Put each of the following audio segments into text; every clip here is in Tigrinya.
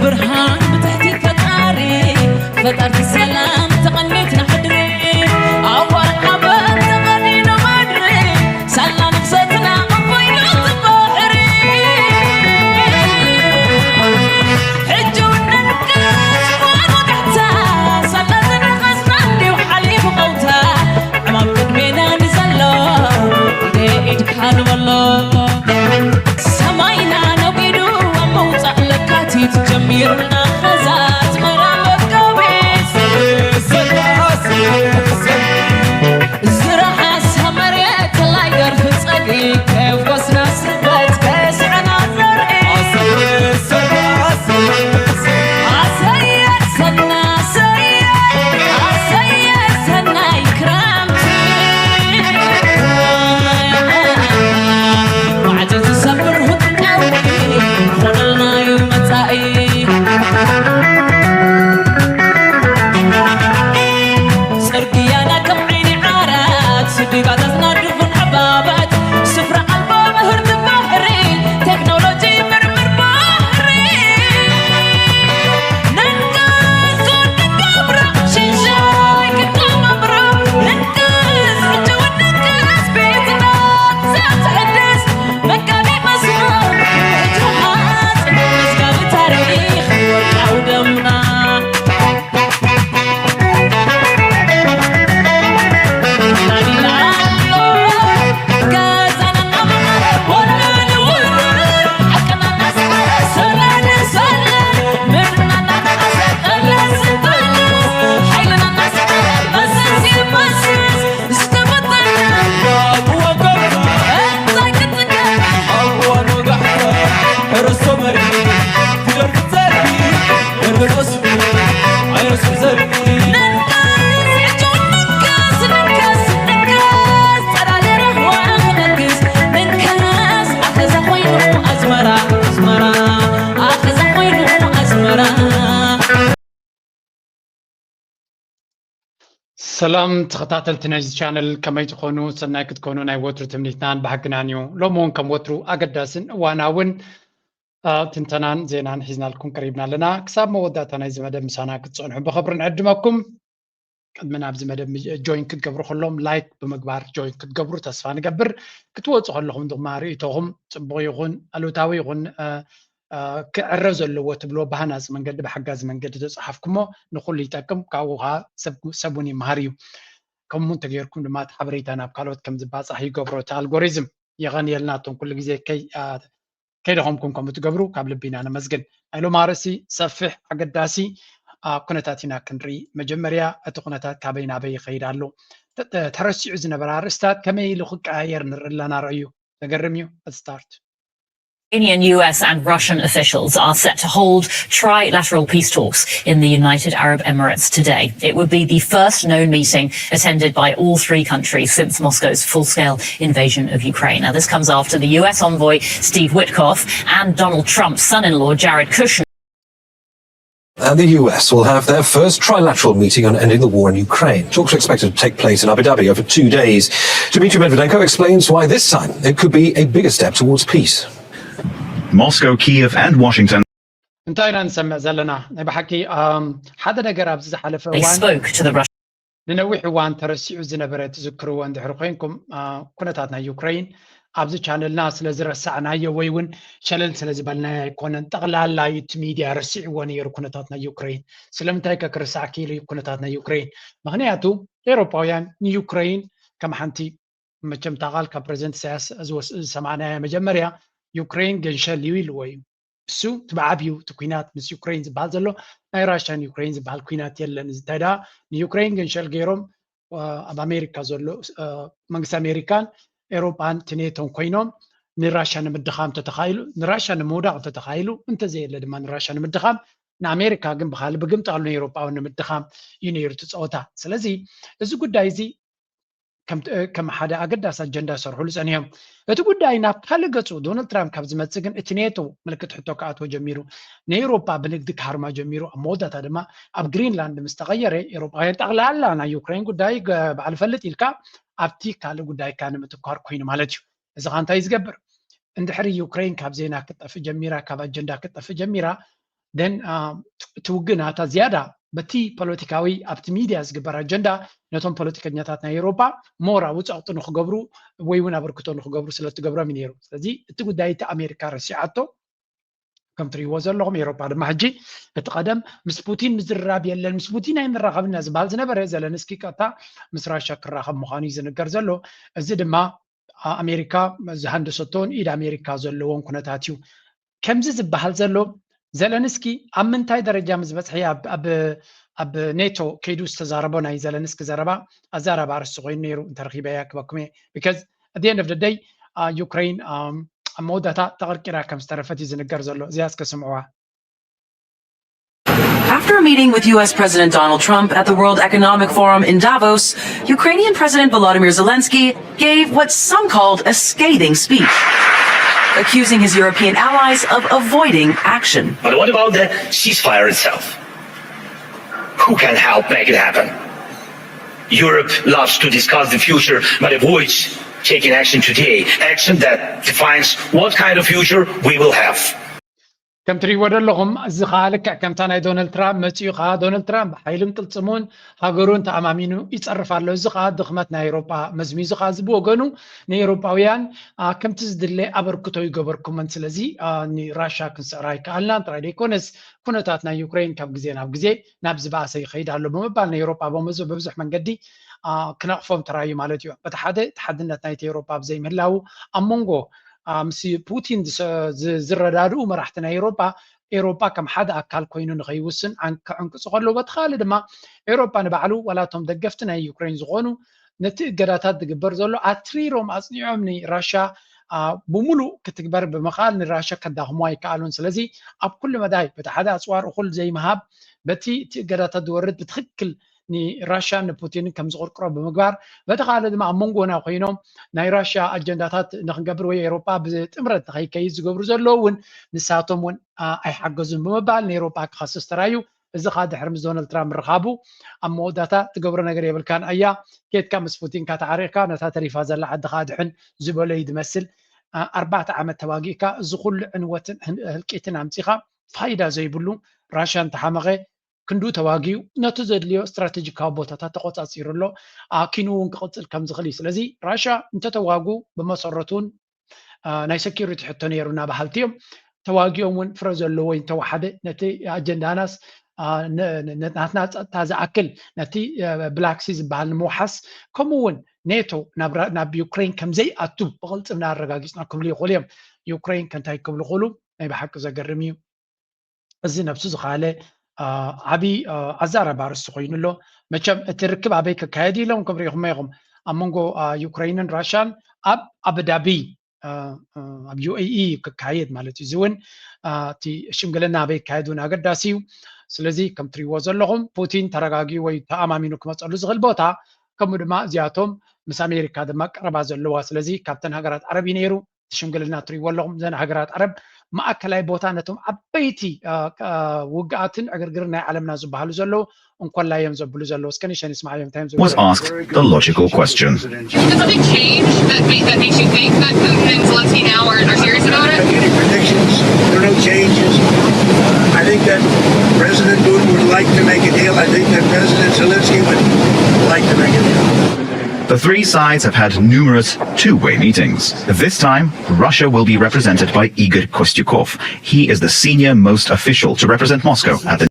ብርሃን ብትሕቲ ፈጣሪ፣ ፈጣርቲ ሰላም ተቐኒትና ሕድሪ፣ ኣዋል ሓበን ተቐኒኑ ምድሪ፣ ሳላ ነፍሰትና ኣቦይና ባሕሪ። ሕጂ እውን ነንቅስ ወጋሕታ፣ ሳላ ዝነቐስና እንዲሁ ሓሊፉ ቀውታ፣ ዕማም ቅድሜና ንዘሎ ኢደ ኢድካ ንበሎ። ሰማይና ነጒዱ ኣብ ምውጻእ ለካቲት ጀሚሩና ኸዛ ኣስመራ መጋቢት። ዝረሓስ መሬት ላይ ደርፊ ጸግዒ ከፍኮስና ስበት ከስዕና ዘርኢ። ኣሰየ ሰና ኣሰየ ኣሰየ ኣሰየ ሰናይ ክረምቲ። ማዕጾ ዝሰብር ህጥቃዊ ኾነልናዩ መጻኢ። ጽርግያና ከም ዓይኒ ዓራት፣ ስድጋታትና ድፉን ዕባባት፣ ስፍራ ኣልቦ ምህርቲ ባሕሪ፣ ቴክኖሎጂ ምርምር ባሕሪ። ነንቀስ ክንገብሮ፣ ሽንሻይ ክንቀባብሮ፣ ነንቀስ ሕጂ እውን ነንቀስ ቤትና ዘትሕድስ መጋቢ መስመር ሕጂ ሓጽ መዝጋቢ ታሪኽ ወርቃዊ ደምና። ሰላም ተኸታተልቲ ናይዚ ቻነል፣ ከመይ ትኾኑ? ሰናይ ክትኮኑ ናይ ወትሩ ትምኒትናን ባህግናን እዩ። ሎሚ እውን ከም ወትሩ ኣገዳስን እዋናውን፣ አ፣ ትንተናን ዜናን ሒዝናልኩም ቀሪብና ኣለና። ክሳብ መወዳእታ ናይዚ መደብ ምሳና ክትጸንሑ ብኽብሪ ንዕድመኩም። ቅድሚ ናብዚ መደብ ሚ-፣ ጆይን ክትገብሩ ከሎም ላይክ ብምግባር ጆይን ክትገብሩ ተስፋ ንገብር። ክትወጹ ከለኹም ድማ ርእይቶኹም ጽቡቕ ይኹን ኣሉታዊ ይኹን፣ አ፣ አ፣ ክዕረ ዘለዎ ትብሎ ብሃናጺ መንገዲ፣ ብሓጋዚ መንገዲ ተጻሓፍኩሞ ንኹሉ ይጠቅም። ካብኡ ኸዓ ሰብ፣ ሰብ እውን ይመሃር እዩ። ከምኡ እንተገይርኩም ድማ እቲ ሓበሬታ ናብ ካልኦት ከም ዝባጻሕ ይገብሮ እቲ ኣልጎሪዝም። የቐንየልና እቶም ኩሉ ግዜ ከይ-፣ አ፣ ከይደኸምኩም ከምኡ ትገብሩ ካብ ልቢ ኢና ነመስግን። ናይ ሎም ኣርእስቲ ሰፊሕ ኣገዳሲ፣ አ፣ ኩነታት ኢና ክንርኢ። መጀመርያ እቲ ኩነታት ካበይ ናበይ ይኸይድ ኣሎ? ተ-፣ ተ-፣ ተረሲዑ ዝነበረ ኣርእስታት ከመይ ኢሉ ክቀያየር ንርኢ ኣለና። ረእዩ ዘገርም እዩ። Let's start. Iranian, U S and Russian officials are set to hold trilateral peace talks in the United Arab Emirates today. It would be the first known meeting attended by all three countries since Moscow's full-scale invasion of Ukraine. Now, this comes after the U S envoy Steve Witkoff and Donald Trump's son-in-law Jared Kushner And the U S will have their first trilateral meeting on ending the war in Ukraine. Talks are expected to take place in Abu Dhabi over two days. Dmitry Medvedenko explains why this time it could be a bigger step towards peace. Moscow, Kiev, and Washington. እንታይ ኢና ንሰምዕ ዘለና? ናይ ብሓቂ፣ ኣም፣ ሓደ ነገር ኣብዚ ዝሓለፈ እዋን spoke to the Russian ንነዊሕ እዋን ተረሲዑ ዝነበረ ትዝክርዎ እንድሕሪ ኮይንኩም፣ አ፣ ኩነታት ናይ ዩክረይን ኣብዚ ቻነልና ስለ ዝረሳዕናዮ ወይ እውን ሸለል ስለ ዝበልናዮ ኣይኮነን። ጠቕላላ እቲ ሚድያ ረሲዕዎ ነይሩ ኩነታት ናይ ዩክረይን። ስለምንታይ ከ ክርሳዕ ክኢሉ እዩ ኩነታት ናይ ዩክረይን? ምኽንያቱ ኤውሮጳውያን ንዩክረይን ከም ሓንቲ፣ መቸም እታ ቃል ካብ ፕረዚደንት ኢሳያስ ዝወስ-፣ ዝሰማዕናዮ መጀመርያ ዩክረይን ገንሸል እዩ ኢልዎ እዩ። እሱ እቲ ብዓብዩ እቲ ኩናት ምስ ዩክረይን ዝበሃል ዘሎ ናይ ራሽያን ዩክረይን ዝበሃል ኩናት የለን። እዚ እንታይ ደኣ ንዩክረይን ገንሸል ገይሮም፣ አ፣ ኣብ ኣሜሪካ ዘሎ፣ አ፣ መንግስቲ ኣሜሪካን ኤውሮጳን እቲ ኔቶን ኮይኖም ንራሽያ ንምድኻም እንተተኻኢሉ፣ ንራሽያ ንምውዳቕ እንተተኻኢሉ፣ እንተዘየለ ድማ ንራሽያ ንምድኻም፣ ንኣሜሪካ ግን ብኻልእ ብግምጣሉ ንኤውሮጳውን ንምድኻም እዩ ነይሩ እቲ ጸወታ። ስለዚ እዚ ጉዳይ እዚ ከም፣ ከም ሓደ ኣገዳሲ ኣጀንዳ ዝሰርሕሉ ጸኒሖም። እቲ ጉዳይ ናብ ካልእ ገጹ ዶናልድ ትራምፕ ካብ ዝመጽእ ግን እቲ ኔቶ ምልክት ሕቶ ክኣትዎ ጀሚሩ። ንኤውሮጳ ብንግዲ ክሃርማ ጀሚሩ። ኣብ መወዳእታ ድማ ኣብ ግሪንላንድ ምስ ተቐየረ ኤውሮጳውያን ጠቕላላ ናይ ዩክረይን ጉዳይ ገ-፣ ባዕሉ ፈልጥ ኢልካ ኣብቲ ካልእ ጉዳይካ ንምትኳር ኮይኑ ማለት እዩ። እዚ ኸኣ እንታይ እዩ ዝገብር? እንድሕሪ ዩክረይን ካብ ዜና ክትጠፍእ ጀሚራ፣ ካብ ኣጀንዳ ክትጠፍእ ጀሚራ፣ then እቲ ውግእ ናታ ዝያዳ በቲ ፖለቲካዊ ኣብቲ ሚድያ ዝግበር ኣጀንዳ ነቶም ፖለቲከኛታት ናይ ኤውሮጳ ሞር ኣብኡ ጸቕጢ ንክገብሩ ወይ እውን ኣበርክቶ ንክገብሩ ስለ ትገብሮም እዩ ነይሩ። ስለዚ እቲ ጉዳይ እቲ ኣሜሪካ ረሲዓቶ ከም ትሪእዎ ዘለኹም ኤውሮጳ ድማ ሕጂ እቲ ቀደም ምስ ፑቲን ምዝርራብ የለን፣ ምስ ፑቲን ኣይንራኸብና ዝበሃል ዝነበረ ዘለንስኪ ቀጥታ ምስ ራሻ ክራኸብ ምዃኑ እዩ ዝንገር ዘሎ። እዚ ድማ ኣሜሪካ ዝሃንደሰቶን ኢድ ኣሜሪካ ዘለዎን ኩነታት እዩ። ከምዚ ዝበሃል ዘሎ ዘለንስኪ ኣብ ምንታይ ደረጃ ምስ በፅሐ ኣብ ኔቶ ከይዱ ዝተዛረቦ ናይ ዘለንስኪ ዘረባ ኣዛራቢ ኣርስቲ ኮይኑ ነይሩ እንተረኪበያ ክበኩም እየ። Because at the end of the day ዩክሬን ኣብ መወዳእታ ተቐርቂራ ከም ዝተረፈት እዩ ዝንገር ዘሎ። እዚኣ እስከ ስምዕዋ። After a meeting with U S President Donald Trump at the World Economic Forum in Davos, Ukrainian President Volodymyr Zelensky gave what some called a scathing speech, accusing his European allies of avoiding action. But what about the ceasefire itself? Who can help make it happen? Europe loves to discuss the future but avoids taking action today, action that defines what kind of future we will have. ከም ትሪእዎ ዘለኹም እዚ ከዓ ልክዕ ከምታ ናይ ዶናልድ ትራምፕ መፂኡ ከዓ ዶናልድ ትራምፕ ብሓይልን ቅልፅሙን ሃገሩን ተኣማሚኑ ይፀርፍ ኣሎ። እዚ ከዓ ድኽመት ናይ ኤውሮጳ መዝሚዙ ከዓ እዚ ብወገኑ ንኤውሮጳውያን ከምቲ ዝድለ ኣበርክቶ ይገበርኩመን። ስለዚ ንራሻ ክንስዕራ ኣይከኣልናን ጥራይ ዘይኮነስ ኩነታት ናይ ዩክሬን ካብ ግዜ ናብ ግዜ ናብ ዝበኣሰ ይኸይድ ኣሎ ብምባል ንኤውሮጳ በብዙሕ መንገዲ ክነቕፎም ተራዩ ማለት እዩ። በቲ ሓደ እቲ ሓድነት ናይቲ ኤውሮጳ ብዘይምህላዉ ኣብ መንጎ ምስ ፑቲን ዝረዳድኡ መራሕቲ ናይ ኤውሮጳ ኤውሮጳ ከም ሓደ ኣካል ኮይኑ ንኸይውስን ክዕንቅፁ ከለዉ በቲ ካልእ ድማ ኤውሮጳ ንባዕሉ ዋላ እቶም ደገፍቲ ናይ ዩክሬን ዝኾኑ ነቲ እገዳታት ዝግበር ዘሎ ኣትሪሮም ኣፅኒዖም ንራሻ ብሙሉእ ክትግበር ብምኽኣል ንራሻ ከዳኽሙ ኣይከኣሉን። ስለዚ ኣብ ኩሉ መዳይ በቲ ሓደ ኣፅዋር እኹል ዘይምሃብ በቲ እቲ እገዳታት ዝወርድ ብትኽክል ንራሻን ንፑቲንን ከም ዝቕርቅሮ ብምግባር በቲ ካልእ ድማ ኣብ መንጎና ኮይኖም ናይ ራሻ ኣጀንዳታት ንክንገብር ወይ ኤውሮጳ ብጥምረት ንኸይከይድ ዝገብሩ ዘለዉ እውን ንሳቶም እውን ኣይሓገዙን ብምባል ንኤውሮጳ ክኸስስ ተራዩ። እዚ ከዓ ድሕሪ ምስ ዶናልድ ትራምፕ ምርኻቡ ኣብ መወዳእታ ትገብሮ ነገር የብልካን ኣያ ኬድካ ምስ ፑቲንካ ተዓሪቕካ ነታ ተሪፋ ዘላ ዓድኻ ኣድሕን ዝበሎ እዩ ዝመስል። ኣርባዕተ ዓመት ተዋጊእካ እዚ ኩሉ ዕንወትን ህልቂትን ኣምፂኻ ፋይዳ ዘይብሉ ራሻ እንተሓመቐ ክንዱ ተዋጊኡ ነቲ ዘድልዮ ስትራቴጂካዊ ቦታታት ተቆፃፂሩ ኣሎ። ኣኪኑ እውን ክቕፅል ከም ዝኽእል እዩ። ስለዚ ራሻ እንተተዋጉ ብመሰረቱ እውን ናይ ሰኪሪቲ ሕቶ ነይሩና በሃልቲ እዮም። ተዋጊኦም እውን ፍረ ዘለዎ እንተወሓደ ነቲ ኣጀንዳናስ ናትና ፀጥታ ዝኣክል ነቲ ብላክሲ ዝበሃል ንምውሓስ ከምኡ እውን ኔቶ ናብ ዩክሬን ከምዘይኣቱ ብቕልፅምና ኣረጋጊፅና ክብሉ ይኽእሉ እዮም። ዩክሬን ከንታይ ክብሉ ክእሉ ናይ ብሓቂ ዘገርም እዩ። እዚ ነብሱ ዝኸኣለ ዓብዪ ኣዛራቢ ኣርእስቲ ኮይኑ ኣሎ። መቸም እቲ ርክብ ኣበይ ክካየድ ኢሎም ከም ሪኢኹሞ ኢኹም ኣብ መንጎ ዩክሬንን ራሻን ኣብ ኣቡዳቢ ኣብ ዩ ኤ ኢ ክካየድ ማለት እዩ። እዚ እውን እቲ ሽምግልና ኣበይ ክካየድ እውን ኣገዳሲ እዩ። ስለዚ ከም ትሪእዎ ዘለኹም ፑቲን ተረጋጊኡ ወይ ተኣማሚኑ ክመፀሉ ዝኽእል ቦታ ከምኡ ድማ እዚኣቶም ምስ ኣሜሪካ ድማ ቀረባ ዘለዋ ስለዚ ካብተን ሃገራት ዓረብ እዩ ነይሩ። ሽምግልና ትሪእዎ ኣለኹም እዘን ሃገራት ዓረብ ማእከላይ ቦታ ነቶም ዓበይቲ ውግኣትን ዕግርግርን ናይ ዓለምና ዝበሃሉ ዘለዉ እንኮላይ እዮም ዘብሉ ዘለዉ እስከ ንሸን ስማዕዮም እንታይ እዮም was asked the logical question. Does something change that, make, that makes you think that Putin and Zelensky now are, are serious about it? Any predictions? There are no changes. I think that President Putin would like to make a deal. I think that President Zelensky would like to make a deal. The three sides have had numerous two-way meetings. This time, Russia will be represented by Igor Kostyukov. He is the senior most official to represent Moscow at the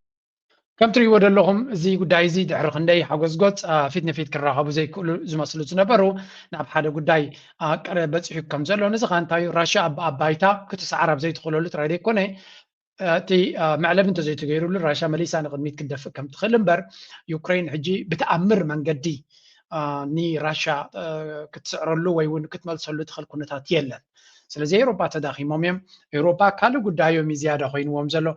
ከም ትሪእዎ ዘለኹም እዚ ጉዳይ እዚ ድሕሪ ክንደይ ሓጎስጎፅ ፊት ንፊት ክራኸቡ ዘይክእሉ ዝመስሉ ዝነበሩ ናብ ሓደ ጉዳይ ቀረ በፂሑ ከም ዘሎ ንዚ ከዓ እንታይ ራሽያ ኣብ ባይታ ክትሰዓር ኣብ ዘይትኽእለሉ ጥራይ ዘይኮነ እቲ መዕለቢ እንተዘይተገይሩሉ ራሽያ መሊሳ ንቅድሚት ክትደፍእ ከም ትኽእል እምበር ዩክሬን ሕጂ ብተኣምር መንገዲ ንራሽያ ክትስዕረሉ ወይ እውን ክትመልሰሉ ትኽእል ኩነታት የለን። ስለዚ ኤውሮጳ ተዳኺሞም እዮም። ኤውሮጳ ካልእ ጉዳዮም እዩ ዝያዳ ኮይንዎም ዘሎ።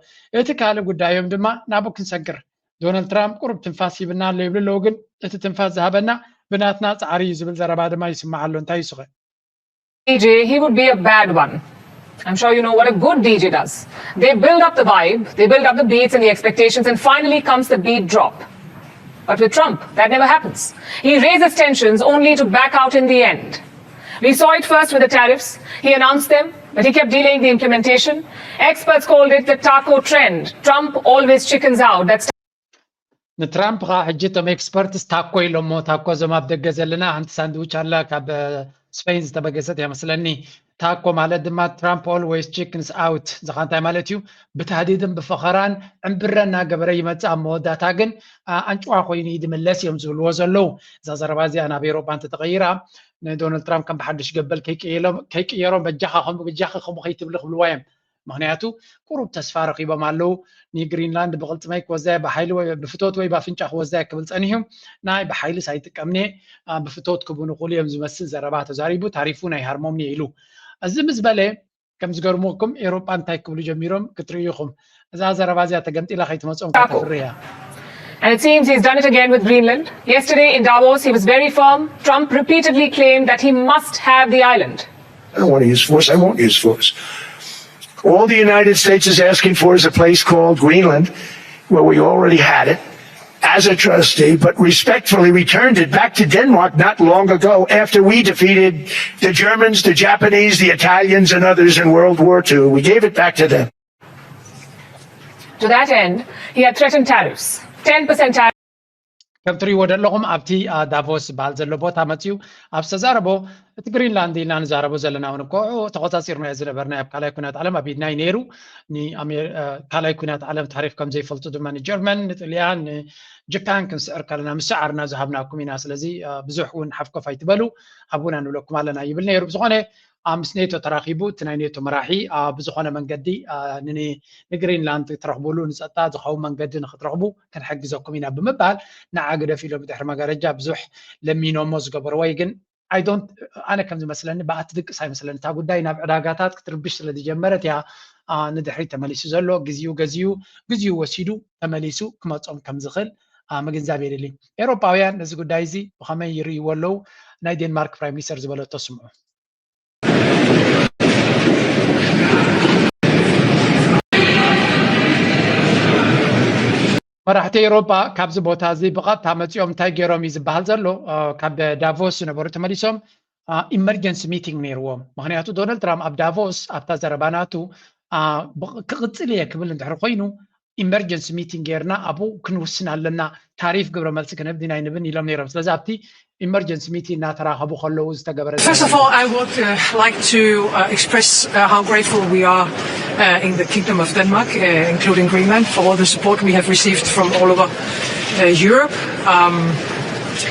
እቲ ካልእ ጉዳዮም ድማ ናብኡ ክንሰግር ዶናልድ ትራምፕ ቁሩብ ትንፋስ ሂብና ኣሎ ይብሉ ኣለዉ። ግን እቲ ትንፋስ ዝሃበና ብናትና ጻዕሪ እዩ ዝብል ዘረባ ድማ ይስማዕ ኣሎ። እንታይ ይስኸ? D J, he would be a bad one. I'm sure you know what a good D J does. They build up the vibe, they build up the beats and the expectations, and finally comes the beat drop. But with Trump, that never happens. He raises tensions only to back out in the end. We saw it first with the tariffs. He announced them, But he kept delaying the implementation. Experts called it the taco trend. Trump always chickens out. That's ንትራምፕ ከዓ ሕጂ እቶም ኤክስፐርትስ ታኮ ኢሎሞ። ታኮ እዞም ኣብ ደገ ዘለና ሓንቲ ሳንድዊች ኣላ ካብ ስፔን ዝተበገሰት እያ መስለኒ። ታኮ ማለት ድማ Trump always chickens out። እዚ ከዓ እንታይ ማለት እዩ? ብታህዲድን ብፈኸራን ዕምብረ እናገበረ ይመፅእ፣ ኣብ መወዳእታ ግን ኣንጭዋ ኮይኑ እዩ ዝምለስ እዮም ዝብልዎ ዘለዉ። እዛ ዘረባ እዚኣ ናብ ኤሮጳ እንተተቐይራ ንዶናልድ ትራምፕ ከም ብሓዱሽ ገበል ከይቅየሎም- ከይቅየሮም በጃኻ ከምኡ በጃኺ ከምኡ ከይትብሊ ክብልዋ እዮም። ምክንያቱ ቁሩብ ተስፋ ረኺቦም ኣለዉ። ንግሪንላንድ ብቕልፅመይ ክወዛየ ብሓይሊ ወይ ብፍቶት ወይ ብኣፍንጫ ክወዛየ ክብል ፀኒሑ ናይ ብሓይልስ ኣይጥቀምኔ ብፍቶት ክብኑ ክእሉ እዮም ዝመስል ዘረባ ተዛሪቡ። ታሪፉ ናይ ሃርሞምኒ ኢሉ እዚ ምስ በለ ከም ዝገርመኩም ኤሮጳ እንታይ ክብሉ ጀሚሮም ክትርእዩ ኢኹም። እዛ ዘረባ እዚኣ ተገምጢላ ከይትመፅኦም ከተፍርያ። And it seems he's done it again with Greenland. Yesterday in Davos, he was very firm. Trump repeatedly claimed that he must have the island. I don't want to use force. I won't use force. All the United States is asking for is a place called Greenland, where we already had it as a trustee, but respectfully returned it back to Denmark not long ago after we defeated the Germans, the Japanese, the Italians, and others in World War Two. We gave it back to them. To that end, he had threatened tariffs, ten percent tariffs. ከም ትሪእዎ ዘለኹም ኣብቲ ዳቮስ ዝበሃል ዘሎ ቦታ መፅዩ ኣብ ዝተዛረቦ እቲ ግሪንላንድ ኢልና ንዛረቦ ዘለና እውን እኮ ተቆፃፂርናዮ ዝነበርና ኣብ ካልኣይ ኩናት ዓለም ኣብ ኢድና እዩ ነይሩ። ካልኣይ ኩናት ዓለም ታሪፍ ከም ዘይፈልጡ ድማ ንጀርመን ንጥልያን ንጃፓን ክንስዕር ከለና ምስዓርና ዝሃብናኩም ኢና። ስለዚ ብዙሕ እውን ሓፍኮፍ ኣይትበሉ፣ ሃቡና ንብለኩም ኣለና ይብል ነይሩ። ብዝኾነ ምስ ኔቶ ተራኺቡ እቲ ናይ ኔቶ መራሒ ብዝኾነ መንገዲ ንግሪንላንድ ትረኽቡሉ ንፀጥታ ዝኸውን መንገዲ ንክትረኽቡ ክንሕግዘኩም ኢና ብምባል ንዓ ግደፍ ኢሎም ብድሕሪ መጋረጃ ብዙሕ ለሚኖሞ ዝገበርዎ እዩ። ግን ኣይ ዶንት ኣነ ከም ዝመስለኒ ብኣቲ ድቅስ ኣይመስለኒ። እታ ጉዳይ ናብ ዕዳጋታት ክትርብሽ ስለ ዝጀመረት እያ ንድሕሪት ተመሊሱ ዘሎ። ግዜኡ ገዚኡ ግዜኡ ወሲዱ ተመሊሱ ክመፆም ከም ዝኽእል ምግንዛብ የድሊ። ኤውሮጳውያን ነዚ ጉዳይ እዚ ብኸመይ ይርእይዎ ኣለዉ? ናይ ዴንማርክ ፕራይም ሚኒስተር ዝበለቶ ስምዑ። መራሕቲ ኤውሮጳ ካብዚ ቦታ እዚ ብቐጥታ መፂኦም እንታይ ገይሮም እዩ ዝበሃል ዘሎ። ካብ ዳቮስ ዝነበሩ ተመሊሶም ኢመርጀንሲ ሚቲንግ ነይርዎም። ምክንያቱ ዶናልድ ትራምፕ ኣብ ዳቮስ ኣብታ ዘረባ ናቱ ክቕፅል እየ ክብል እንድሕር ኮይኑ ኢመርጀንሲ ሚቲንግ ጌርና ኣብኡ ክንውስን ኣለና፣ ታሪፍ ግብረ መልሲ ክንህብ ዲና ኣይንብን ኢሎም ነይሮም። ስለዚ ኣብቲ ኢመርጀንሲ ሚቲንግ እናተራኸቡ ከለዉ ዝተገበረ First of all, I would uh, like to uh, express uh, how grateful we are uh, in the Kingdom of Denmark, uh, including Greenland, for all the support we have received from all over uh, Europe. Um,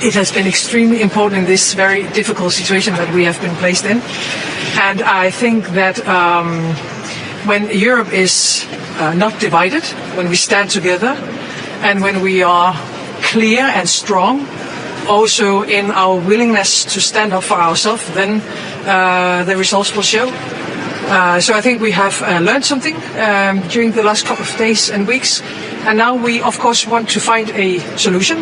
it has been extremely important in this very difficult situation that we have been placed in. And I think that um, when Europe is uh, not divided, when we stand together, and when we are clear and strong, also in our willingness to stand up for ourselves, then uh, the results will show. Uh, so I think we have uh, learned something um, during the last couple of days and weeks, and now we, of course, want to find a solution.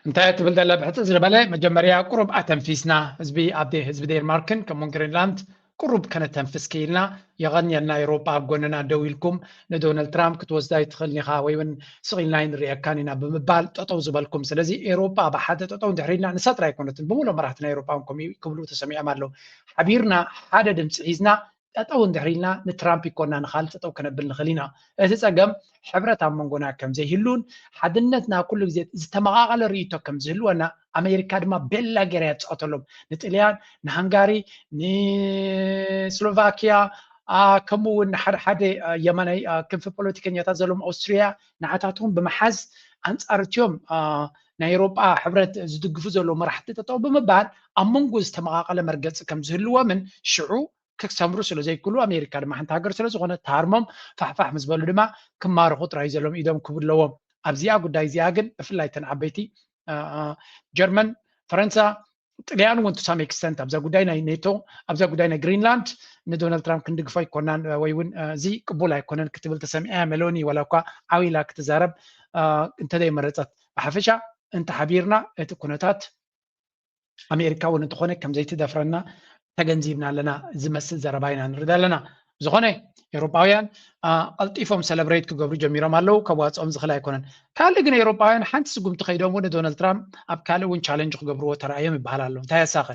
እንታይ ትብል ዘላ ብሕፅር ዝበለ መጀመርያ ቁሩብ ኣተንፊስና ህዝቢ ኣብ ህዝቢ ዴንማርክን ከምኡን ግሪንላንድ ቁሩብ ከነተንፍስ ክኢልና። የቐንየልና ኤውሮጳ ኣብ ጎንና ደው ኢልኩም ንዶናልድ ትራምፕ ክትወስዳ ኣይትኽእልን ኢኻ ወይ እውን ስቕ ኢልና ኣይንርእየካን ኢና ብምባል ጠጠው ዝበልኩም። ስለዚ ኤውሮጳ ብሓደ ጠጠው እንድሕር ኢልና ንሳ ጥራይ ኣይኮነትን ብምሉእ መራሕቲ ናይ ኤውሮጳ እውን ከምኡ ክብሉ ተሰሚዖም ኣለዉ። ሓቢርና ሓደ ድምፂ ሒዝና ጠጠው እንድሕር ኢልና ንትራምፕ ይኮና ንኻልእ ጠጠው ከነብል ንኽእል ኢና። እቲ ፀገም ሕብረት ኣብ መንጎና ከም ዘይህሉን ሓድነትና ኩሉ ግዜ ዝተመቓቐለ ርእይቶ ከም ዝህልወና ኣሜሪካ ድማ ቤላ ገይራ እያ ትፃወተሎም። ንጥልያን ንሃንጋሪ ንስሎቫኪያ ከምኡ እውን ንሓደ ሓደ የማናይ ክንፊ ፖለቲከኛታት ዘለዎም ኣውስትሪያ ንዓታትኩም ብምሓዝ ኣንፃር እትዮም ናይ ኤውሮጳ ሕብረት ዝድግፉ ዘለዉ መራሕቲ ጠጠው ብምባል ኣብ መንጎ ዝተመቓቐለ መርገፂ ከም ዝህልዎምን ሽዑ ክሰምሩ ስለ ዘይክእሉ ኣሜሪካ ድማ ሓንቲ ሃገር ስለ ዝኾነ ተሃርሞም ፋሕፋሕ ምስ በሉ ድማ ክማረኹ ጥራይ ዘሎም ኢዶም ክብለዎም ኣብዚኣ ጉዳይ እዚኣ ግን ብፍላይ ተን ዓበይቲ ጀርመን ፈረንሳ ጥልያን እውን to some extent ኣብዛ ጉዳይ ናይ ኔቶ ኣብዛ ጉዳይ ናይ ግሪንላንድ ንዶናልድ ትራምፕ ክንድግፎ ኣይኮናን ወይ እውን እዚ ቅቡል ኣይኮነን ክትብል ተሰሚዐ ሜሎኒ ዋላ እኳ ዓው ኢላ ክትዛረብ እንተዘይመረፀት ብሓፈሻ እንተሓቢርና እቲ ኩነታት ኣሜሪካ እውን እንተኾነ ከም ዘይትደፍረና ተገንዚብና ኣለና ዝመስል ዘረባ ኢና ንርኢ ዘለና። ዝኾነ ኤውሮጳውያን ቀልጢፎም ሰለብሬት ክገብሩ ጀሚሮም ኣለዉ። ከዋፅኦም ዝኽእል ኣይኮነን። ካልእ ግን ኤውሮጳውያን ሓንቲ ስጉምቲ ከይዶም እውን ንዶናልድ ትራምፕ ኣብ ካልእ እውን ቻለንጅ ክገብርዎ ተራእዮም ይበሃል ኣሎ። እንታይ ኣሳኸ?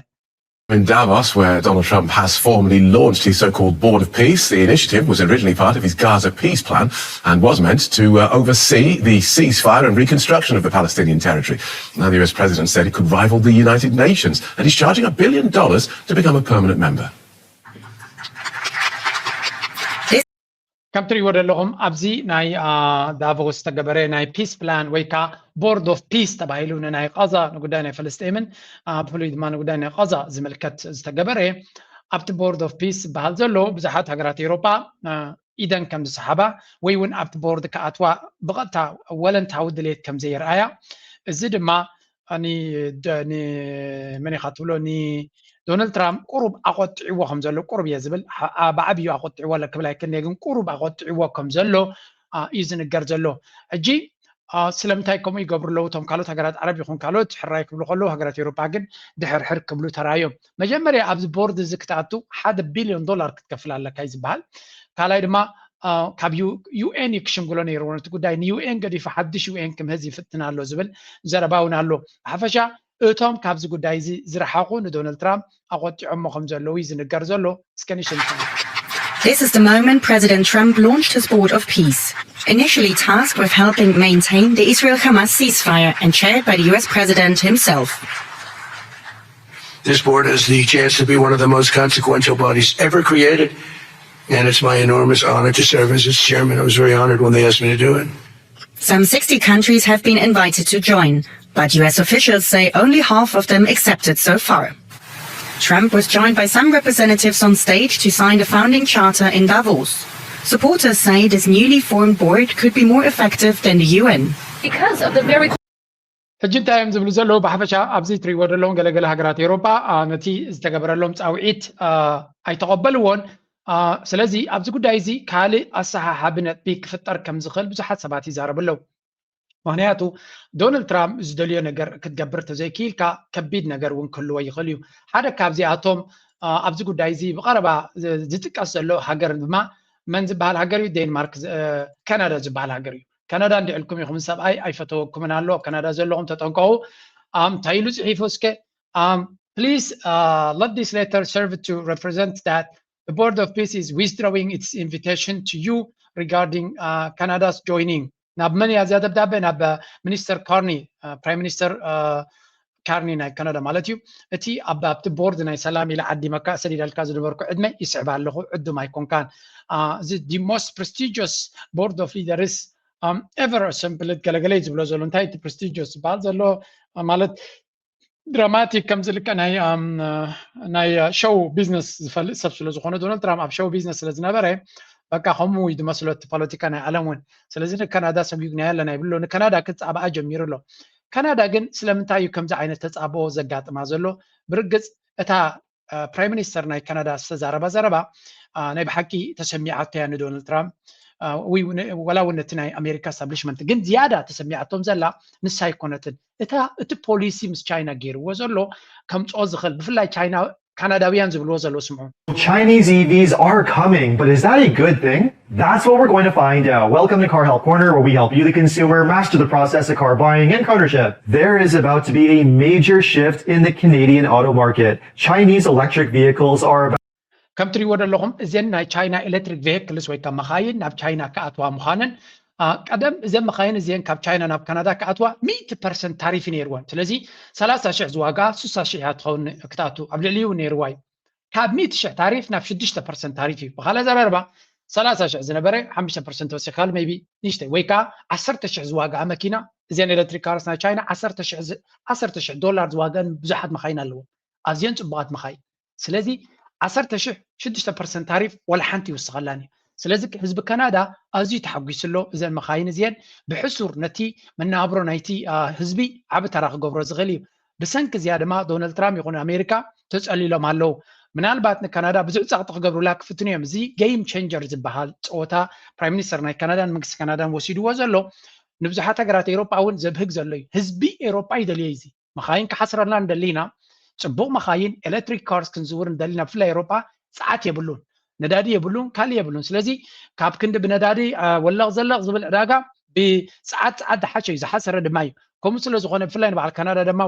In Davos, where Donald Trump has formally launched his so-called Board of Peace, the initiative was originally part of his Gaza peace plan and was meant to uh, oversee the ceasefire and reconstruction of the Palestinian territory. Now, the U S president said it could rival the United Nations, and he's charging a billion dollars to become a permanent member. ከም ትሪእዎ ዘለኹም ኣብዚ ናይ ዳቮስ ዝተገበረ ናይ ፒስ ፕላን ወይ ከዓ ቦርድ ኦፍ ፒስ ተባሂሉ ንናይ ቃዛ ንጉዳይ ናይ ፍልስጤምን ብፍሉይ ድማ ንጉዳይ ናይ ቃዛ ዝምልከት ዝተገበረ ኣብቲ ቦርድ ኦፍ ፒስ ዝበሃል ዘሎ ብዙሓት ሃገራት ኤውሮጳ ኢደን ከም ዝሰሓባ ወይ እውን ኣብቲ ቦርድ ክኣትዋ ብቐጥታ ወለንታዊ ድሌት ከም ዘየርኣያ እዚ ድማ ንመን ኢኻ ትብሎ ንዶናልድ ትራምፕ ቁሩብ ኣቆጢዕዎ ከም ዘሎ ቁሩብ እየ ዝብል ብዓብዩ ኣቆጢዕዎ ኣለ ክብል ኣይክእልን ግን ቁሩብ ኣቆጢዕዎ ከም ዘሎ እዩ ዝንገር ዘሎ ሕጂ ስለምንታይ ከምኡ ይገብሩ ኣለዉ እቶም ካልኦት ሃገራት ዓረብ ይኹን ካልኦት ሕራይ ክብሉ ከለዉ ሃገራት ኤውሮጳ ግን ድሕርሕር ክብሉ ተራዮም መጀመርያ ኣብዚ ቦርድ እዚ ክትኣቱ ሓደ ቢልዮን ዶላር ክትከፍል ኣለካ እዩ ዝበሃል ካልኣይ ድማ ካብ ዩኤን እዩ ክሽምግሎ ነይርዎ ነቲ ጉዳይ ንዩኤን ገዲፉ ሓድሽ ዩኤን ክምህዝ ይፍትን ኣሎ ዝብል ዘረባ እውን ኣሎ ብሓፈሻ እቶም ካብዚ ጉዳይ እዚ ዝረሓቑ ንዶናልድ ትራምፕ ኣቆጢዖሞ ከም ዘለዉ እዩ ዝንገር ዘሎ እስከ ንሽምታ This is the moment President Trump launched his Board of Peace, initially tasked with helping maintain the Israel Hamas ceasefire and chaired by the U S President himself. This board has the chance to be one of the most consequential bodies ever created, and it's my enormous honor to serve as its chairman. I was very honored when they asked me to do it. Some sixty countries have been invited to join, but U S officials say only half of them accepted so far. Trump was joined by some representatives on stage to sign the founding charter in Davos. Supporters say this newly formed board could be more effective than the U N. Because of the very ሕጂ እንታይ እዮም ዝብሉ ዘለዉ ብሓፈሻ ኣብዚ ትሪእዎ ዘለዎም ገለገለ ሃገራት ኤውሮጳ ነቲ ዝተገበረሎም ፃውዒት ኣይተቐበልዎን ስለዚ ኣብዚ ጉዳይ እዚ ካልእ ኣሰሓሓቢ ነጥቢ ክፍጠር ከም ዝኽእል ብዙሓት ሰባት ይዛረቡ ኣለዉ ምክንያቱ ዶናልድ ትራምፕ ዝደልዮ ነገር ክትገብር ተዘይክኢልካ ከቢድ ነገር እውን ክህልዎ ይኽእል እዩ ሓደ ካብዚኣቶም ኣብዚ ጉዳይ እዚ ብቀረባ ዝጥቀስ ዘሎ ሃገር ድማ መን ዝበሃል ሃገር እዩ ዴንማርክ ካናዳ ዝበሃል ሃገር እዩ ካናዳ እንዲዕልኩም ኢኹም ሰብኣይ ኣይፈተወኩምን ኣሎ ኣብ ካናዳ ዘለኹም ተጠንቀቑ እንታይ ኢሉ ፅሒፉ እስከ please uh, let this letter serve to represent that the Board of Peace is withdrawing its invitation to you regarding uh, Canada's joining. ናብ መን እያ እዚኣ ደብዳቤ ናብ ሚኒስተር ካርኒ ፕራይም ሚኒስተር ካርኒ ናይ ካናዳ ማለት እዩ እቲ ኣብ ኣብቲ ቦርድ ናይ ሰላም ኢለ ዓዲመካ ሰዲዳልካ ዝነበርኩ ዕድመ ይስዕብ ኣለኹ ዕዱም ኣይኮንካን እዚ the most prestigious board of leaders ever assembled ገለገለ ዝብሎ ዘሎ እንታይ እቲ prestigious ዝበሃል ዘሎ ማለት ድራማቲክ ከም ዝልቀ ናይ ናይ ሾው ቢዝነስ ዝፈልጥ ሰብ ስለ ዝኾነ ዶናልድ ትራምፕ ኣብ ሾው ቢዝነስ ስለ ዝነበረ በቃ ከምኡ እዩ ዝመስሎ እቲ ፖለቲካ ናይ ዓለም እውን ስለዚ ንካናዳ ሰጒግናዮ ኣለና ይብሎ ንካናዳ ክፃብኣ ጀሚሩ ኣሎ ካናዳ ግን ስለምንታይ እዩ ከምዚ ዓይነት ተፃብኦ ዘጋጥማ ዘሎ ብርግፅ እታ ፕራይም ሚኒስተር ናይ ካናዳ ዝተዛረባ ዘረባ ናይ ብሓቂ ተሰሚዓቶ እያ ንዶናልድ ትራምፕ ወላ እውን ነቲ ናይ ኣሜሪካ ስታብሊሽመንት ግን ዝያዳ ተሰሚዓቶም ዘላ ንሳ ኣይኮነትን እታ እቲ ፖሊሲ ምስ ቻይና ገይርዎ ዘሎ ከምፅኦ ዝኽእል ብፍላይ ቻይና ካናዳውያን ዝብልዎ ዘለዉ ስምዑ Chinese E Vs are coming, but is that a good thing? That's what we're going to find out. Welcome to Car Help Corner, where we help you, the consumer, master the process of car buying and car ownership. There is about to be a major shift in the Canadian auto market. Chinese electric vehicles are about ከም ትሪእዎ ዘለኹም እዚን ናይ ቻይና ኤሌክትሪክ ቬክልስ ወይ ካብ መኻይን ናብ ቻይና ክኣትዋ ምዃነን ቀደም እዘን መኻይን እዚን ካብ ቻይና ናብ ካናዳ ክኣትዋ ሚእቲ ፐርሰንት ታሪፍ ነይርወን ስለዚ ሰላሳ ሽሕ ዝዋጋ ስሳ ሽሕ እያ ትኸውን ክትኣቱ ኣብ ልዕሊኡ ነይርዋ እዩ ካብ ሚእቲ ሽሕ ታሪፍ ናብ ሽዱሽተ ፐርሰንት ታሪፍ እዩ ብኻልእ ዘረርባ ሰላሳ ሽሕ ዝነበረ ሓሙሽተ ፐርሰንት ወሲኻሉ ሜቢ ንሽተይ ወይ ከዓ ዓሰርተ ሽሕ ዝዋግኣ መኪና እዚን ኤሌክትሪክ ካርስ ናይ ቻይና ዓሰርተ ሽሕ ዶላር ዝዋግአን ብዙሓት መኻይን ኣለዎ ኣዝየን ፅቡቓት መኻይን ስለዚ ዓሰርተ ሽሕ ሽዱሽተ ፐርሰንት ታሪፍ ዋላ ሓንቲ ይውስኸላን እዩ ስለዚ ህዝቢ ካናዳ ኣዝዩ ተሓጒሱ ኣሎ እዘን መኻይን እዚአን ብሕሱር ነቲ መናብሮ ናይቲ ህዝቢ ዓቢ ተራ ክገብሮ ዝኽእል እዩ ብሰንኪ እዚኣ ድማ ዶናልድ ትራምፕ ይኹን ኣሜሪካ ተጸሊሎም ኣለዉ ምናልባት ንካናዳ ብዙሕ ጸቕጢ ክገብሩላ ክፍትኑ እዮም እዚ ጌም ቸንጀር ዝበሃል ጸወታ ፕራይም ሚኒስተር ናይ ካናዳን መንግስቲ ካናዳን ወሲድዎ ዘሎ ንብዙሓት ሃገራት ኤውሮጳ እውን ዘብህግ ዘሎ እዩ ህዝቢ ኤውሮጳ ይደልዮ እዚ መኻይን ክሓስረልና ንደሊ ኢና ጽቡቕ መኻይን ኤሌክትሪክ ካርስ ክንዝውር ንደሊ ኢና ብፍላይ ኤውሮጳ ጸዓት የብሉን ነዳዲ የብሉን ካልእ የብሉን ስለዚ ካብ ክንዲ ብነዳዲ ወለቕ ዘለቕ ዝብል ዕዳጋ ብፀዓት ፀዓት ዝሓሸ እዩ፣ ዝሓሰረ ድማ እዩ። ከምኡ ስለ ዝኾነ ብፍላይ ንበዓል ካናዳ ድማ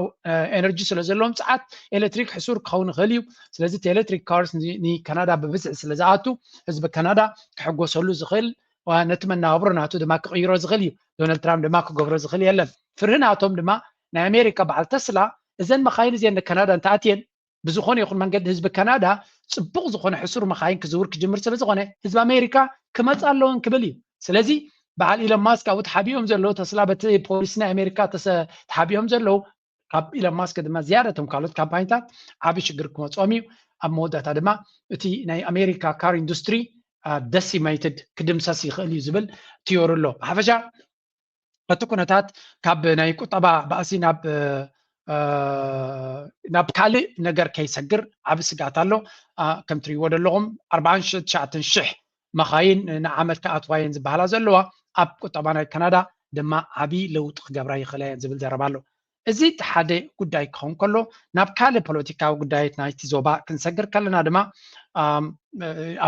ኤነርጂ ስለ ዘለዎም ፀዓት ኤሌክትሪክ ሕሱር ክኸውን ይኽእል እዩ። ስለዚ እቲ ኤሌክትሪክ ካርስ ንካናዳ ብብዝሒ ስለ ዝኣቱ ህዝቢ ካናዳ ክሕጎሰሉ ዝኽእል ነቲ መነባብሮ ናቱ ድማ ክቕይሮ ዝኽእል እዩ። ዶናልድ ትራምፕ ድማ ክገብሮ ዝኽእል የለን። ፍርሂ ናቶም ድማ ናይ ኣሜሪካ በዓል ተስላ እዘን መኻይን እዚአን ንካናዳ እንተኣትየን ብዝኾነ ይኹን መንገዲ ህዝቢ ካናዳ ፅቡቕ ዝኾነ ሕሱር መኻይን ክዝውር ክጅምር ስለ ዝኾነ ህዝቢ ኣሜሪካ ክመፃ ኣለዎን ክብል እዩ። ስለዚ በዓል ኢሎን ማስክ ኣብኡ ተሓቢኦም ዘለዉ ተስላ በቲ ፖሊሲ ናይ ኣሜሪካ ተሓቢኦም ዘለዉ ካብ ኢሎን ማስክ ድማ ዝያዳ እቶም ካልኦት ካምፓኒታት ዓቢ ሽግር ክመፅኦም እዩ። ኣብ መወዳእታ ድማ እቲ ናይ ኣሜሪካ ካር ኢንዱስትሪ ደሲሜትድ ክድምሰስ ይኽእል እዩ ዝብል ቲዮሪ ኣሎ። ብሓፈሻ እቲ ኩነታት ካብ ናይ ቁጠባ ባእሲ ናብ ናብ ካልእ ነገር ከይሰግር ዓቢ ስግኣት ኣሎ። ከም ትሪእዎ ዘለኹም ኣርባዓን ትሽዓተን ሽሕ መኻይን ንዓመት ክኣትዋ እየን ዝበሃላ ዘለዋ ኣብ ቁጠባ ናይ ካናዳ ድማ ዓቢ ለውጢ ክገብራ ይኽእላ እየን ዝብል ዘረባ ኣሎ። እዚ እቲ ሓደ ጉዳይ ክኸውን ከሎ ናብ ካልእ ፖለቲካዊ ጉዳያት ናይቲ ዞባ ክንሰግር ከለና ድማ ኣብ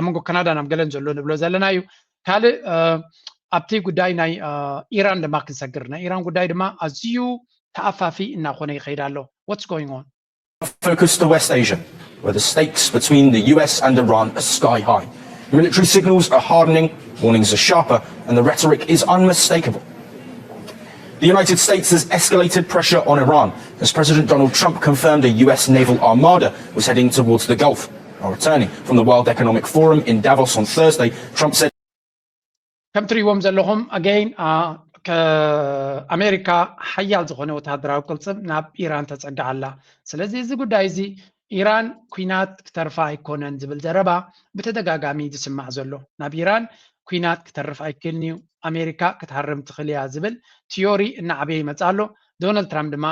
መንጎ ካናዳ ናብ ገለን ዘሎ ንብሎ ዘለና እዩ። ካልእ ኣብቲ ጉዳይ ናይ ኢራን ድማ ክንሰግር ናይ ኢራን ጉዳይ ድማ ኣዝዩ ተኣፋፊ እናኾነ ይኸይድ ኣሎ። What's going on? Focus to West Asia, where the stakes between the U S and Iran are sky high. Military signals are hardening, warnings are sharper, and the rhetoric is unmistakable. The United States has escalated pressure on Iran as President Donald Trump confirmed a U S naval armada was heading towards the Gulf. While returning from the World Economic Forum in Davos on Thursday, Trump said ከም ትሪእዎም ዘለኹም ኣገይን ኣሜሪካ ሓያል ዝኾነ ወታደራዊ ቅልፅም ናብ ኢራን ተፀግዓ ኣላ። ስለዚ እዚ ጉዳይ እዚ ኢራን ኩናት ክተርፋ ኣይኮነን ዝብል ዘረባ ብተደጋጋሚ ዝስማዕ ዘሎ። ናብ ኢራን ኩናት ክተርፍ ኣይክእልን እዩ፣ ኣሜሪካ ክትሃርም ትኽእል እያ ዝብል ቲዮሪ እናዓበየ ይመፅእ ኣሎ። ዶናልድ ትራምፕ ድማ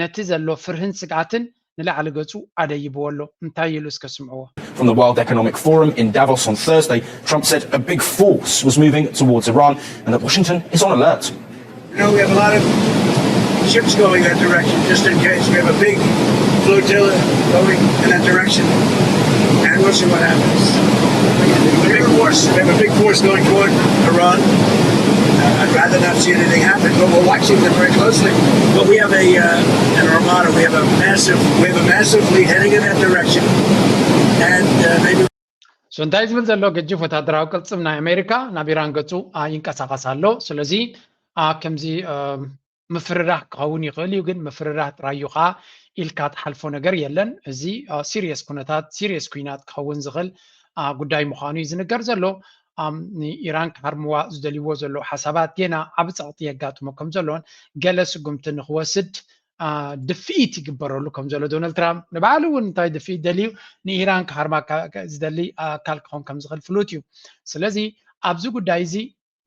ነቲ ዘሎ ፍርህን ስግኣትን ንላዕሊ ገፁ ኣደይብዎ ኣሎ። እንታይ ኢሉ እስከ ስምዕዎ። From the World Economic Forum in Davos on Thursday, Trump said a big force was moving towards Iran and that Washington is on alert. You know, we have a lot of ships going that direction, just in case. We have a big flotilla going in that direction. And we'll see what happens. We have a big force, we have a big force going toward Iran. Uh, I'd rather not see anything happen, but we're watching them very closely. But we have a uh, an armada, we have a massive, we have a massive fleet heading in that direction. And uh, maybe So እንታይ ዝብል ዘሎ ገጅፍ ወታደራዊ ቅልፅም ናይ ኣሜሪካ ናብ ኢራን ገፁ ይንቀሳቐስ ኣሎ። ስለዚ ከምዚ ምፍርራህ ክኸውን ይኽእል እዩ፣ ግን ምፍርራህ ጥራይ እዩ ከዓ ኢልካ ትሓልፎ ነገር የለን። እዚ ሲሪየስ ኩነታት፣ ሲሪየስ ኩናት ክኸውን ዝኽእል ጉዳይ ምዃኑ እዩ ዝንገር ዘሎ። ንኢራን ክሃርምዋ ዝደልይዎ ዘለዉ ሓሳባት ጌና ዓቢ ፀቕጢ የጋጥሞ ከም ዘሎን ገለ ስጉምቲ ንክወስድ ድፍኢት ይግበረሉ ከም ዘሎ ዶናልድ ትራምፕ ንባዕሉ እውን እንታይ ድፍኢት ደልዩ ንኢራን ክሃርማ ዝደሊ ኣካል ክኸውን ከም ዝኽእል ፍሉጥ እዩ። ስለዚ ኣብዚ ጉዳይ እዚ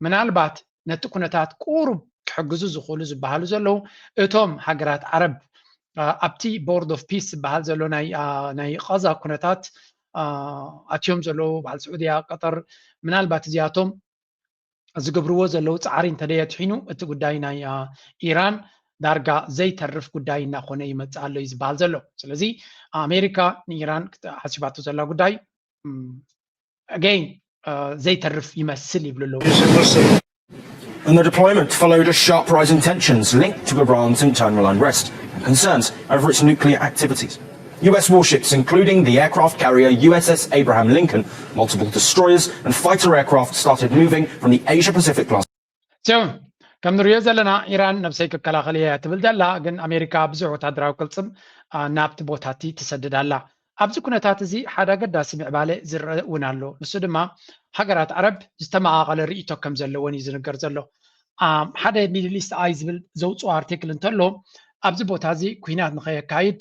ምናልባት ነቲ ኩነታት ቁሩብ ክሕግዙ ዝኽእሉ ዝበሃሉ ዘለዉ እቶም ሃገራት ዓረብ ኣብቲ ቦርድ ኦፍ ፒስ ዝበሃል ዘሎ ናይ ቀዛ ኩነታት ኣትዮም ዘለዉ በዓል ስዑድያ፣ ቀጠር ምናልባት እዚኣቶም ዝገብርዎ ዘለዉ ፃዕሪ እንተደየትሒኑ እቲ ጉዳይ ናይ ኢራን ዳርጋ ዘይተርፍ ጉዳይ እናኾነ ይመፅእ ኣሎ እዩ ዝበሃል ዘሎ። ስለዚ ኣሜሪካ ንኢራን ሓሲባቶ ዘላ ጉዳይ ኣገይን ዘይተርፍ ይመስል ይብሉ ኣለዉ። And the deployment followed a sharp rise in tensions linked to Iran's internal unrest and concerns over its nuclear activities. U S warships, including the aircraft carrier U S S Abraham Lincoln, multiple destroyers and fighter aircraft started moving from the Asia Pacific class. ከም ንሪኦ ዘለና ኢራን ነብሰይ ክከላኸል እየ ትብል ዘላ፣ ግን ኣሜሪካ ብዙሕ ወታደራዊ ቅልፅም ናብቲ ቦታቲ ትሰድድ ኣላ። ኣብዚ ኩነታት እዚ ሓደ ኣገዳሲ ምዕባለ ዝረአ እውን ኣሎ። ንሱ ድማ ሃገራት ዓረብ ዝተመቓቐለ ርእይቶ ከም ዘለወን እዩ ዝንገር ዘሎ። ሓደ ሚድል ኢስት ኣይ ዝብል ዘውፅኦ ኣርቲክል እንተሎ ኣብዚ ቦታ እዚ ኩናት ንኸየካይድ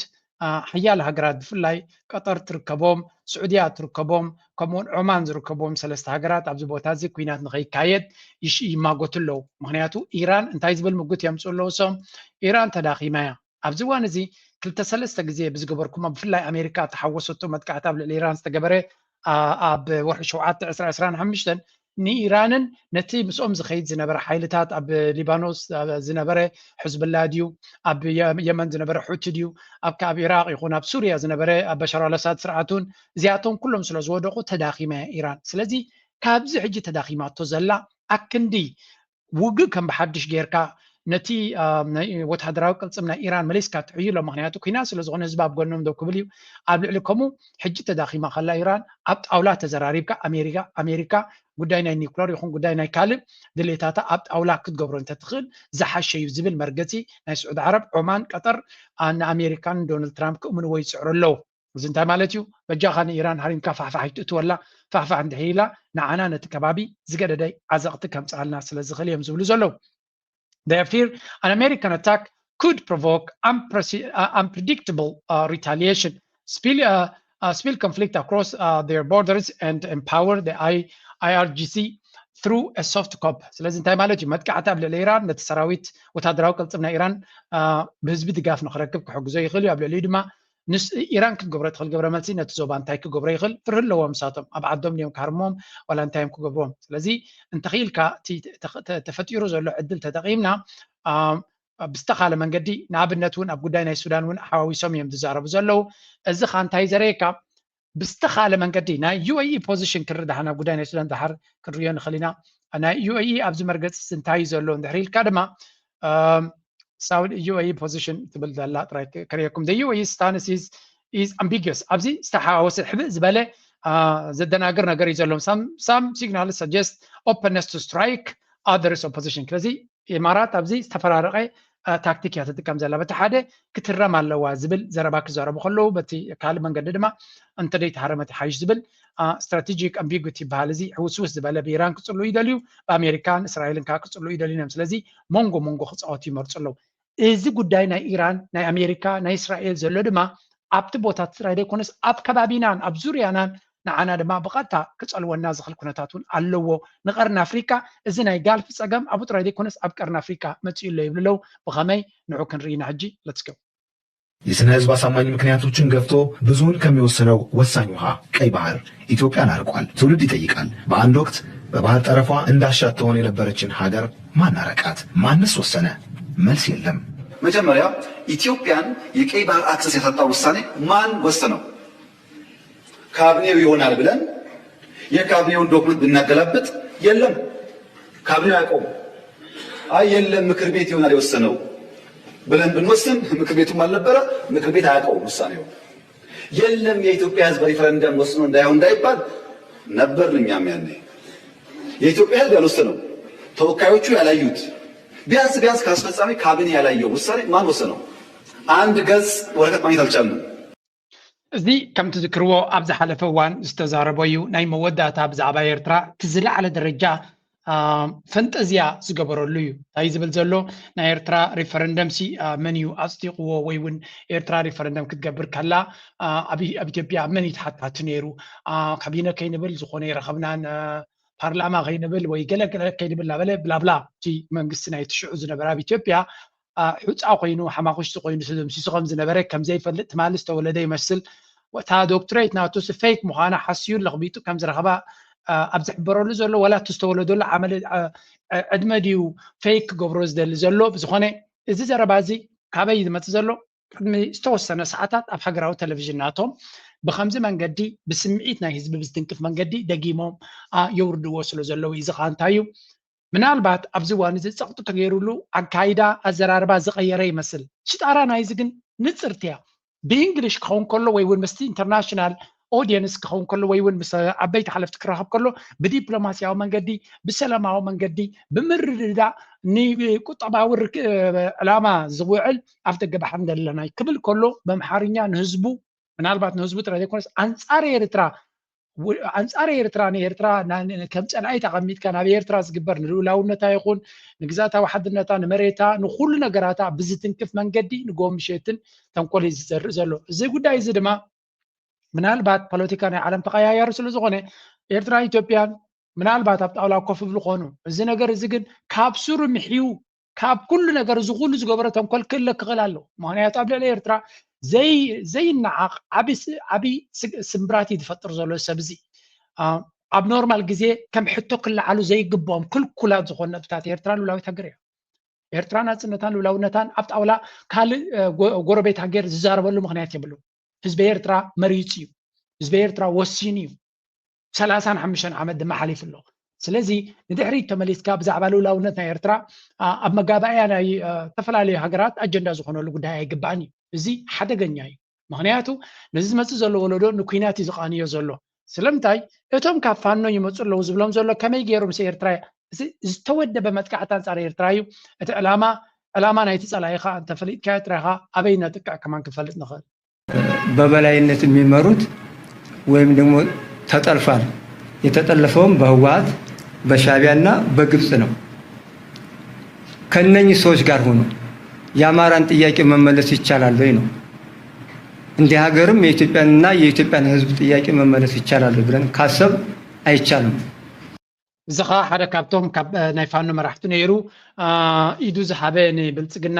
ሓያለ ሃገራት ብፍላይ ቀጠር ትርከቦም፣ ስዑድያ ትርከቦም፣ ከምኡውን ዖማን ዝርከቦም ሰለስተ ሃገራት ኣብዚ ቦታ እዚ ኩናት ንኸይካየድ ይማጎቱ ኣለዉ። ምክንያቱ ኢራን እንታይ ዝብል ምጉት የምፅኡ ኣለዉ እሶም ኢራን ተዳኺማ እያ። ኣብዚ እዋን እዚ ክልተ ሰለስተ ግዜ ብዝገበርኩሞ ብፍላይ ኣሜሪካ ተሓወሰቶ መጥቃዕቲ ኣብ ልዕሊ ኢራን ዝተገበረ ኣብ ወርሒ ሸውዓተ ዕስራ ዕስራን ሓሙሽተን ንኢራንን ነቲ ምስኦም ዝኸይድ ዝነበረ ሓይልታት ኣብ ሊባኖስ ዝነበረ ሕዝብላ ድዩ ኣብ የመን ዝነበረ ሑቲ ድዩ ኣብ ካብ ኢራቅ ይኹን ኣብ ሱርያ ዝነበረ ኣብ በሻር ኣልኣሳድ ስርዓቱን እዚኣቶም ኩሎም ስለ ዝወደቁ ተዳኺማ እያ ኢራን። ስለዚ ካብዚ ሕጂ ተዳኺማቶ ዘላ ኣክንዲ ውግእ ከም ብሓድሽ ጌርካ ነቲ ወታደራዊ ቅልፅም ናይ ኢራን መሊስካ ትሕይሎ። ምክንያቱ ኩናት ስለ ዝኾነ ህዝቢ ኣብ ጎኖም ደው ክብል እዩ። ኣብ ልዕሊ ከምኡ ሕጂ ተዳኺማ ከላ ኢራን ኣብ ጣውላ ተዘራሪብካ ኣሜሪካ ኣሜሪካ ጉዳይ ናይ ኒኩለር ይኹን ጉዳይ ናይ ካልእ ድሌታታ ኣብ ጣውላ ክትገብሮ እንተትኽእል ዝሓሸ እዩ ዝብል መርገፂ ናይ ስዑዲ ዓረብ፣ ዖማን፣ ቀጠር ንኣሜሪካን ዶናልድ ትራምፕ ክእምንዎ ይፅዕሩ ኣለዉ። እዚ እንታይ ማለት እዩ? በጃኻ ንኢራን ሃሪምካ ፋሕፋሕ ኣይትእትወላ። ፋሕፋሕ እንድሕር ኢላ ንዓና ነቲ ከባቢ ዝገደደ ዓዘቕቲ ከምፅኣልና ስለ ዝኽእል እዮም ዝብሉ ዘለዉ። They fear an American attack could provoke unprece- uh, unpredictable uh, retaliation, spill, uh, uh, spill conflict across uh, their borders and empower the I- IRGC through a soft cop. ስለዚ እንታይ ማለት እዩ? መጥቃዕቲ ኣብ ልዕሊ ኢራን ነቲ ሰራዊት ወታደራዊ ቅልፅም ናይ ኢራን ብህዝቢ ድጋፍ ንክረክብ ክሕግዞ ይኽእል እዩ። ኣብ ልዕሊኡ ድማ ንስ ኢራን ክትገብሮ ትኽእል ግብረ መልሲ ነቲ ዞባ እንታይ ክገብሮ ይኽእል? ፍርሂ ኣለዎም ንሳቶም። ኣብ ዓዶም ድዮም ክሃርሞም ዋላ እንታይ እዮም ክገብርዎም? ስለዚ እንተኽኢልካ እቲ ተፈጢሩ ዘሎ ዕድል ተጠቒምና ብዝተኻለ መንገዲ፣ ንኣብነት እውን ኣብ ጉዳይ ናይ ሱዳን እውን ሓዋዊሶም እዮም ዝዛረቡ ዘለዉ። እዚ ኻ እንታይ ዘረየካ? ብዝተኻለ መንገዲ ናይ ዩኤኢ ፖዚሽን ክንርኢ ደሓን ኣብ ጉዳይ ናይ ሱዳን ደሓር ክንሪኦ ንኽእል ኢና። ናይ ዩኤኢ ኣብዚ መርገፂ እንታይ እዩ ዘሎ እንድሕር ኢልካ ድማ ሳውዲ ዩኤኢ ፖዚሽን ትብል ዘላ ጥራይ ከርእየኩም። The UAE stance is is ambiguous። ኣብዚ ዝተሓዋወሰ ሕብእ ዝበለ ዘደናግር ነገር እዩ ዘለዎም። Some signals suggest openness to strike others opposition። ስለዚ ኢማራት ኣብዚ ዝተፈራረቐ ታክቲክ እያ ትጥቀም ዘላ። በቲ ሓደ ክትህረም ኣለዋ ዝብል ዘረባ ክዛረቡ ከለዉ፣ በቲ ካልእ መንገዲ ድማ እንተደይተሃረመት ይሓይሽ ዝብል strategic ambiguity ይበሃል። እዚ ሕውስውስ ዝበለ ብኢራን ክፅልኡ ይደልዩ፣ ብኣሜሪካን እስራኤልን ከዓ ክፅልኡ ይደልዩ እዮም። ስለዚ መንጎ መንጎ ክፃወቱ ይመርፁ ኣለዉ። እዚ ጉዳይ ናይ ኢራን፣ ናይ ኣሜሪካ፣ ናይ እስራኤል ዘሎ ድማ ኣብቲ ቦታት ጥራይ ዘይኮነስ ኣብ ከባቢናን ኣብ ዙርያናን ንዓና ድማ ብቐጥታ ክፀልወና ዝኽእል ኩነታት እውን ኣለዎ። ንቐርኒ ኣፍሪካ እዚ ናይ ጋልፍ ፀገም ኣብኡ ጥራይ ዘይኮነስ ኣብ ቀርኒ ኣፍሪካ መፂኡ ኣሎ ይብሉ ኣለዉ። ብኸመይ ንዑ ክንርኢ ኢና ሕጂ። Let's go። የስነ ህዝብ አሳማኝ ምክንያቶችን ገፍቶ ብዙውን ከሚወስነው ወሳኝ ውሃ ቀይ ባህር ኢትዮጵያን አርቋል። ትውልድ ይጠይቃል። በአንድ ወቅት በባህር ጠረፏ እንዳሻት ትሆን የነበረችን ሀገር ማን አረቃት? ማንስ ወሰነ? መልስ የለም። መጀመሪያ ኢትዮጵያን የቀይ ባህር አክሰስ ያሳጣው ውሳኔ ማን ወሰነው? ካቢኔው ይሆናል ብለን የካቢኔውን ዶክመንት ብናገላብጥ የለም፣ ካቢኔው አያውቀውም። አይ የለም ምክር ቤት ይሆናል የወሰነው ብለን ብንወስን ምክር ቤቱም አልነበረ፣ ምክር ቤት አያውቀውም ውሳኔው። የለም የኢትዮጵያ ህዝብ ሪፈረንደም ወስኖ እንዳይሆን እንዳይባል ነበርን እኛም ያኔ። የኢትዮጵያ ህዝብ ያልወሰነው፣ ተወካዮቹ ያላዩት፣ ቢያንስ ቢያንስ ከአስፈጻሚ ካቢኔ ያላየው ውሳኔ ማን ወሰነው? አንድ ገጽ ወረቀት ማግኘት አልቻልንም። እዚ ከም ትዝክርዎ ኣብ ዝሓለፈ እዋን ዝተዛረቦ እዩ። ናይ መወዳእታ ብዛዕባ ኤርትራ እቲ ዝለዓለ ደረጃ ፈንጠዝያ ዝገበረሉ እዩ። እንታይ ዝብል ዘሎ ናይ ኤርትራ ሪፈረንደም ሲ መን እዩ ኣፅዲቕዎ ወይ እውን ኤርትራ ሪፈረንደም ክትገብር ከላ ኣብ ኢትዮጵያ መን እዩ ተሓታቲ ነይሩ? ካቢነ ከይንብል ዝኾነ ይረኸብናን ፓርላማ ከይንብል ወይ ገለገለ ከይንብል እናበለ ብላብላ እቲ መንግስቲ ናይ ትሽዑ ዝነበረ ኣብ ኢትዮጵያ ሑፃ ኮይኑ ሓማኹሽቲ ኮይኑ ተደምሲሱ ከም ዝነበረ ከም ዘይፈልጥ ትማሊ ዝተወለደ ይመስል። እታ ዶክትሬት ናቱ ፌክ ምዃና ሓስዩ ለኽቢጡ ከም ዝረኸባ ኣብ ዝሕበረሉ ዘሎ ዋላ እቲ ዝተወለደሉ ዓመል ዕድመ ድዩ ፌክ ክገብሮ ዝደሊ ዘሎ? ብዝኾነ እዚ ዘረባ እዚ ካበይ ዝመፅእ ዘሎ? ቅድሚ ዝተወሰነ ሰዓታት ኣብ ሃገራዊ ቴሌቪዥን ናቶም ብከምዚ መንገዲ ብስምዒት ናይ ህዝቢ ብዝትንክፍ መንገዲ ደጊሞም የውርድዎ ስለ ዘለዉ እዩ። እዚ ከዓ እንታይ እዩ? ምናልባት ኣብዚ እዋን እዚ ፀቕጢ ተገይሩሉ ኣካይዳ ኣዘራርባ ዝቐየረ ይመስል። ሽጣራ ናይዚ ግን ንፅርቲ እያ። ብእንግሊሽ ክኸውን ከሎ ወይ እውን ምስቲ ኢንተርናሽናል ኦዲየንስ ክኸውን ከሎ ወይ እውን ምስ ዓበይቲ ሓለፍቲ ክራኸብ ከሎ ብዲፕሎማስያዊ መንገዲ፣ ብሰላማዊ መንገዲ፣ ብምርድዳእ ንቁጠባዊ ዕላማ ዝውዕል ኣፍ ደገ ባሕሪ ኣለና ክብል ከሎ በምሓርኛ ንህዝቡ ምናልባት ንህዝቡ ጥራይ ዘይኮነስ ኣንፃር ኤርትራ ኣንፃር ኤርትራ ንኤርትራ ከም ፀላኢት ኣቐሚጥካ ናብ ኤርትራ ዝግበር ንልኡላውነታ ይኹን ንግዛታዊ ሓድነታ ንመሬታ ንኩሉ ነገራታ ብዝትንክፍ መንገዲ ንጎምሸትን ተንኮል እዩ ዝዘርእ ዘሎ። እዚ ጉዳይ እዚ ድማ ምናልባት ፖለቲካ ናይ ዓለም ተቀያያሪ ስለ ዝኾነ ኤርትራን ኢትዮጵያን ምናልባት ኣብ ጣውላ ኮፍ ይብሉ ኮኑ። እዚ ነገር እዚ ግን ካብ ስሩ ምሕዩ ካብ ኩሉ ነገር እዚ ኩሉ ዝገበረ ተንኮል ክእለ ክኽእል ኣለዎ። ምክንያቱ ኣብ ልዕሊ ኤርትራ ዘይነዓቕ ዓብዪ ስምብራት እዩ ዝፈጥር ዘሎ ሰብ እዚ። ኣብ ኖርማል ግዜ ከም ሕቶ ክለዓሉ ዘይግብኦም ክልኩላት ዝኾኑ ነጥብታት ኤርትራ ልኡላዊት ሃገር እያ። ኤርትራ ናፅነታን ልኡላውነታን ኣብ ጣውላ ካልእ ጎረቤት ሃገር ዝዛረበሉ ምክንያት የብሉ። ህዝቢ ኤርትራ መሪፁ እዩ። ህዝቢ ኤርትራ ወሲኑ እዩ። ሰላሳን ሓሙሽተን ዓመት ድማ ሓሊፉ ኣሎ። ስለዚ ንድሕሪት ተመሊስካ ብዛዕባ ልኡላውነት ናይ ኤርትራ ኣብ መጋባእያ ናይ ዝተፈላለዩ ሃገራት ኣጀንዳ ዝኾነሉ ጉዳይ ኣይግባእን እዩ። እዚ ሓደገኛ እዩ። ምኽንያቱ ነዚ ዝመፅእ ዘሎ ወለዶ ንኲናት እዩ ዝቓንዮ ዘሎ። ስለምንታይ? እቶም ካብ ፋኖ ይመፁ ኣለዉ ዝብሎም ዘሎ ከመይ ገይሩ ምስ ኤርትራ ዝተወደበ መጥቃዕቲ ኣንፃር ኤርትራ እዩ። እቲ ዕላማ ዕላማ ናይቲ ፀላኢ ኸዓ እንተፈሊጥካዮ ጥራይ ኸዓ ኣበይ ነጥቅዕ ከማን ክንፈልጥ ንኽእል። በበላይነት የሚመሩት ወይም ደግሞ ተጠልፏል። የተጠለፈውም በህወሓት በሻቢያና በግብፅ ነው። ከነኚህ ሰዎች ጋር ሆኖ የአማራን ጥያቄ መመለስ ይቻላል ወይ ነው? እንደ ሀገርም የኢትዮጵያንና የኢትዮጵያን ህዝብ ጥያቄ መመለስ ይቻላል ብለን ካሰብ አይቻልም። እዚ ኸዓ ሓደ ካብቶም ካብ ናይ ፋኖ መራሕቲ ነይሩ ኢዱ ዝሃበ ንብልፅግና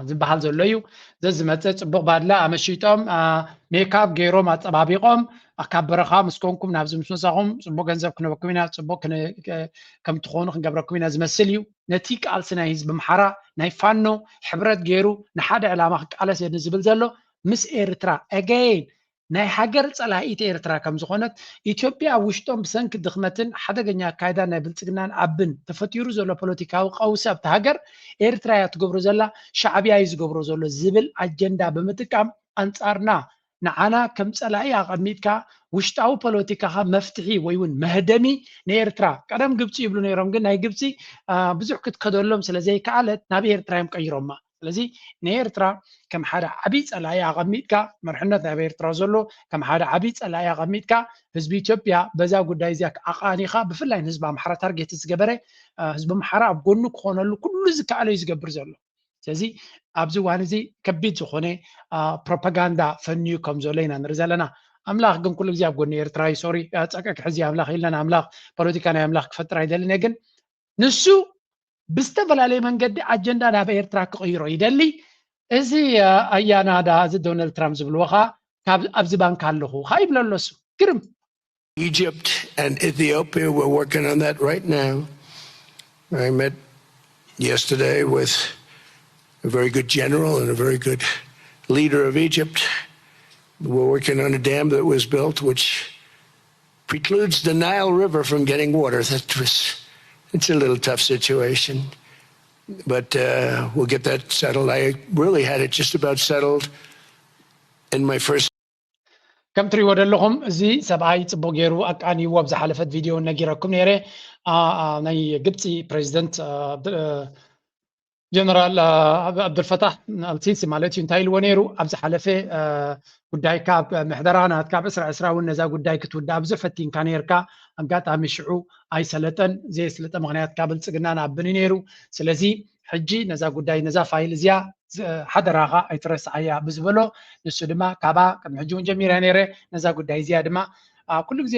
ዝበሃል ዘሎ እዩ። ዘዝመፀ ፅቡቕ ባድላ ኣመሺጦም ሜካፕ ገይሮም ኣፀባቢቖም ካብ በረኻ ምስ ኮንኩም ናብዚ ምስ መፃኹም ፅቡቕ ገንዘብ ክነበኩም ኢና፣ ፅቡቕ ከም ትኾኑ ክንገብረኩም ኢና ዝመስል እዩ። ነቲ ቃልሲ ናይ ህዝቢ ኣምሓራ ናይ ፋኖ ሕብረት ገይሩ ንሓደ ዕላማ ክቃለስ እየ ዝብል ዘሎ ምስ ኤርትራ again ናይ ሃገር ፀላኢት ኤርትራ ከም ዝኾነት ኢትዮጵያ ኣብ ውሽጦም ብሰንኪ ድኽመትን ሓደገኛ ኣካይዳን ናይ ብልፅግናን ኣብን ተፈጢሩ ዘሎ ፖለቲካዊ ቀውሲ ኣብቲ ሃገር ኤርትራ እያ ትገብሮ ዘላ፣ ሻዕብያ እዩ ዝገብሮ ዘሎ ዝብል ኣጀንዳ ብምጥቃም ኣንፃርና ንዓና ከም ፀላኢ ኣቐሚጥካ ውሽጣዊ ፖለቲካኻ መፍትሒ ወይ እውን መህደሚ ንኤርትራ ቀደም ግብፂ ይብሉ ነይሮም፣ ግን ናይ ግብፂ ብዙሕ ክትከደሎም ስለ ዘይከኣለት ናብ ኤርትራ እዮም ቀይሮማ። ስለዚ ንኤርትራ ከም ሓደ ዓብዪ ፀላኢ ኣቐሚጥካ መርሕነት ናይ ኤርትራ ዘሎ ከም ሓደ ዓብዪ ፀላኢ ኣቐሚጥካ ህዝቢ ኢትዮጵያ በዛ ጉዳይ እዚኣ ኣቓኒኻ ብፍላይ ንህዝቢ ኣምሓራ ታርጌት ዝገበረ ህዝቢ ኣምሓራ ኣብ ጎኑ ክኾነሉ ኩሉ ዝከኣሎ እዩ ዝገብር ዘሎ። ስለዚ ኣብዚ እዋን እዚ ከቢድ ዝኾነ ፕሮፓጋንዳ ፈንዩ ከም ዘሎ ኢና ንርኢ ዘለና። ኣምላኽ ግን ኩሉ ግዜ ኣብ ጎኒ ኤርትራ እዩ። ሶሪ ፀቅቅ ሕዚ ኣምላኽ ኢልና ኣምላኽ ፖለቲካ ናይ ኣምላኽ ክፈጥር ኣይደልን እየ፣ ግን ንሱ ብዝተፈላለየ መንገዲ ኣጀንዳ ናብ ኤርትራ ክቕይሮ ይደሊ። እዚ ኣያናዳ እዚ ዶናልድ ትራምፕ ዝብልዎ ኸዓ ኣብዚ ባንክ ኣለኹ ኸዓ ይብሎ ኣሎ እሱ። ግርም። Egypt and Ethiopia, we're working on that right now. I met yesterday with a very good general and a very good leader of Egypt. We're working on a dam that was built, which precludes the Nile River from getting water. That was, it's a little tough situation, but uh, we'll get that settled. I really had it just about settled in my first. ከም ትሪእዎ ዘለኹም እዚ ሰብኣይ ፅቡቅ ገይሩ ኣቃኒዎ ኣብ ዝሓለፈት ቪድዮ ነጊረኩም ነይረ። ናይ ግብፂ ፕሬዚደንት ጀነራል ኣብዱልፈታሕ ኣልሲሲ ማለት እዩ እንታይ ኢልዎ ነይሩ ኣብ ዝሓለፈ ጉዳይካ ኣብ ምሕደራ ናትካ ኣብ ዕስራ ዕስራ እውን ነዛ ጉዳይ ክትውዳእ ብዙሕ ፈቲንካ ነይርካ ኣጋጣሚ ሽዑ ኣይሰለጠን ዘየስልጠ ምክንያት ካብ ብልፅግና ንኣብኒ ነይሩ ስለዚ ሕጂ ነዛ ጉዳይ ነዛ ፋይል እዚኣ ሓደራኻ ኣይትረስዓያ ብዝበሎ ንሱ ድማ ካባ ቅድሚ ሕጂ እውን ጀሚረ ነይረ ነዛ ጉዳይ እዚኣ ድማ ኩሉ ግዜ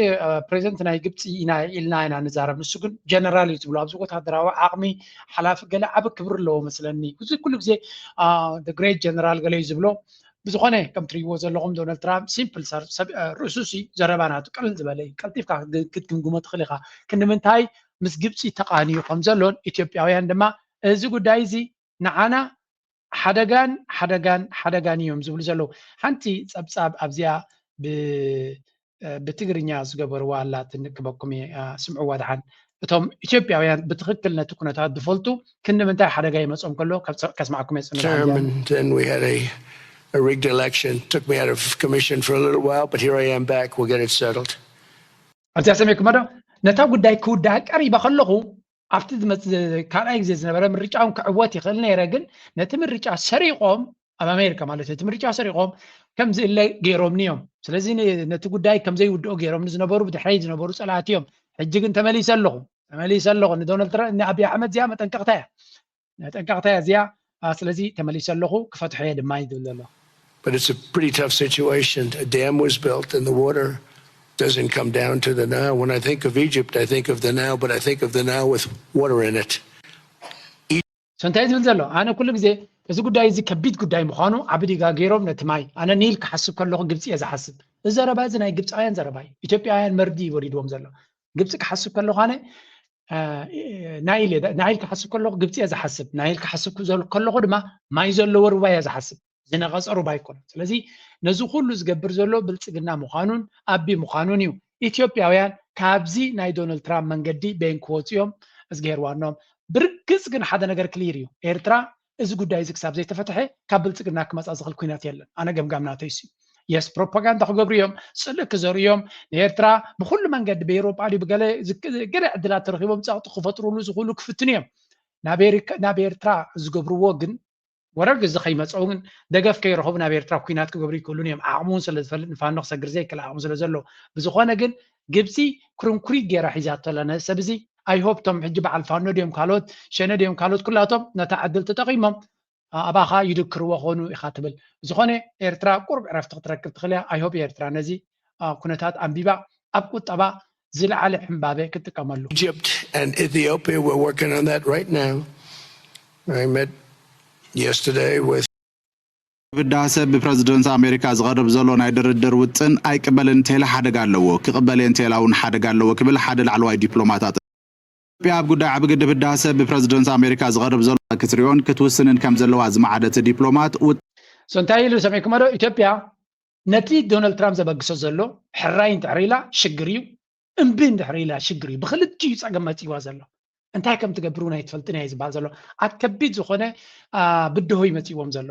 ፕሬዚደንት ናይ ግብፂ ኢና ኢልና ኢና ንዛረብ ንሱ ግን ጀነራል እዩ ዝብሎ ኣብዚ ወታደራዊ ዓቕሚ ሓላፊ ገለ ዓብ ክብሪ ኣለዎ መስለኒ እዚ ኩሉ ግዜ ግሬት ጀነራል ገለ እዩ ዝብሎ ብዝኾነ ከም ትሪእዎ ዘለኹም ዶናልድ ትራምፕ ሲምፕል ሰብ ርእሱ ሲ ዘረባ ናቱ ቅልል ዝበለ እዩ ቀልጢፍካ ክትግምግሞ ትኽእል ኢኻ ክንዲ ምንታይ ምስ ግብፂ ተቃንዩ ከም ዘሎን ኢትዮጵያውያን ድማ እዚ ጉዳይ እዚ ንዓና ሓደጋን ሓደጋን ሓደጋን እዮም ዝብሉ ዘለዉ ሓንቲ ፀብፃብ ኣብዚኣ ብትግርኛ ዝገበርዋ ኣላትኒ ክበኩም እየ ስምዕዋ ድሓን እቶም ኢትዮጵያውያን ብትኽክል ነቲ ኩነታት ዝፈልጡ ክንዲ ምንታይ ሓደጋ ይመፆም ከሎ ከስማዕኩም እየ ፅኑዕ Chairman, then we had a, a rigged election. Took me out of commission for a little while, but here I am back. We'll get it settled. ኣብዚኣ ሰሚዕኩሞ ዶ ነታ ጉዳይ ክውዳእ ቀሪበ ከለኹ ኣብቲ ዝመፅእ ካልኣይ ግዜ ዝነበረ ምርጫ እውን ክዕወት ይኽእል ነይረ ግን ነቲ ምርጫ ሰሪቖም ኣብ ኣሜሪካ ማለት እዩ እቲ ምርጫ ሰሪቖም ከምዚ እለ ገይሮምኒ እዮም ስለዚ ነቲ ጉዳይ ከምዘይውድኦ ገይሮምኒ ዝነበሩ ብድሕረይ ዝነበሩ ፀላእቲ እዮም ሕጂ ግን ተመሊሰ ኣለኹ ተመሊሰ ኣለኹ ንዶናልድ ትራምፕ ንኣብይ ኣሕመድ እዚኣ መጠንቀቕታ እያ መጠንቀቕታ እያ እዚኣ ስለዚ ተመሊሰ ኣለኹ ክፈትሖ እየ ድማ እዩ ዝብል ዘሎ But it's a pretty tough situation. A dam was built and the water doesn't come down to the Nile. When I think of Egypt, I think of the Nile, but I think of the Nile with water in it. So እንታይ ዝብል ዘሎ ኣነ ኩሉ ግዜ እዚ ጉዳይ እዚ ከቢድ ጉዳይ ምዃኑ ዓቢ ዲጋ ገይሮም ነቲ ማይ ኣነ ኒል ክሓስብ ከለኹ ግብፂ እየ ዝሓስብ እዚ ዘረባ እዚ ናይ ግብፃውያን ዘረባ እዩ ኢትዮጵያውያን መርዲ እዩ ወሪድዎም ዘሎ ግብፂ ክሓስብ ከለኹ ኣነ ናይል ናይል ክሓስብ ከለኹ ግብፂ እየ ዝሓስብ ናይል ክሓስብ ከለኹ ድማ ማይ ዘለዎ ሩባ እየ ዝሓስብ ዝነቐፀ ሩባ ኣይኮነን ስለዚ ነዚ ኩሉ ዝገብር ዘሎ ብልፅግና ምዃኑን ኣቢ ምዃኑን እዩ ኢትዮጵያውያን ካብዚ ናይ ዶናልድ ትራምፕ መንገዲ በይን ክወፁ እዮም። እዝግሄር ዋኖም ብርግፅ ግን ሓደ ነገር ክሊር እዩ። ኤርትራ እዚ ጉዳይ እዚ ክሳብ ዘይተፈትሐ ካብ ብልፅግና ክመፃ ዝኽእል ኩናት የለን። ኣነ ገምጋም ናተይ ሲ የስ ፕሮፓጋንዳ ክገብሩ እዮም፣ ፅልእ ክዘሩ እዮም። ንኤርትራ ብኩሉ መንገዲ ብኤሮጳ ድዩ ብገለ ገለ ዕድላት ተረኪቦም ፀቕጢ ክፈጥሩሉ ዝኽእሉ ክፍትኑ እዮም። ናብ ኤርትራ ዝገብርዎ ግን ወረግ እዚ ከይመፀው ግን ደገፍ ከይረኸቡ ናብ ኤርትራ ኩናት ክገብሩ ይክእሉን እዮም። ዓቕሙ እውን ስለዝፈልጥ ንፋኖ ክሰግር ዘይክእል ዓቕሙ ስለዘሎ ብዝኾነ ግን ግብፂ ክርንኩሪ ገይራ ሒዛቶ ኣላ ነዚ ሰብ እዚ። ኣይሆፕ ቶም ሕጂ በዓል ፋኖ ድዮም ካልኦት ሸነ ድዮም ካልኦት ኩላቶም ነታ ዕድል ተጠቒሞም ኣባኻ ይድክርዎ ኾኑ ኢኻ ትብል። ብዝኾነ ኤርትራ ቁሩብ ዕረፍቲ ክትረክብ ትኽእል እያ። ኣይሆፕ ኤርትራ ነዚ ኩነታት ኣንቢባ ኣብ ቁጠባ ዝለዓለ ሕምባበ ክትጥቀመሉ። Egypt and Ethiopia, we're working on that right now. I met yesterday with ህዳሰ ብፕረዚደንት ኣሜሪካ ዝቐርብ ዘሎ ናይ ድርድር ውጥን ኣይቅበልን እንተኢላ ሓደጋ ኣለዎ፣ ክቕበል እየ እንተኢላ እውን ሓደጋ ኣለዎ ክብል ሓደ ላዕለዋይ ዲፕሎማት ኣጠ ኢትዮጵያ ኣብ ጉዳይ ዓቢ ግድብ ህዳሰ ብፕረዚደንት ኣሜሪካ ዝቐርብ ዘሎ ክትሪኦን ክትውስንን ከም ዘለዋ ዝመዓደቲ ዲፕሎማት ውጥ So እንታይ ኢሉ ሰሚዕኩሞ ዶ? ኢትዮጵያ ነቲ ዶናልድ ትራምፕ ዘበግሶ ዘሎ ሕራይ እንድሕር ኢላ ሽግር እዩ፣ እምቢ እንድሕር ኢላ ሽግር እዩ። ብክልቲኡ ጸገም መጺእዋ ዘሎ። እንታይ ከም ትገብር እውን ኣይትፈልጥን እያ እዩ ዝበሃል ዘሎ። ኣብ ከቢድ ዝኾነ ብድሆ እዩ መጺእዎም ዘሎ።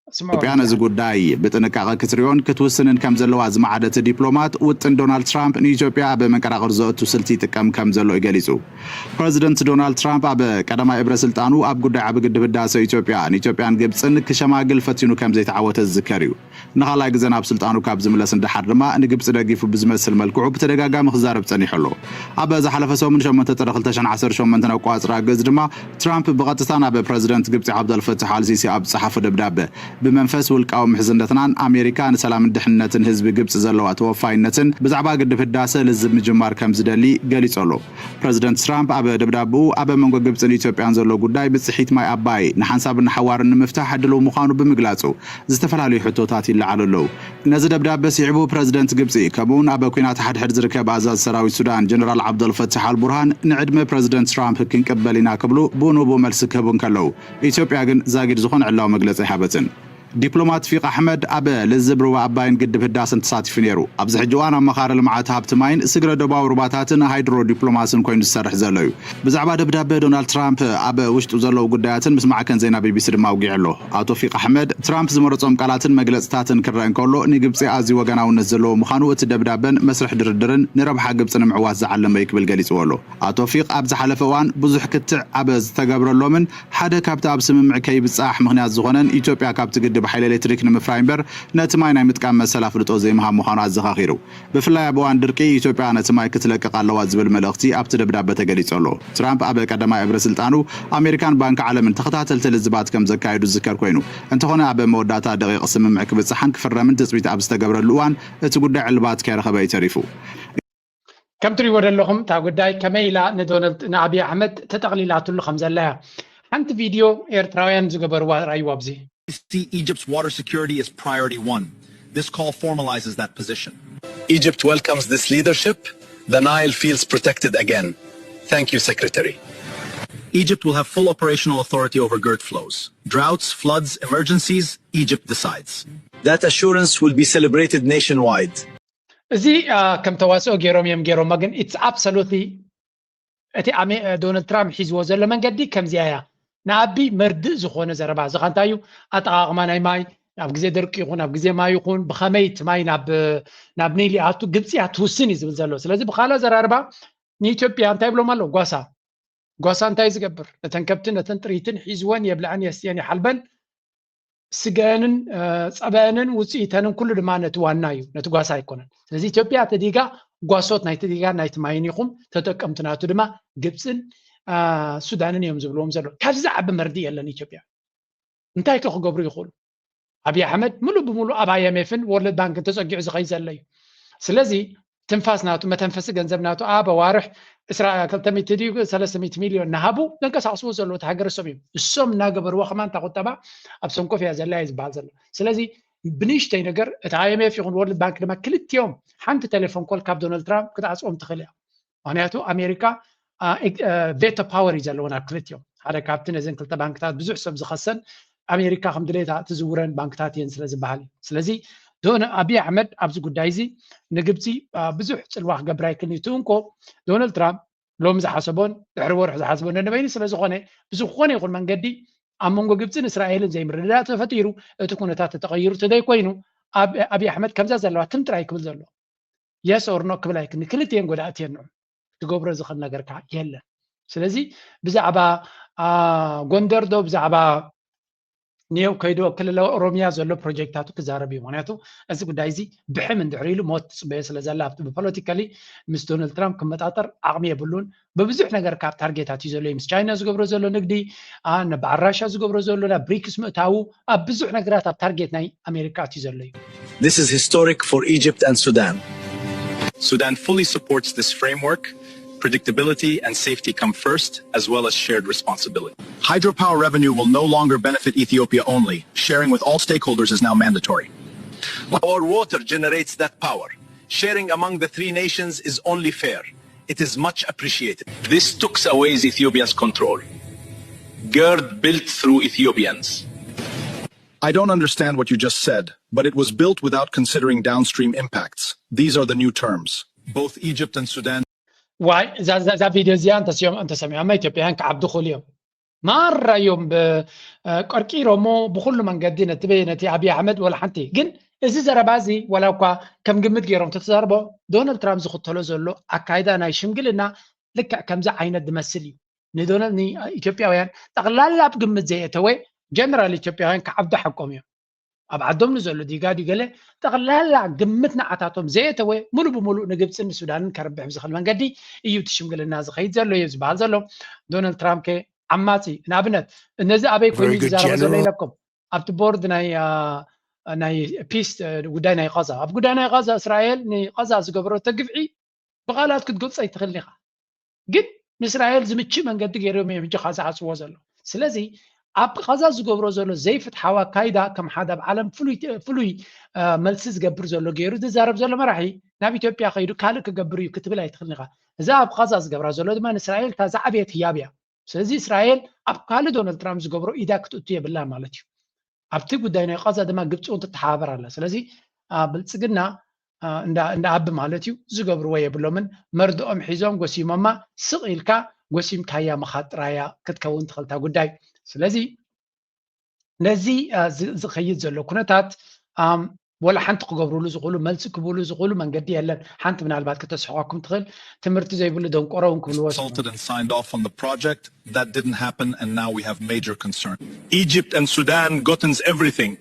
ኢትዮጵያ ነዚ ጉዳይ ብጥንቃቐ ክትሪኦን ክትውስንን ከም ዘለዋ ዝመዓደቲ ዲፕሎማት ውጥን ዶናልድ ትራምፕ ንኢትዮጵያ ኣብ መንቀራቕር ዘእቱ ስልቲ ይጥቀም ከም ዘሎ እዩ ገሊጹ። ፕረዚደንት ዶናልድ ትራምፕ ኣብ ቀዳማይ እብረ ስልጣኑ ኣብ ጉዳይ ዓቢ ግድብ ህዳሰ ኢትዮጵያ ንኢትዮጵያን ግብጽን ክሸማግል ፈቲኑ ከም ዘይተዓወተ ዝዝከር እዩ። ንኻልኣይ ግዘ ናብ ስልጣኑ ካብ ዝምለስ ንደሓር ድማ ንግብጺ ደጊፉ ብዝመስል መልክዑ ብተደጋጋሚ ክዛረብ ጸኒሑ ኣሎ። ኣብ ዝሓለፈ ሰሙን ሸሞንተ ጥሪ ክልተ ሽሕን ዓሰርተ ሸሞንተን ኣቋጽራ ግእዝ ድማ ትራምፕ ብቐጥታ ናብ ፕረዚደንት ግብጺ ዓብደልፈታሕ ኣልሲሲ ኣብ ዝጸሓፎ ደብዳበ ብመንፈስ ውልቃዊ ምሕዝነትናን ኣሜሪካ ንሰላምን ድሕንነትን ህዝቢ ግብጺ ዘለዋ ተወፋይነትን ብዛዕባ ግድብ ህዳሰ ልዝብ ምጅማር ከም ዝደሊ ገሊጹ ኣሎ። ፕረዚደንት ትራምፕ ኣብ ደብዳብኡ ኣብ መንጎ ግብጽን ኢትዮጵያን ዘሎ ጉዳይ ብጽሒት ማይ ኣባይ ንሓንሳብን ንሓዋርን ንምፍታሕ ድሉው ምዃኑ ብምግላጹ ዝተፈላለዩ ሕቶታት ይለዓሉ ኣለዉ። ነዚ ደብዳበ ስዒቡ ፕረዚደንት ግብጺ ከምኡውን ኣብ ኲናት ሓድሕድ ዝርከብ ኣዛዚ ሰራዊት ሱዳን ጀነራል ዓብደልፈታሕ ኣልቡርሃን ንዕድመ ፕረዚደንት ትራምፕ ክንቅበል ኢና ክብሉ ብኡ ንብኡ መልሲ ክህቡ እንከለዉ ኢትዮጵያ ግን ዛጊድ ዝኾነ ዕላዊ መግለጺ ኣይሃበትን። ዲፕሎማት ፊቅ ኣሕመድ ኣብ ልዝብ ሩባ ኣባይን ግድብ ህዳሰን ተሳቲፉ ነይሩ። ኣብዚ ሕጂ እዋን ኣማኻሪ ልምዓት ሃብቲ ማይን ስግረ ዶባዊ ሩባታትን ሃይድሮ ዲፕሎማስን ኮይኑ ዝሰርሕ ዘሎ እዩ። ብዛዕባ ደብዳበ ዶናልድ ትራምፕ ኣብ ውሽጡ ዘለዉ ጉዳያትን ምስ ማዕከን ዜና ቢቢሲ ድማ ኣውጊዑ ኣሎ። ኣቶ ፊቅ ኣሕመድ ትራምፕ ዝመረጾም ቃላትን መግለጽታትን ክረአ እንከሎ ንግብጺ ኣዝዩ ወገናውነት ዘለዎ ምዃኑ እቲ ደብዳበን መስርሕ ድርድርን ንረብሓ ግብጺ ንምዕዋት ዝዓለመ እዩ ክብል ገሊጽዎ ኣሎ። ኣቶ ፊቅ ኣብ ዝሓለፈ እዋን ብዙሕ ክትዕ ኣብ ዝተገብረሎምን ሓደ ካብቲ ኣብ ስምምዕ ከይብጻሕ ምኽንያት ዝኾነን ኢትዮጵያ ካብቲ ግድብ ሓይሊ ኤሌክትሪክ ንምፍራይ እምበር ነቲ ማይ ናይ ምጥቃም መሰል ኣፍልጦ ዘይምሃብ ምዃኑ ኣዘኻኺሩ። ብፍላይ ኣብ እዋን ድርቂ ኢትዮጵያ ነቲ ማይ ክትለቅቕ ኣለዋ ዝብል መልእኽቲ ኣብቲ ደብዳበ ተገሊጹ ኣሎ። ትራምፕ ኣብ ቀዳማይ እብረ ስልጣኑ ኣሜሪካን ባንኪ ዓለምን ተኸታተልቲ ልዝባት ከም ዘካየዱ ዝዝከር ኮይኑ፣ እንተኾነ ኣብ መወዳእታ ደቂቕ ስምምዕ ክብጽሓን ክፍረምን ትጽቢት ኣብ ዝተገብረሉ እዋን እቲ ጉዳይ ዕልባት ከይረኸበ እዩ ተሪፉ። ከም ትሪእዎ ዘለኹም እታ ጉዳይ ከመይ ኢላ ንዶናልድ ንኣብይ ኣሕመድ ተጠቕሊላትሉ ከም ዘላ እያ። ሓንቲ ቪድዮ ኤርትራውያን ዝገበርዋ ርኣይዋ ኣብዚ። See, Egypt's water security is priority one. This call formalizes that position. Egypt welcomes this leadership. The Nile feels protected again. Thank you, Secretary. Egypt will have full operational authority over GERD flows. Droughts, floods, emergencies, Egypt decides. That assurance will be celebrated nationwide. እዚ ከም ተዋስኦ ገይሮም እዮም ገይሮማ፣ ግን it's absolutely እቲ ዶናልድ ትራምፕ ሒዝዎ ዘሎ መንገዲ ከምዚኣ እያ። ንኣቢ መርድእ ዝኾነ ዘረባ እዚ ኸ እንታይ እዩ? ኣጠቓቕማ ናይ ማይ ኣብ ግዜ ደርቂ ይኹን ኣብ ግዜ ማይ ይኹን ብኸመይ እቲ ማይ ናብ ናብ ኒል ይኣቱ ግብፂ እያ ትውስን እዩ ዝብል ዘሎ። ስለዚ ብኻልእ ኣዘራርባ ንኢትዮጵያ እንታይ ይብሎም ኣሎ? ጓሳ ጓሳ እንታይ ዝገብር? ነተን ከብትን ነተን ጥሪትን ሒዝወን የብልዐን የስትየን ይሓልበን ስገአንን ፀበአንን ውፅኢተንን ኩሉ ድማ ነቲ ዋና እዩ፣ ነቲ ጓሳ ኣይኮነን። ስለዚ ኢትዮጵያ ተዲጋ ጓሶት ናይቲ ዲጋ ናይቲ ማይን ኢኹም ተጠቀምቲ ናቱ ድማ ግብፅን ሱዳንን እዮም ዝብልዎም ዘሎ። ካብዚ ዝዓቢ መርድእ የለን ኢትዮጵያ። እንታይ ከ ክገብሩ ይኽእሉ? ኣብይ ኣሕመድ ሙሉእ ብሙሉእ ኣብ ኣይኤምኤፍን ወርልድ ባንክን ተፀጊዑ ዝኸይድ ዘሎ እዩ። ስለዚ ትንፋስ ናቱ መተንፈሲ ገንዘብ ናቱ ኣብ ኣዋርሕ ክልተ ሚእቲ ድዩ ሰለስተ ሚእቲ ሚልዮን ናሃቡ ዘንቀሳቕስዎ ዘለዉ እቲ ሃገረሰብ እዮም። እሶም እናገበርዎ ከማን እታ ቁጠባ ኣብ ሰንኮፍ እያ ዘላ እዩ ዝበሃል ዘሎ። ስለዚ ብንእሽተይ ነገር እቲ ኣይኤምኤፍ ይኹን ወርልድ ባንክ ድማ ክልቲኦም ሓንቲ ቴሌፎን ኮል ካብ ዶናልድ ትራምፕ ክትዓፅዎም ትኽእል እያ። ምክንያቱ ኣሜሪካ ቬቶ ፓወር እዩ ዘለወን ኣብ ክልቲኦም። ሓደ ካብቲ ነዘን ክልተ ባንክታት ብዙሕ ሰብ ዝኸሰን ኣሜሪካ ከም ድሌታ ትዝውረን ባንክታት እየን ስለ ዝበሃል እዩ። ስለዚ ዶነ ኣብይ ኣሕመድ ኣብዚ ጉዳይ እዚ ንግብፂ ብዙሕ ፅልዋ ክገብር ኣይክእልን እዩ። እቲ እንኮ ዶናልድ ትራምፕ ሎሚ ዝሓሰቦን ድሕሪ ወርሒ ዝሓስቦን ነንበይኑ ስለ ዝኾነ፣ ብዝኾነ ይኹን መንገዲ ኣብ መንጎ ግብፅን እስራኤልን ዘይምርድዳእ ተፈጢሩ፣ እቲ ኩነታት ተተቐይሩ ተዘይኮይኑ ኣብይ ኣሕመድ ከምዛ ዘለዋ ትም ጥራይ ክብል ዘሎ። የስ ኦር ኖ ክብል ኣይክእልን። ክልቲኤን ጎዳእቲ እየን ንዑ። ትገብሮ ዝኽእል ነገር ከዓ የለን። ስለዚ ብዛዕባ ጎንደር ዶ ብዛዕባ ኒው ከይዶ ክልል ኦሮሚያ ዘሎ ፕሮጀክታቱ ክዛረብ እዩ። ምክንያቱ እዚ ጉዳይ እዚ ብሕም እንድሕር ኢሉ ሞት ትፅበዮ ስለ ዘላ ኣብቲ ብፖለቲካሊ ምስ ዶናልድ ትራምፕ ክመጣጠር ዓቕሚ የብሉን። ብብዙሕ ነገር ካብ ታርጌታት እዩ ዘሎ እዩ ምስ ቻይና ዝገብሮ ዘሎ ንግዲ፣ ነባዓል ራሻ ዝገብሮ ዘሎ ናብ ብሪክስ ምእታዉ ኣብ ብዙሕ ነገራት ኣብ ታርጌት ናይ ኣሜሪካ ኣትዩ ዘሎ እዩ። This is historic for Egypt and Sudan. Sudan fully supports this framework. Predictability and safety come first, as well as shared responsibility. Hydropower revenue will no longer benefit Ethiopia only. Sharing with all stakeholders is now mandatory. Our water generates that power. Sharing among the three nations is only fair. It is much appreciated. This took away Ethiopia's control. GERD built through Ethiopians. I don't understand what you just said, but it was built without considering downstream impacts. These are the new terms. Both Egypt and Sudan. ዋይ እዛ ቪድዮ እዚኣ እንተሰሚዖማ ኢትዮጵያውያን ክዓብዱ ክእሉ እዮም። ማራ እዮም ቀርቂሮሞ ብኩሉ መንገዲ ነቲ ነቲ ኣብይ ኣሕመድ ወላ ሓንቲ። ግን እዚ ዘረባ እዚ ዋላ እኳ ከም ግምት ገይሮም ተተዛርቦ ዶናልድ ትራምፕ ዝኽተሎ ዘሎ ኣካይዳ ናይ ሽምግልና ልክዕ ከምዚ ዓይነት ዝመስል እዩ። ንዶናልድ ንኢትዮጵያውያን ጠቕላላ ኣብ ግምት ዘየእተወ ጀነራል ኢትዮጵያውያን ክዓብዱ ሓቆም እዮም። ኣብ ዓዶም ንዘሎ ዲጋ ድዩ ገለ ጠቕላላ ግምት ንዓታቶም ዘየእተወ ሙሉ ብሙሉ ንግብፅን ንሱዳንን ከርብሕ ብዝኽእል መንገዲ እዩ እቲ ሽምግልና ዝኸይድ ዘሎ እዩ ዝበሃል ዘሎ። ዶናልድ ትራምፕ ከ ዓማፂ ንኣብነት ነዚ ኣበይ ኮይኑ ዝዛረበ ዘሎ ኢለኩም ኣብቲ ቦርድ ናይ ናይ ፒስ ጉዳይ ናይ ቃዛ ኣብ ጉዳይ ናይ ቃዛ እስራኤል ንቃዛ ዝገበረቶ ግፍዒ ብቃላት ክትገልፆ ኣይትኽእልን ኢኻ። ግን ንእስራኤል ዝምችእ መንገዲ ገይሮም እዮም ሕጂ ዝዓፅዎ ዘሎ። ስለዚ ኣብ ቃዛ ዝገብሮ ዘሎ ዘይፍትሓዊ ኣካይዳ ከም ሓደ ኣብ ዓለም ፍሉይ መልሲ ዝገብር ዘሎ ገይሩ ዝዛረብ ዘሎ መራሒ ናብ ኢትዮጵያ ከይዱ ካልእ ክገብር እዩ ክትብል ኣይትኽእልን ኢኻ። እዛ ኣብ ቃዛ ዝገብራ ዘሎ ድማ ንእስራኤል እታ ዝዓበየት ህያብ እያ። ስለዚ እስራኤል ኣብ ካልእ ዶናልድ ትራምፕ ዝገብሮ ኢዳ ክትእቱ የብላን ማለት እዩ። ኣብቲ ጉዳይ ናይ ቃዛ ድማ ግብፂ እውን ትተሓባበር ኣላ። ስለዚ ብልፅግና እንዳ ኣቢ ማለት እዩ ዝገብርዎ የብሎምን። መርድኦም ሒዞም ጎሲሞማ ስቕ ኢልካ ጎሲምካያ ምኻድ ጥራያ ክትከውን ትኽእልታ ጉዳይ። ስለዚ ነዚ ዝኸይድ ዘሎ ኩነታት ወላ ሓንቲ ክገብርሉ ዝኽእሉ መልሲ ክብሉ ዝኽእሉ መንገዲ የለን። ሓንቲ ምናልባት ከተስሕቐኩም ትኽእል ትምህርቲ ዘይብሉ ደንቆሮ እውን ክብልዎ Consulted and signed off on the project. That didn't happen, and now we have major concern. Egypt and Sudan gottens everything.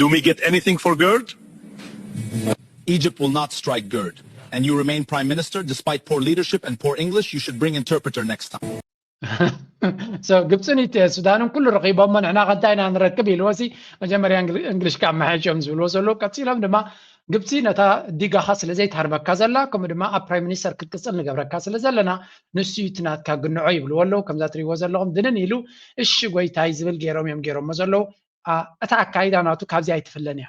Do we get anything for GERD? Egypt will not strike GERD, and you remain prime minister despite poor leadership and poor English. You should bring interpreter next time. So ግብፅን ሱዳንን ኩሉ ረኺቦሞ ንሕና ከ እንታይ ኢና ንረክብ ኢልዎ ሲ መጀመርያ እንግሊሽ ከመሓየሽ እዮም ዝብልዎ ዘለዉ። ቀፂሎም ድማ ግብፂ ነታ ዲጋኻ ስለ ዘይትሃርመካ ዘላ ከምኡ ድማ ኣብ ፕራይም ሚኒስተር ክትቅፅል ንገብረካ ስለ ዘለና ንሱ እዩ እቲ ናትካ ግንዖ ይብልዎ ኣለዉ። ከምዛ ትሪእዎ ዘለኹም ድንን ኢሉ እሺ ጎይታይ ዝብል ገይሮም እዮም ገይሮሞ ዘለዉ። እታ ኣካይዳ ናቱ ካብዚ ኣይትፍለን እያ።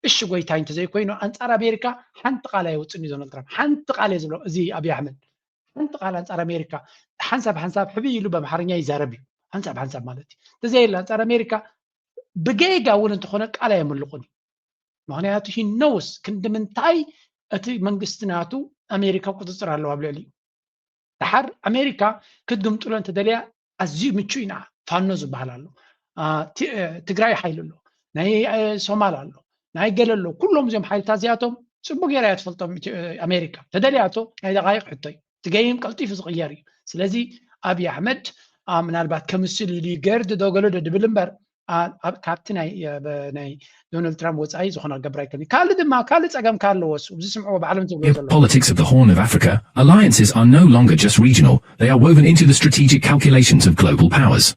እሺ ጎይታይ እንተዘይኮይኑ ኣንፃር ኣሜሪካ ሓንቲ ቃል ኣየውፅን እዩ ዶናልድ ትራምፕ ሓንቲ ቃል እየ ዝብሎ። እዚ ኣብይ ኣሕመድ ሓንቲ ቃል ኣንፃር ኣሜሪካ ሓንሳብ ሓንሳብ ሕብይ ኢሉ ብኣምሓርኛ ይዛረብ እዩ ሓንሳብ ሓንሳብ ማለት እዩ። እንተዘየለ ኣንፃር ኣሜሪካ ብጌጋ እውን እንተኾነ ቃል ኣየምልቑን እዩ። ምክንያቱ ሂ ኖውስ ክንዲ ምንታይ እቲ መንግስቲ ናቱ ኣሜሪካ ቁፅፅር ኣለዋ ኣብ ልዕሊኡ። ድሓር ኣሜሪካ ክትግምጥሎ እንተደልያ ኣዝዩ ምቹ እዩ ንዓ። ፋኖ ዝበሃል ኣሎ፣ ትግራይ ሓይሊ ኣሎ፣ ናይ ሶማል ኣሎ፣ ናይ ገለ ኣሎ። ኩሎም እዚኦም ሓይልታት እዚኣቶም ፅቡቅ ገይራ እያ ትፈልጦም ኣሜሪካ። ተደልያቶ ናይ ደቃይቅ ሕቶ እዩ። እቲ ገይም ቀልጢፉ ዝቅየር እዩ። ስለዚ ኣብይ ኣሕመድ ምናልባት ከምስል ኢሉ ገርድ ዶ ገለ ዶ ድብል እምበር ካብቲ ናይ ዶናልድ ትራምፕ ወፃኢ ዝኾነ ክገብር ኣይክእልን። ካልእ ድማ ካልእ ፀገም ከ ኣለዎ እሱ ዝስምዕዎ ባዕሎም ዝብሎ ዘሎ Politics of the Horn of Africa, alliances are no longer just regional, they are woven into the strategic calculations of global powers.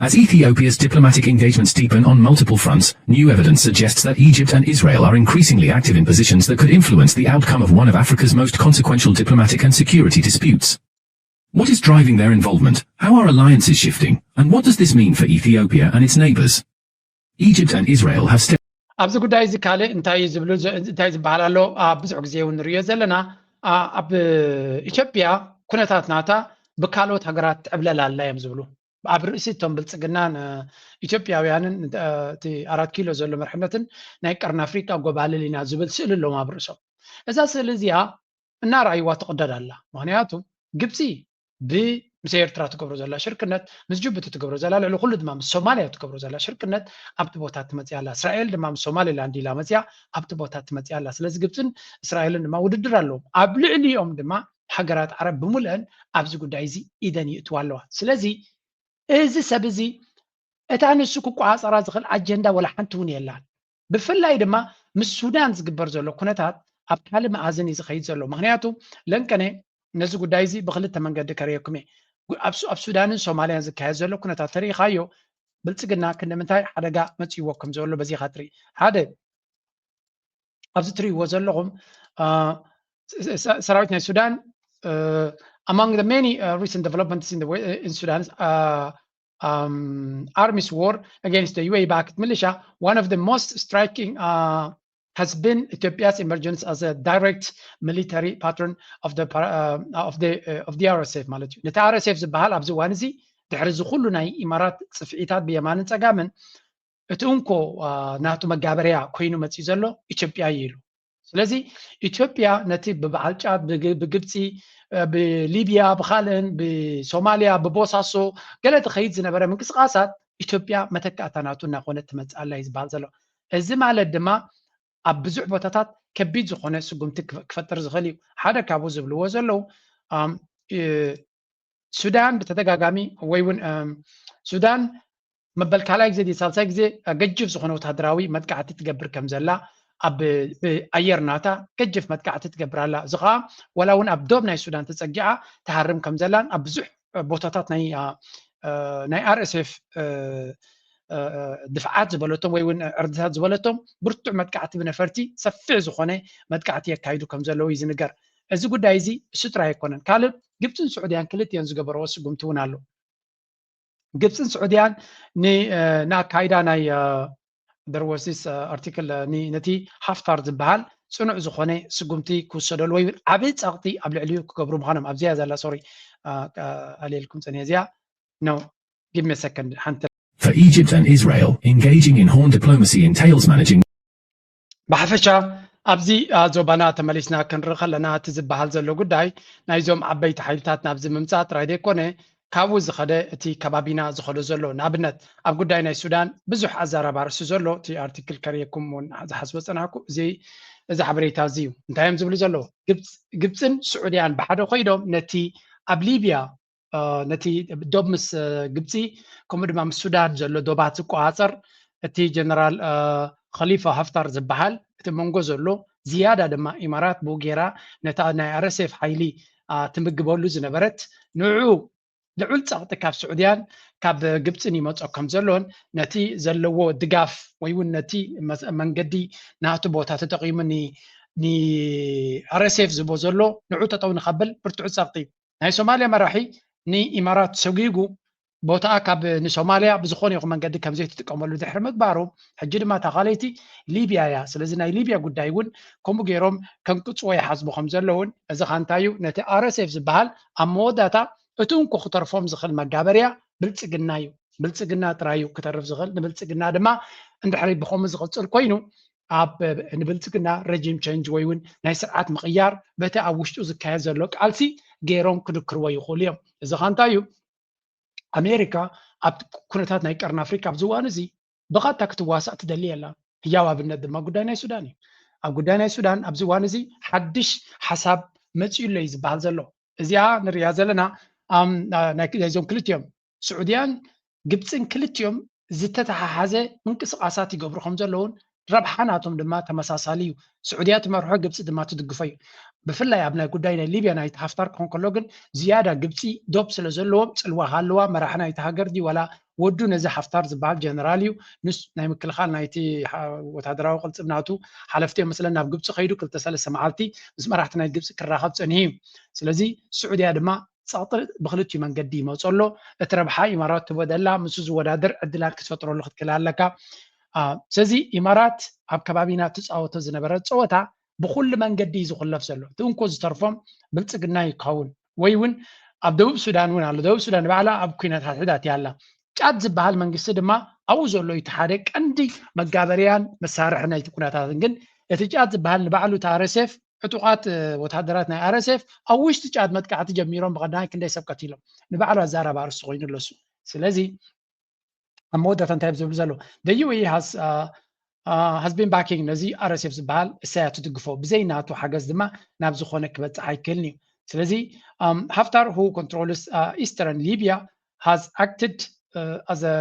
As Ethiopia's diplomatic engagements deepen on multiple fronts, new evidence suggests that Egypt and Israel are increasingly active in positions that could influence the outcome of one of Africa's most consequential diplomatic and security disputes. What is driving their involvement? How are alliances shifting? And what does this mean for Ethiopia and its neighbors? Egypt and Israel have stepped ኣብዚ ጉዳይ እዚ ካልእ እንታይ ዝብሉ እንታይ ዝበሃል ኣሎ? ብዙሕ ግዜ እውን ንሪኦ ዘለና ኣብ ኢትዮጵያ ኩነታት ናታ ብካልኦት ሃገራት ትዕብለል ኣላ እዮም ዝብሉ። ኣብ ርእሲ እቶም ብልጽግናን ኢትዮጵያውያንን እቲ ኣራት ኪሎ ዘሎ መርሕነትን ናይ ቀርኒ ኣፍሪቃ ጎባልል ኢና ዝብል ስእሊ ኣለዎም ኣብ ርእሶም። እዛ ስእሊ እዚኣ እናረኣይዋ ትቕደድ ኣላ። ምክንያቱ ግብፂ ብ ምስ ኤርትራ ትገብሮ ዘላ ሽርክነት፣ ምስ ጅቡቲ ትገብሮ ዘላ፣ ልዕሊ ኩሉ ድማ ምስ ሶማልያ ትገብሮ ዘላ ሽርክነት ኣብቲ ቦታ ትመፅእ ኣላ። እስራኤል ድማ ምስ ሶማሌላንድ ኢላ መፅያ ኣብቲ ቦታ ትመፅእ ኣላ። ስለዚ ግብፅን እስራኤልን ድማ ውድድር ኣለዎም። ኣብ ልዕሊኦም ድማ ሃገራት ዓረብ ብምልአን ኣብዚ ጉዳይ እዚ ኢደን ይእትዋ ኣለዋ። ስለዚ እዚ ሰብ እዚ እታ ንሱ ክቆፃፀራ ዝኽእል ኣጀንዳ ወላ ሓንቲ እውን የላን። ብፍላይ ድማ ምስ ሱዳን ዝግበር ዘሎ ኩነታት ኣብ ካልእ መኣዝን እዩ ዝኸይድ ዘሎ። ምክንያቱ ለንቀነ ነዚ ጉዳይ እዚ ብክልተ መንገዲ ከርእየኩም እየ። ኣብ ሱዳንን ሶማልያን ዝካየድ ዘሎ ኩነታት ተሪኢኻዮ ብልፅግና ክንደምንታይ ሓደጋ መፅይዎ ከም ዘሎ በዚኻ ትርኢ። ሓደ ኣብዚ ትርእይዎ ዘለኹም ሰራዊት ናይ ሱዳን among the many recent developments in the in Sudan um, army's war against the U A E backed militia, one of the most striking uh, has been Ethiopia's emergence as a direct military patron of the uh, of the uh, of the R S F ማለት እዩ። ነቲ R S F ዝበሃል ኣብዚ እዋን እዚ ድሕሪ እዚ ኩሉ ናይ ኢማራት ጽፍዒታት ብየማንን ጸጋምን እቲ እንኮ ናቱ መጋበርያ ኮይኑ መፅዩ ዘሎ ኢትዮጵያ እዩ ኢሉ። ስለዚ ኢትዮጵያ ነቲ ብበዓል ጫት ብግብፂ ብሊብያ ብካልእን ብሶማልያ ብቦሳሶ ገለ ትኸይድ ዝነበረ ምንቅስቃሳት ኢትዮጵያ መተካእታ ናቱ እናኮነት ትመፅእ ኣላ እዩ ዝበሃል ዘሎ። እዚ ማለት ድማ ኣብ ብዙሕ ቦታታት ከቢድ ዝኾነ ስጉምቲ ክፈጥር ዝኽእል እዩ። ሓደ ካብኡ ዝብልዎ ዘለዉ ሱዳን ብተደጋጋሚ ወይ እውን ሱዳን መበል ካልኣይ ግዜ ሳልሳይ ግዜ ገጅፍ ዝኾነ ወታደራዊ መጥቃዕቲ ትገብር ከም ዘላ ኣብ ኣየር ናታ ገጅፍ መጥቃዕቲ ትገብር ኣላ። እዚ ከዓ ወላ እውን ኣብ ዶብ ናይ ሱዳን ተፀጊዓ ትሃርም ከም ዘላን ኣብ ብዙሕ ቦታታት ናይ ናይ R S F ድፍዓት ዝበለቶም ወይ እውን ዕርድታት ዝበለቶም ብርቱዕ መጥቃዕቲ ብነፈርቲ ሰፊሕ ዝኾነ መጥቃዕቲ የካይዱ ከም ዘለዉ እዩ ዝንገር። እዚ ጉዳይ እዚ እሱ ጥራይ ኣይኮነን። ካልእ ግብፅን ስዑድያን ክልቲኦን ዝገበረዎ ስጉምቲ እውን ኣሎ። ግብፅን ስዑድያን ንኣካይዳ ናይ there was this article ነቲ ሃፍታር ዝበሃል ፅኑዕ ዝኾነ ስጉምቲ ክውሰደሉ ወይ ዓብዪ ፀቕጢ ኣብ ልዕሊኡ ክገብሩ ምዃኖም ኣብዚያ ዘላ ሶሪ ኣልየልኩም ፀኒየ እዚኣ no give me a second ሓንቲ For Egypt and Israel, engaging in Horn diplomacy entails managing ብሓፈሻ ኣብዚ ዞባና ተመሊስና ክንርኢ ከለና እቲ ዝበሃል ዘሎ ጉዳይ ናይዞም ዓበይቲ ሓይልታት ናብዚ ምምፃእ ጥራይ ዘይኮነ ካብኡ ዝኸደ እቲ ከባቢና ዝኸዶ ዘሎ ንኣብነት ኣብ ጉዳይ ናይ ሱዳን ብዙሕ ኣዛራቢ ኣርእስቲ ዘሎ እቲ ኣርቲክል ከርእየኩም እውን ዝሓስቦ ዝፀናሕኩ እዚ እዚ ሓበሬታ እዚ እዩ። እንታይ እዮም ዝብሉ ዘለዉ? ግብፅን ስዑድያን ብሓደ ኮይዶም ነቲ ኣብ ሊብያ ነቲ ዶብ ምስ ግብፂ ከምኡ ድማ ምስ ሱዳን ዘሎ ዶባት ዝቆፃፀር እቲ ጀነራል ከሊፋ ሃፍታር ዝበሃል እቲ መንጎ ዘሎ ዝያዳ ድማ ኢማራት ብኡ ገይራ ነታ ናይ R S F ሓይሊ ትምግበሉ ዝነበረት ንዑ ልዑል ፀቕጢ ካብ ስዑድያን ካብ ግብፅን ይመፆ ከም ዘሎን ነቲ ዘለዎ ድጋፍ ወይ እውን ነቲ መንገዲ ናቱ ቦታ ተጠቂሙ ን R S F ዝቦ ዘሎ ንዑ ጠጠው ንኸብል ብርቱዕ ፀቕጢ ናይ ሶማልያ መራሒ ንኢማራት ሰጒጉ ቦታኣ ካብ ንሶማልያ ብዝኾነ ይኹን መንገዲ ከም ዘይትጥቀመሉ ድሕሪ ምግባሩ ሕጂ ድማ እታ ካልኣይቲ ሊብያ እያ። ስለዚ ናይ ሊብያ ጉዳይ እውን ከምኡ ገይሮም ከንቅፅዎ ይሓስቡ ከም ዘለውን እዚ ኻንታዩ ነቲ R S F ዝበሃል ኣብ መወዳእታ እቲ እንኮ ክተርፎም ዝኽእል መጋበርያ ብልፅግና እዩ። ብልፅግና ጥራይ እዩ ክተርፍ ዝኽእል። ንብልፅግና ድማ እንድሕሪ ብኸምኡ ዝቕፅል ኮይኑ ኣብ ንብልፅግና regime change ወይ እውን ናይ ስርዓት ምቕያር በቲ ኣብ ውሽጡ ዝካየድ ዘሎ ቃልሲ ገይሮም ክድክርዎ ይኽእሉ እዮም። እዚ ኻንታ እዩ ኣሜሪካ ኣብ ኩነታት ናይ ቀርኒ ኣፍሪካ ኣብዚ እዋን እዚ ብቐጥታ ክትዋሳእ ትደሊ የላ። ህያው ኣብነት ድማ ጉዳይ ናይ ሱዳን እዩ። ኣብ ጉዳይ ናይ ሱዳን ኣብዚ እዋን እዚ ሓድሽ ሓሳብ መፅዩ ኣሎ እዩ ዝበሃል ዘሎ። እዚኣ ንሪኣ ዘለና ናይዞም ክልቲኦም ስዑድያን ግብፅን ክልቲኦም ዝተተሓሓዘ ምንቅስቃሳት ይገብሩ ከም ዘለውን ረብሓ ናቶም ድማ ተመሳሳሊ እዩ። ስዑድያ ትመርሖ ግብፂ ድማ ትድግፎ እዩ። ብፍላይ ኣብ ናይ ጉዳይ ናይ ሊብያ ናይቲ ሃፍታር ክኾን ከሎ ግን ዝያዳ ግብፂ ዶብ ስለ ዘለዎም ፅልዋ ሃለዋ መራሒ ናይቲ ሃገር ድዩ ዋላ ወዱ ነዚ ሃፍታር ዝበሃል ጀነራል እዩ። ንስ ናይ ምክልኻል ናይቲ ወታደራዊ ቅልፅም ናቱ ሓለፍቲ እዮም መስለን ናብ ግብፂ ከይዱ ክልተ ሰለስተ መዓልቲ ምስ መራሕቲ ናይ ግብፂ ክራኸብ ፀኒሁ እዩ። ስለዚ ስዑድያ ድማ ፀቕጢ ብክልቲኡ መንገዲ ይመፁ ኣሎ። እቲ ረብሓ ኢማራት ትህቦ ደላ ምስ ዝወዳደር ዕድላት ክትፈጥረሉ ክትክእል ኣለካ። ስለዚ ኢማራት ኣብ ከባቢና ትፃወቶ ዝነበረ ፀወታ ብኩሉ መንገዲ እዩ ዝኩለፍ ዘሎ። እቲ እንኮ ዝተርፎም ብልፅግና ይኸውን ወይ እውን ኣብ ደቡብ ሱዳን እውን ኣሎ። ደቡብ ሱዳን ባዕላ ኣብ ኩናት ሓድሕድ ኣትያ ኣላ። ጫድ ዝበሃል መንግስቲ ድማ ኣብኡ ዘሎ እዩ እቲ ሓደ ቀንዲ መጋበርያን መሳርሒ ናይቲ ኩነታትን። ግን እቲ ጫድ ዝበሃል ንባዕሉ እቲ ኣረሴፍ ዕጡቓት ወታደራት ናይ ኣረሴፍ ኣብ ውሽጢ ጫድ መጥቃዕቲ ጀሚሮም ብቐዳማይ ክንደይ ሰብ ቀቲሎም ንባዕሉ ኣዛራቢ ኣርእስቲ ኮይኑ ኣለሱ። ስለዚ ኣብ መወዳእታ እንታይ ዝብል ዘሎ the U A E has been backing ነዚ ኣረሴፍ ዝበሃል እሳያ ትድግፎ ብዘይ ናቱ ሓገዝ ድማ ናብ ዝኾነ ክበፅሕ ኣይክእልን እዩ። ስለዚ Haftar who controls eastern Libya has acted as a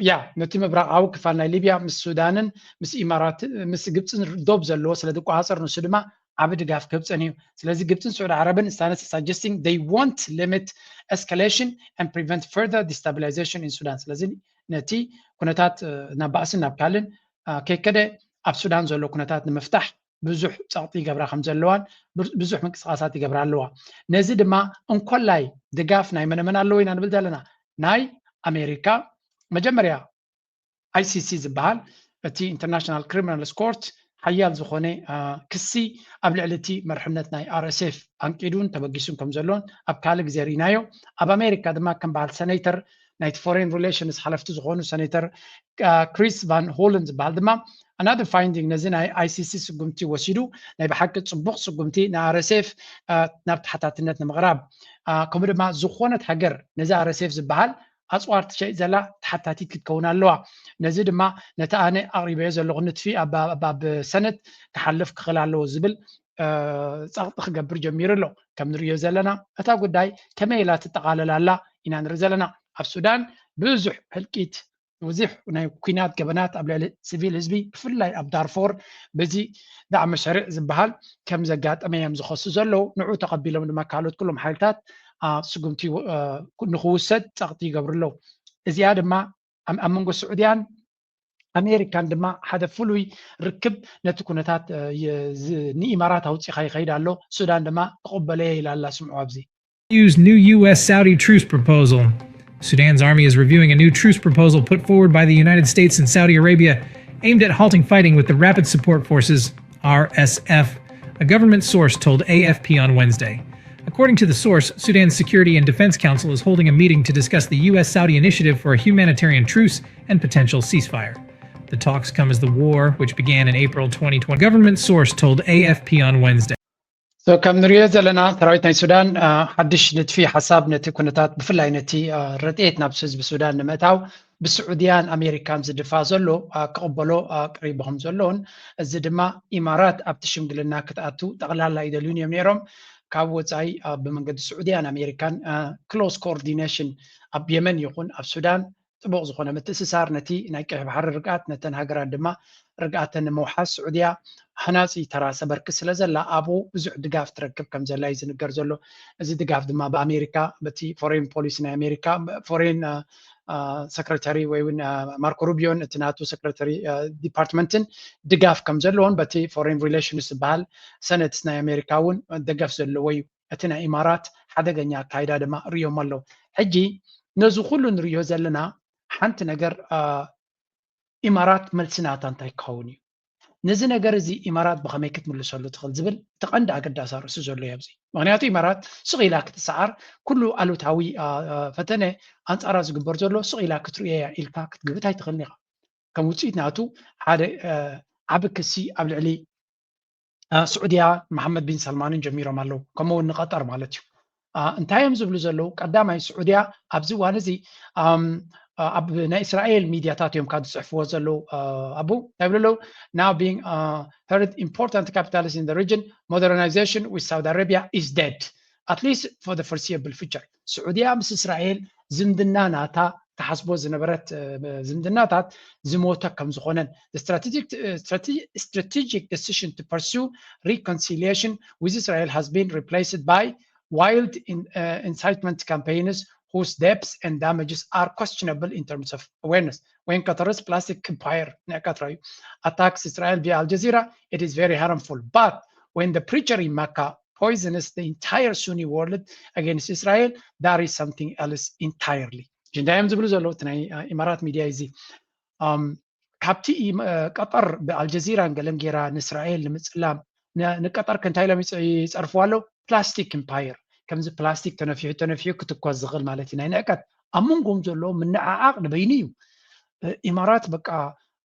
yeah ነቲ ምብራቓዊ ክፋል ናይ ሊብያ ምስ ሱዳንን ምስ ኢማራት ምስ ግብፅን ዶብ ዘለዎ ስለ ዝቆፃፀር ንሱ ድማ ዓቢ ድጋፍ ክህብፀን እዩ። ስለዚ ግብፅን ስዑድ ዓረብን stance suggesting they won't limit escalation and prevent further destabilization in Sudan። ስለዚ ነቲ ኩነታት ናብ ባእስን ናብ ካልን ከይከደ ኣብ ሱዳን ዘሎ ኩነታት ንምፍታሕ ብዙሕ ፀቕጢ ይገብራ ከም ዘለዋን ብዙሕ ምንቅስቃሳት ይገብራ ኣለዋ። ነዚ ድማ እንኮላይ ድጋፍ ናይ መነመን ኣለዎ ኢና ንብል ዘለና ናይ ኣሜሪካ መጀመርያ I C C ዝበሃል እቲ International Criminal Court ሓያል ዝኾነ ክሲ ኣብ ልዕሊ እቲ መርሕነት ናይ R S F ኣንቂዱን ተበጊሱን ከም ዘሎን ኣብ ካልእ ግዜ ርኢናዮ። ኣብ ኣሜሪካ ድማ ከም በዓል ሰኔተር ናይቲ foreign relations ሓለፍቲ ዝኾኑ ሰኔተር ክሪስ ቫን ሆለን ዝበሃል ድማ another finding ነዚ ናይ I C C ስጉምቲ ወሲዱ ናይ ብሓቂ ፅቡቕ ስጉምቲ ን R S F ናብ ተሓታትነት ንምቕራብ ከምኡ ድማ ዝኾነት ሃገር ነዚ R S F ዝበሃል ኣፅዋር ትሸይጥ ዘላ ተሓታቲት ክትከውን ኣለዋ። ነዚ ድማ ነቲ ኣነ ኣቕሪበዮ ዘለኹ ንትፊ ኣብ ሰነት ክሓልፍ ክኽእል ኣለዎ ዝብል ፀቕጢ ክገብር ጀሚሩ ኣሎ። ከም ንሪኦ ዘለና እታ ጉዳይ ከመይ ኢላ ትጠቓለል ኣላ ኢና ንርኢ ዘለና። ኣብ ሱዳን ብዙሕ ህልቂት ብዙሕ ናይ ኩናት ገበናት ኣብ ልዕሊ ስቪል ህዝቢ ብፍላይ ኣብ ዳርፎር በዚ ዳዕመ ሸሪዕ ዝበሃል ከም ዘጋጠመ እዮም ዝኸሱ ዘለዉ። ንዑ ተቐቢሎም ድማ ካልኦት ኩሎም ሓይልታት ስጉምቲ ንክውሰድ ጸቕጢ ይገብሩ ኣለዉ። እዚኣ ድማ ኣብ መንጎ ስዑድያን ኣሜሪካን ድማ ሓደ ፍሉይ ርክብ ነቲ ኩነታት ንኢማራት ኣውፂኻ ይኸይድ ኣሎ። ሱዳን ድማ ክቕበለየ ኢላ ኣላ። ስምዑ ኣብዚ። Use new U S Saudi truce proposal. Sudan's army is reviewing a new truce proposal put forward by the United States and Saudi Arabia aimed at halting fighting with the Rapid Support Forces, R S F, a government source told A F P on Wednesday. According to the source, Sudan's Security and Defense Council is holding a meeting to discuss the U S Saudi initiative for a humanitarian truce and potential ceasefire. The talks come as the war, which began in April twenty twenty, government source told A F P on Wednesday. So ከም ንሪኦ ዘለና ሰራዊት ናይ ሱዳን ሓድሽ ንድፊ ሓሳብ ነቲ ኩነታት ብፍላይ ነቲ ረድኤት ናብ ህዝቢ ሱዳን ንምእታው ብስዑድያን ኣሜሪካን ዝድፋ ዘሎ ክቕበሎ ቅሪቡ ከም ዘሎን እዚ ድማ ኢማራት ኣብቲ ሽምግልና ክትኣቱ ጠቕላላ ይደልዩን እዮም ነይሮም። ካብ ወፃኢ ብመንገዲ ስዑድያን ኣሜሪካን close coordination ኣብ የመን ይኹን ኣብ ሱዳን ጥቡቕ ዝኾነ ምትእስሳር ነቲ ናይ ቀይሕ ባሕሪ ርግኣት ነተን ሃገራት ድማ ርግኣተን ንምውሓስ ስዑድያ ሃናፂ ተራ ሰበርክ ስለ ዘላ ኣብኡ ብዙሕ ድጋፍ ትረክብ ከም ዘላ እዩ ዝንገር ዘሎ። እዚ ድጋፍ ድማ ብኣሜሪካ በቲ ፎሬን ፖሊሲ ናይ ኣሜሪካ ፎሬን ሰክረታሪ ወይ እውን ማርኮ ሩቢዮን እቲ ናቱ ሰክረታሪ ዲፓርትመንትን ድጋፍ ከም ዘለዎን በቲ ፎሬን ሪሌሽንስ ዝበሃል ሰነትስ ናይ ኣሜሪካ እውን ደገፍ ዘለዎ እዩ። እቲ ናይ ኢማራት ሓደገኛ ኣካይዳ ድማ ርእዮም ኣለዉ። ሕጂ ነዚ ኩሉ ንርእዮ ዘለና ሓንቲ ነገር ኢማራት መልሲ ናታ እንታይ ክኸውን እዩ? ነዚ ነገር እዚ ኢማራት ብኸመይ ክትምልሰሉ ትኽእል ዝብል እቲ ቀንዲ ኣገዳሲ ኣርእስቲ ዘሎ እዩ ኣብዚ። ምክንያቱ ኢማራት ስቕ ኢላ ክትሰዓር ኩሉ ኣሉታዊ ፈተነ ኣንጻራ ዝግበር ዘሎ ስቕ ኢላ ክትርእዮ እያ ኢልካ ክትግምት ኣይትኽእልን ኢኻ። ከም ውፅኢት ናቱ ሓደ ዓቢ ክሲ ኣብ ልዕሊ ስዑድያ መሓመድ ቢን ሰልማንን ጀሚሮም ኣለዉ። ከምኡ እውን ንቀጠር ማለት እዩ። እንታይ እዮም ዝብሉ ዘለዉ? ቀዳማይ ስዑድያ ኣብዚ እዋን እዚ ኣብ ናይ እስራኤል ሚድያታት እዮም ካብ ዝፅሕፍዎ ዘለዉ። ኣቡ እንታይ ይብሉ ኣለዉ? Now being heard important capitals in the region, modernization with Saudi Arabia is dead, at least for the foreseeable future. ስዑድያ ምስ እስራኤል ዝምድና ናታ ትሓስቦ ዝነበረት ዝምድናታት ዝሞተ ከም ዝኾነን strategic decision to pursue reconciliation with Israel has been replaced by wild incitement campaigns whose depths and damages are questionable in terms of awareness. When Qatar's plastic empire attacks Israel via Al Jazeera, it is very harmful. But when the preacher in Makkah poisons the entire Sunni world against Israel, that is something else entirely. እንታይ እዮም ዝብሉ ዘለዉ? እቲ ናይ ኢማራት ሚድያ እዚ ካብቲ ቀጠር ብኣልጀዚራን ገለን ጌራ ንእስራኤል ንምፅላም ንቀጠር ከንታይ ኢሎም ይፀርፍዋ ኣለዉ? Plastic empire። ከምዚ ፕላስቲክ ተነፊሑ ተነፊሑ ክትኮስ ዝኽእል ማለት እዩ። ናይ ንዕቀት ኣብ መንጎም ዘሎ ምንዕዓቕ ንበይኑ እዩ። ኢማራት በቃ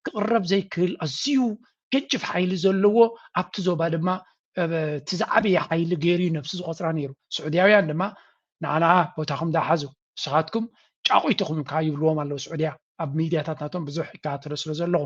ክቕረብ ዘይክእል ኣዝዩ ገጭፍ ሓይሊ ዘለዎ፣ ኣብቲ ዞባ ድማ እቲ ዝዓበየ ሓይሊ ገይሩ እዩ ነብሱ ዝቆፅራ ነይሩ። ስዑድያውያን ድማ ንዓና ቦታኹም ዳሓዙ፣ ንስኻትኩም ጫቑይትኹም ኢልካ ይብልዎም ኣለዉ። ስዑድያ ኣብ ሚድያታት ናቶም ብዙሕ ይከታተሎ ስለ ዘለኹ፣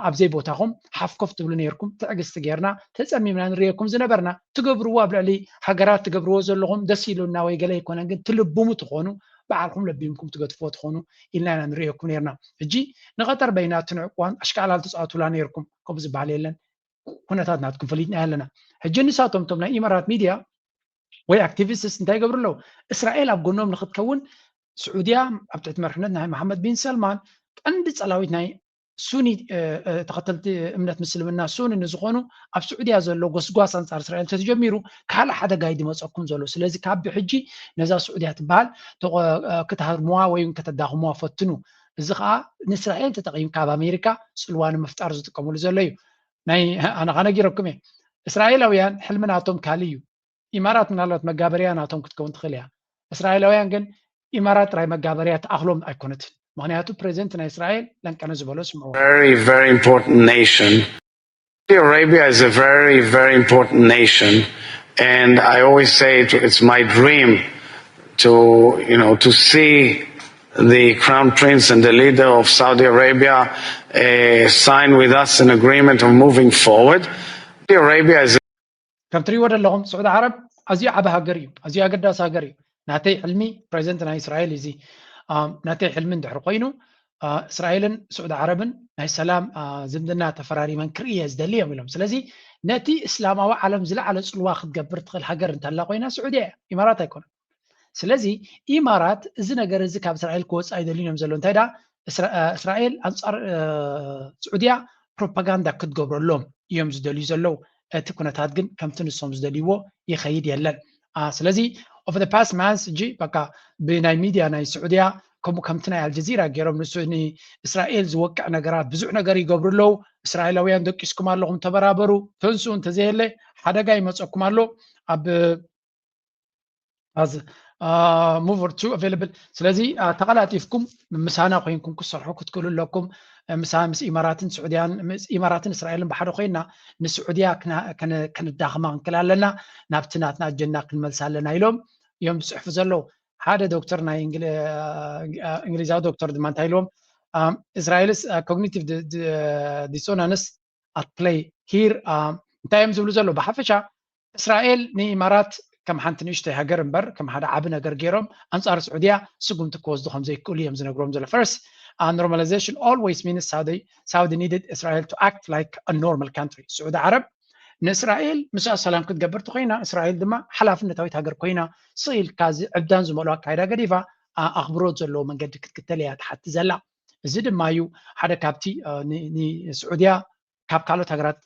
ኣብዘይ ቦታኹም ሓፍኮፍ ትብሉ ነይርኩም። ትዕግስቲ ጌርና ተፀሚምና ንርእየኩም ዝነበርና፣ ትገብርዎ ኣብ ልዕሊ ሃገራት ትገብርዎ ዘለኹም ደስ ኢሉና ወይ ገለ ኣይኮነን፣ ግን ትልብሙ ትኾኑ፣ ባዕልኩም ለቢምኩም ትገድፍዎ ትኾኑ ኢልና ኢና ንርእየኩም ነይርና። ሕጂ ንቐጠር በይና ትንዕቅዋን ኣሽካዕላል ትፃወቱላ ነይርኩም። ከምኡ ዝበሃል የለን። ኩነታት ናትኩም ፈሊጥና ኣለና። ሕጂ ንሳቶም እቶም ናይ ኢማራት ሚድያ ወይ ኣክቲቪስትስ እንታይ ይገብሩ ኣለዉ? እስራኤል ኣብ ጎኖም ንክትከውን ስዑድያ ኣብ ትሕቲ መርሕነት ናይ መሓመድ ቢን ሰልማን ቀንዲ ጸላዊት ናይ ሱኒ ተኸተልቲ እምነት ምስልምና ሱኒ ንዝኾኑ ኣብ ስዑድያ ዘሎ ጎስጓስ ኣንጻር እስራኤል ተተጀሚሩ ካልእ ሓደጋ እዩ ዝመፀኩም ዘሎ። ስለዚ ካብ ብሕጂ ነዛ ስዑድያ ትበሃል ክትሃርምዋ ወይ ከተዳኽምዋ ፈትኑ። እዚ ከዓ ንእስራኤል ተጠቒምካ ኣብ ኣሜሪካ ፅልዋ ንምፍጣር ዝጥቀምሉ ዘሎ እዩ። ናይ ኣነ ከዓ ነጊረኩም እየ። እስራኤላውያን ሕልሚ ናቶም ካልእ እዩ። ኢማራት ምናልባት መጋበርያ ናቶም ክትከውን ትኽእል እያ። እስራኤላውያን ግን ኢማራት ጥራይ መጋበርያ ትኣኽሎም ኣይኮነትን። ምክንያቱ ፕሬዚደንት ናይ እስራኤል ለንቀነ ዝበሎ ስምዕዎ። Very, very important nation. Saudi Arabia is a very, very important nation. And I always say it, it's my dream to, you know, to see the Crown Prince and the leader of Saudi Arabia uh, sign with us an agreement of moving forward. Saudi Arabia is ከም ትሪእዎ ዘለኹም ስዑዲ ዓረብ ኣዝዩ ዓቢ ሃገር እዩ። ኣዝዩ ኣገዳሲ ሃገር እዩ። ናተይ ሕልሚ ፕሬዚደንት ናይ እስራኤል እዚ ናተይ ሕልሚ እንድሕር ኮይኑ እስራኤልን ስዑዲ ዓረብን ናይ ሰላም ዝምድና ተፈራሪመን ክርኢ እየ ዝደሊ እዮም ኢሎም። ስለዚ ነቲ እስላማዊ ዓለም ዝለዓለ ፅልዋ ክትገብር ትኽእል ሃገር እንተላ ኮይና ስዑድያ እያ፣ ኢማራት ኣይኮነን። ስለዚ ኢማራት እዚ ነገር እዚ ካብ እስራኤል ክወፅእ ኣይደልዩን እዮም ዘለዉ። እንታይ ደኣ እስራኤል ኣንፃር ስዑድያ ፕሮፓጋንዳ ክትገብረሎም እዮም ዝደልዩ ዘለዉ። እቲ ኩነታት ግን ከምቲ ንሶም ዝደልይዎ ይኸይድ የለን። ስለዚ over the past months እጂ በቃ ብናይ ሚድያ ናይ ስዑድያ ከምኡ ከምቲ ናይ ኣልጀዚራ ገይሮም ንሱ ንእስራኤል ዝወቅዕ ነገራት ብዙሕ ነገር ይገብሩ ኣለዉ። እስራኤላውያን ደቂስኩም ኣለኹም ተበራበሩ ተንስኡ እንተዘየለ ሓደጋ ይመፀኩም ኣሎ ኣብ as uh, move to available ስለዚ ተቐላጢፍኩም ምሳና ኮይንኩም ክትሰርሑ ክትክእሉ ኣለኩም። ምሳ ምስ ኢማራትን ስዑድያን ምስ ኢማራትን እስራኤልን ብሓደ ኮይና ንስዑድያ ከነዳኽማ ክንክእል ኣለና፣ ናብቲ ናትና ኣጀንዳ ክንመልሳ ኣለና ኢሎም እዮም ዝፅሕፉ ዘለዉ። ሓደ ዶክተር ናይ እንግሊዛዊ ዶክተር ድማ እንታይ ኢልዎም Israel's cognitive dissonance at play here እንታይ እዮም ዝብሉ ዘለዉ? ብሓፈሻ እስራኤል ንኢማራት ከም ሓንቲ ንእሽተይ ሃገር እምበር ከም ሓደ ዓቢ ነገር ገይሮም ኣንጻር ስዑድያ ስጉምቲ ክወስዱ ከም ዘይክእሉ እዮም ዝነግሮም ዘሎ። First, normalization always means Saudi, Saudi needed Israel to act like a normal country. ስዑዲ ዓረብ ንእስራኤል ምስኣ ሰላም ክትገብር ተኮይና እስራኤል ድማ ሓላፍነታዊት ሃገር ኮይና ስቕ ኢልካ እዚ ዕብዳን ዝመልኦ ኣካይዳ ገዲፋ ኣኽብሮት ዘለዎ መንገዲ ክትክተል እያ ትሓቲ ዘላ። እዚ ድማ እዩ ሓደ ካብቲ ንስዑድያ ካብ ካልኦት ሃገራት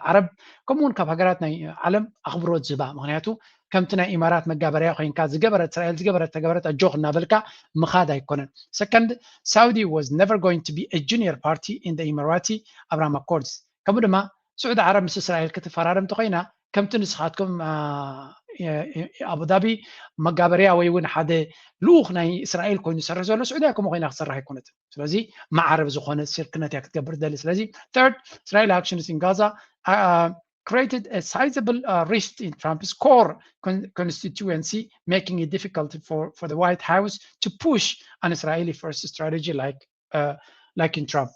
ዓረብ ከምኡ እውን ካብ ሃገራት ናይ ዓለም ኣኽብሮት ዝህባ። ምክንያቱ ከምቲ ናይ ኢማራት መጋበርያ ኮይንካ ዝገበረት እስራኤል ዝገበረት ተገበረት ኣጆኽ እናበልካ ምኻድ ኣይኮነን። Second, Saudi was never going to be a junior party in the Emirati Abraham Accords። ከምኡ ድማ ስዑዲ ዓረብ ምስ እስራኤል ክትፈራረም እንተኮይና ከምቲ ንስኻትኩም ኣቡዳቢ መጋበርያ ወይ እውን ሓደ ልኡኽ ናይ እስራኤል ኮይኑ ዝሰርሕ ዘሎ ስዑድያ ከምኡ ኮይና ክትሰርሕ ኣይኮነትን። ስለዚ ማዕረብ ዝኾነ ሽርክነት እያ ክትገብር ትደሊ። ስለዚ third, Israel actions in Gaza created a sizable rift in Trump's core constituency, making it difficult for, for the White House to push an Israeli first strategy like, like in Trump.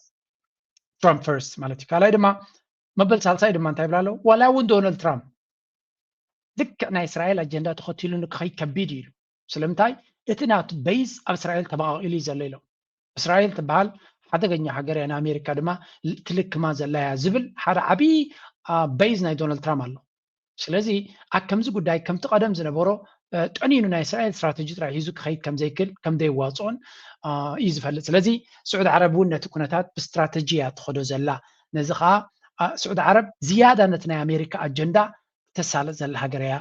Trump first ማለት እዩ። ካልኣይ ድማ መበል ሳልሳይ ድማ እንታይ ይብላ ኣለዉ? ዋላ እውን ዶናልድ ትራምፕ ልክዕ ናይ እስራኤል ኣጀንዳ ተኸቲሉ ንክኸይድ ከቢድ እዩ ኢሉ። ስለምንታይ? እቲ ናቱ ቤዝ ኣብ እስራኤል ተመቓቒሉ እዩ ዘሎ ኢሎም። እስራኤል ትበሃል ሓደገኛ ሃገር እያ፣ ንኣሜሪካ ድማ ትልክማ ዘላ እያ ዝብል ሓደ ዓብዪ ቤዝ ናይ ዶናልድ ትራምፕ ኣሎ። ስለዚ ኣብ ከምዚ ጉዳይ ከምቲ ቀደም ዝነበሮ ጠኒኑ ናይ እስራኤል ስትራተጂ ጥራይ ሒዙ ክኸይድ ከም ዘይክእል ከም ዘይዋፅኦን እዩ ዝፈልጥ። ስለዚ ስዑዲ ዓረብ እውን ነቲ ኩነታት ብስትራተጂ እያ ትኸዶ ዘላ። ነዚ ከዓ ስዑዲ ዓረብ ዝያዳ ነቲ ናይ ኣሜሪካ ኣጀንዳ ተሳልጥ ዘላ ሃገር እያ።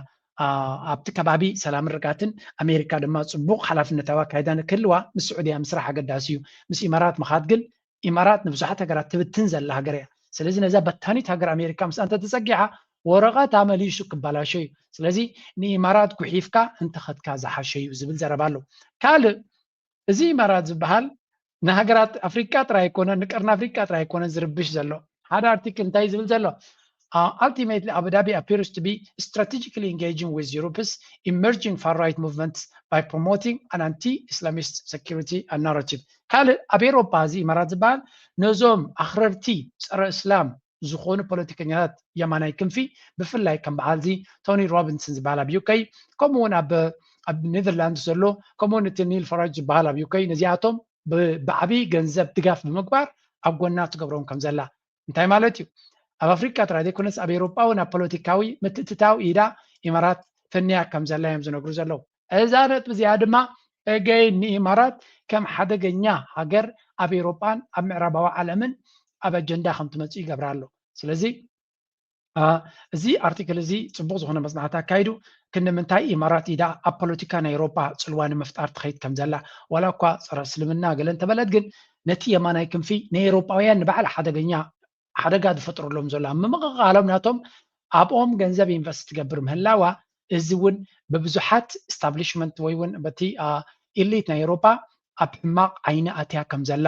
ኣብቲ ከባቢ ሰላምን ርግኣትን ኣሜሪካ ድማ ፅቡቕ ሓላፍነታዊ ኣካይዳ ንክህልዋ ምስ ስዑድያ ምስራሕ ኣገዳሲ እዩ። ምስ ኢማራት ምኻድ ግን ኢማራት ንብዙሓት ሃገራት ትብትን ዘላ ሃገር እያ። ስለዚ ነዛ በታኒት ሃገር ኣሜሪካ ምስኣ እንተተፀጊዓ ወረቐት ኣመሊሱ ክበላሾ እዩ። ስለዚ ንኢማራት ጉሒፍካ እንተኸድካ ዝሓሸ እዩ ዝብል ዘረባ ኣሎ። ካልእ እዚ ኢማራት ዝበሃል ንሃገራት ኣፍሪቃ ጥራይ ኣይኮነን፣ ንቀርኒ ኣፍሪቃ ጥራይ ኣይኮነን ዝርብሽ ዘሎ። ሓደ ኣርቲክል እንታይ ዝብል ዘሎ? Uh, ultimately, Abu Dhabi appears to be strategically engaging with Europe's emerging far-right movements by promoting an anti-Islamist security narrative. ካልእ ኣብ ኤሮፓ እዚ ኢማራት ዝበሃል ነዞም ኣኽረርቲ ጸረ እስላም ዝኾኑ ፖለቲከኛታት የማናይ ክንፊ ብፍላይ ከም በዓል እዚ ቶኒ ሮቢንሰን ዝበሃል ኣብ ዩከይ ከምኡ እውን ኣብ ኣብ ኔዘርላንድስ ዘሎ ከምኡ እውን እቲ ኒል ፈራጅ ዝበሃል ኣብ ዩከይ ነዚኣቶም ብዓብዪ ገንዘብ ድጋፍ ብምግባር ኣብ ጎና ትገብሮም ከም ዘላ እንታይ ማለት እዩ? ኣብ ኣፍሪቃ ጥራይ ዘይኮነስ ኣብ ኤውሮጳ እውን ኣብ ፖለቲካዊ ምትእትታው ኢዳ ኢማራት ፈንያ ከም ዘላ እዮም ዝነግሩ ዘለዉ። እዛ ነጥቢ እዚኣ ድማ እገይ ንኢማራት ከም ሓደገኛ ሃገር ኣብ ኤውሮጳን ኣብ ምዕራባዊ ዓለምን ኣብ ኣጀንዳ ከም ትመጽእ ይገብራ ኣሎ። ስለዚ እዚ ኣርቲክል እዚ ጽቡቕ ዝኾነ መጽናዕቲ ኣካይዱ ክንምንታይ ኢማራት ኢዳ ኣብ ፖለቲካ ናይ ኤውሮጳ ጽልዋ ንምፍጣር ትኸይድ ከም ዘላ ዋላ እኳ ጸረ እስልምና ገለ እንተበለት ግን ነቲ የማናይ ክንፊ ናይ ኤውሮጳውያን ንባዕል ሓደገኛ ሓደጋ ዝፈጥረሎም ዘሎ ኣብ ምምቕቓሎም ናቶም ኣብኦም ገንዘብ ኢንቨስት ትገብር ምህላዋ እዚ እውን ብብዙሓት ስታብሊሽመንት ወይ እውን በቲ ኢሊት ናይ ኤውሮጳ ኣብ ሕማቕ ዓይኒ ኣትያ ከም ዘላ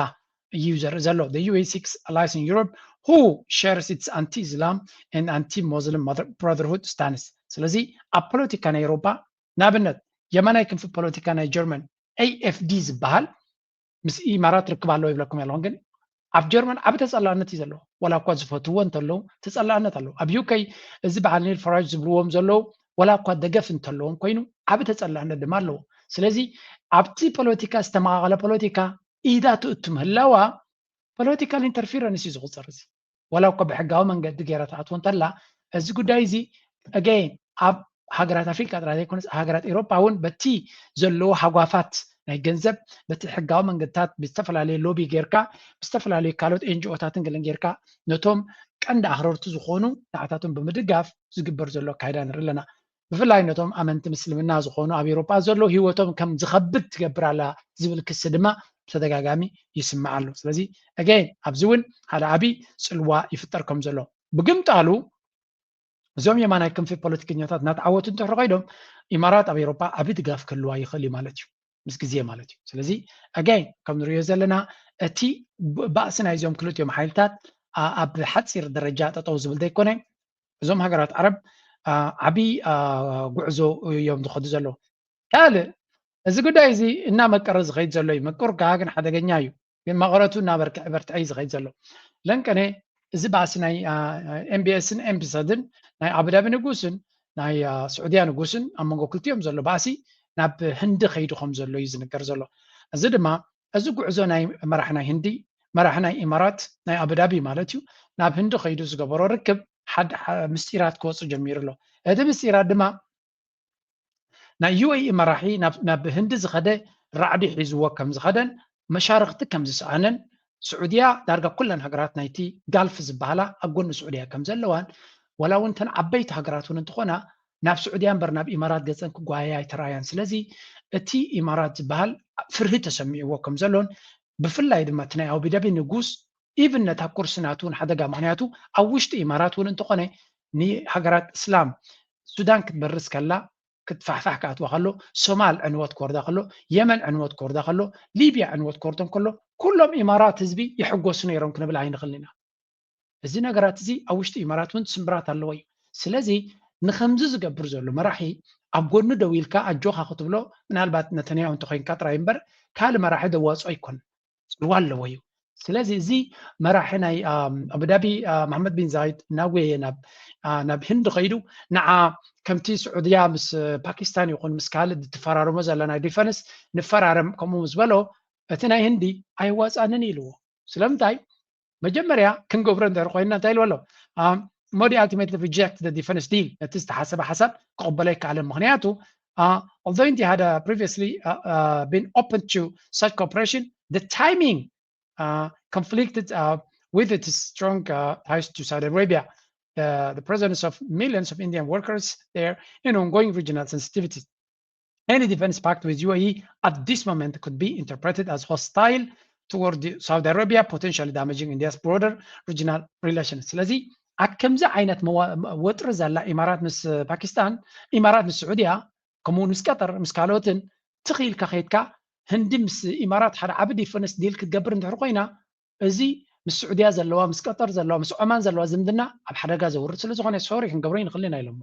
እዩ ዘርኢ ዘሎ። The U A seeks allies in Europe who shares its anti-Islam and anti-Muslim brotherhood stance። ስለዚ ኣብ ፖለቲካ ናይ ኤውሮጳ ንኣብነት የማናይ ክንፊ ፖለቲካ ናይ ጀርመን A F D ዝበሃል ምስ ኢማራት ርክብ ኣለዎ ይብለኩም ኣለኹም ግን ኣብ ጀርመን ዓቢ ተጸላእነት እዩ ዘለዎ። ዋላ እኳ ዝፈትዎ እንተለዉ ተጸላእነት ኣለዎ። ኣብ ዩከይ እዚ በዓል ኒል ፈራጅ ዝብልዎም ዘለዉ ዋላ እኳ ደገፍ እንተለዎም ኮይኑ ዓቢ ተጸላእነት ድማ ኣለዎ። ስለዚ ኣብቲ ፖለቲካ ዝተመቓቐለ ፖለቲካ ኢዳ ትእቱ ምህላዋ ፖለቲካል ኢንተርፊረንስ እዩ ዝቑጸር። እዚ ዋላ እኳ ብሕጋዊ መንገዲ ገይራ ትኣትዎ እንተላ እዚ ጉዳይ እዚ ኣገይን ኣብ ሃገራት ኣፍሪቃ ጥራይ ዘይኮነስ ሃገራት ኤውሮጳ እውን በቲ ዘለዎ ሃጓፋት ናይ ገንዘብ በቲ ሕጋዊ መንገድታት ብዝተፈላለየ ሎቢ ጌርካ ብዝተፈላለዩ ካልኦት ኤንጂኦታትን ገለን ጌርካ ነቶም ቀንዲ ኣኽረርቲ ዝኾኑ ንዓታቶም ብምድጋፍ ዝግበር ዘሎ ኣካይዳ ንርኢ ኣለና። ብፍላይ ነቶም ኣመንቲ ምስልምና ዝኾኑ ኣብ ኤውሮጳ ዘለዉ ህይወቶም ከም ዝኸብድ ትገብር ኣላ ዝብል ክሲ ድማ ብተደጋጋሚ ይስማዕ ኣሎ። ስለዚ ኣገይን ኣብዚ እውን ሓደ ዓብዪ ጽልዋ ይፍጠር ከም ዘሎ ብግምጣሉ እዞም የማናይ ክንፊ ፖለቲከኛታት እናተዓወቱ እንድሕር ኮይዶም ኢማራት ኣብ ኤውሮጳ ዓቢ ድጋፍ ክህልዋ ይኽእል እዩ ማለት እዩ ምስ ግዜ ማለት እዩ። ስለዚ ኣገይን ከም ንሪኦ ዘለና እቲ ባእሲ ናይዞም ክልቲኦም ሓይልታት ኣብ ሓፂር ደረጃ ጠጠው ዝብል ዘይኮነ እዞም ሃገራት ዓረብ ዓብዪ ጉዕዞ እዮም ዝኸዱ ዘለዉ። ካልእ እዚ ጉዳይ እዚ እናመቀረ ዝኸይድ ዘሎ እዩ። ምቁር ከኣ ግን ሓደገኛ እዩ። ግን መቐረቱ እናበርትዐ በርትዐ እዩ ዝኸይድ ዘሎ። ለንቀነ እዚ ባእሲ ናይ ኤምቢኤስን ኤምቢሰድን ናይ ኣቡዳቢ ንጉስን ናይ ስዑድያ ንጉስን ኣብ መንጎ ክልቲኦም ዘሎ ባእሲ ናብ ህንዲ ከይዱ ከም ዘሎ እዩ ዝንገር ዘሎ። እዚ ድማ እዚ ጉዕዞ ናይ መራሕ ናይ ህንዲ መራሕ ናይ ኢማራት ናይ ኣቡዳቢ ማለት እዩ ናብ ህንዲ ከይዱ ዝገበሮ ርክብ ሓደ ምስጢራት ክወፁ ጀሚሩ ኣሎ። እቲ ምስጢራት ድማ ናይ ዩ ኤ ኢ መራሒ ናብ ህንዲ ዝኸደ ራዕዲ ሒዝዎ ከም ዝኸደን መሻርክቲ ከም ዝሰኣነን ስዑድያ ዳርጋ ኩለን ሃገራት ናይቲ ጋልፍ ዝበሃላ ኣብ ጎኒ ስዑድያ ከም ዘለዋን ዋላ እውን ተን ዓበይቲ ሃገራት እውን እንትኾና ናብ ስዑድያ እምበር ናብ ኢማራት ገፀን ክጓየያ ኣይተረኣያን። ስለዚ እቲ ኢማራት ዝበሃል ፍርሂ ተሰሚዕዎ ከም ዘሎን ብፍላይ ድማ እቲ ናይ ኣቡዳቢ ንጉስ ኢቭን ነታ ኩርሲ ናቱ እውን ሓደጋ ምክንያቱ ኣብ ውሽጢ ኢማራት እውን እንተኾነ ንሃገራት እስላም ሱዳን ክትበርስ ከላ ክትፋሕፋሕ ክኣትዋ ከሎ ሶማል ዕንወት ክወርዳ ከሎ የመን ዕንወት ክወርዳ ከሎ ሊብያ ዕንወት ክወርዶም ከሎ ኩሎም ኢማራት ህዝቢ ይሕጎሱ ነይሮም ክንብል ኣይንኽልን ኢና። እዚ ነገራት እዚ ኣብ ውሽጢ ኢማራት እውን ስምብራት ኣለዎ እዩ። ስለዚ ንከምዚ ዝገብር ዘሎ መራሒ ኣብ ጎኑ ደው ኢልካ ኣጆኻ ክትብሎ ምናልባት ነተንያሁ እንተኮይንካ ጥራይ እምበር ካልእ መራሒ ደዋፅኦ ኣይኮን ፅልዋ ኣለዎ እዩ። ስለዚ እዚ መራሒ ናይ ኣቡዳቢ መሓመድ ቢን ዛይድ እናጎየ ናብ ህንዲ ከይዱ ንዓ ከምቲ ስዑድያ ምስ ፓኪስታን ይኹን ምስ ካልእ ትፈራረሞ ዘላ ናይ ዲፈንስ ንፈራረም ከምኡ ምስ በሎ እቲ ናይ ህንዲ ኣይዋፃንን ኢልዎ። ስለምንታይ መጀመርያ ክንገብሮ እንድሕር ኮይንና እንታይ ኢልዎ ኣሎ? Modi ultimately reject the defense deal ነቲ ዝተሓሰበ ሓሳብ ክቕበሎ ኣይከኣለን። ምክንያቱ although India had previously been open to such cooperation, the timing conflicted with its strong ties to Saudi Arabia, the presence of millions of Indian workers there, and ongoing regional sensitivities. Any defense pact with U A E at this moment could be interpreted as hostile toward Saudi Arabia, potentially damaging India's broader regional relations. ስለዚ ኣብ ከምዚ ዓይነት መዋ- ወጥሪ ዘላ ኢማራት ምስ ፓኪስታን፣ ኢማራት ምስ ስዑድያ፣ ከምኡ እውን ምስ ቀጠር፣ ምስ ካልኦትን ትኽኢልካ ከይድካ ህንዲ ምስ ኢማራት ሓደ ዓቢ ዲፈንስ ዲል ክትገብር እንድሕር ኮይና፣ እዚ ምስ ስዑድያ ዘለዋ፣ ምስ ቀጠር ዘለዋ፣ ምስ ዖማን ዘለዋ ዝምድና ኣብ ሓደጋ ዘውርድ ስለ ዝኾነ ሶሪ ክንገብሮ ይንኽእል ኢና ኢሎሞ።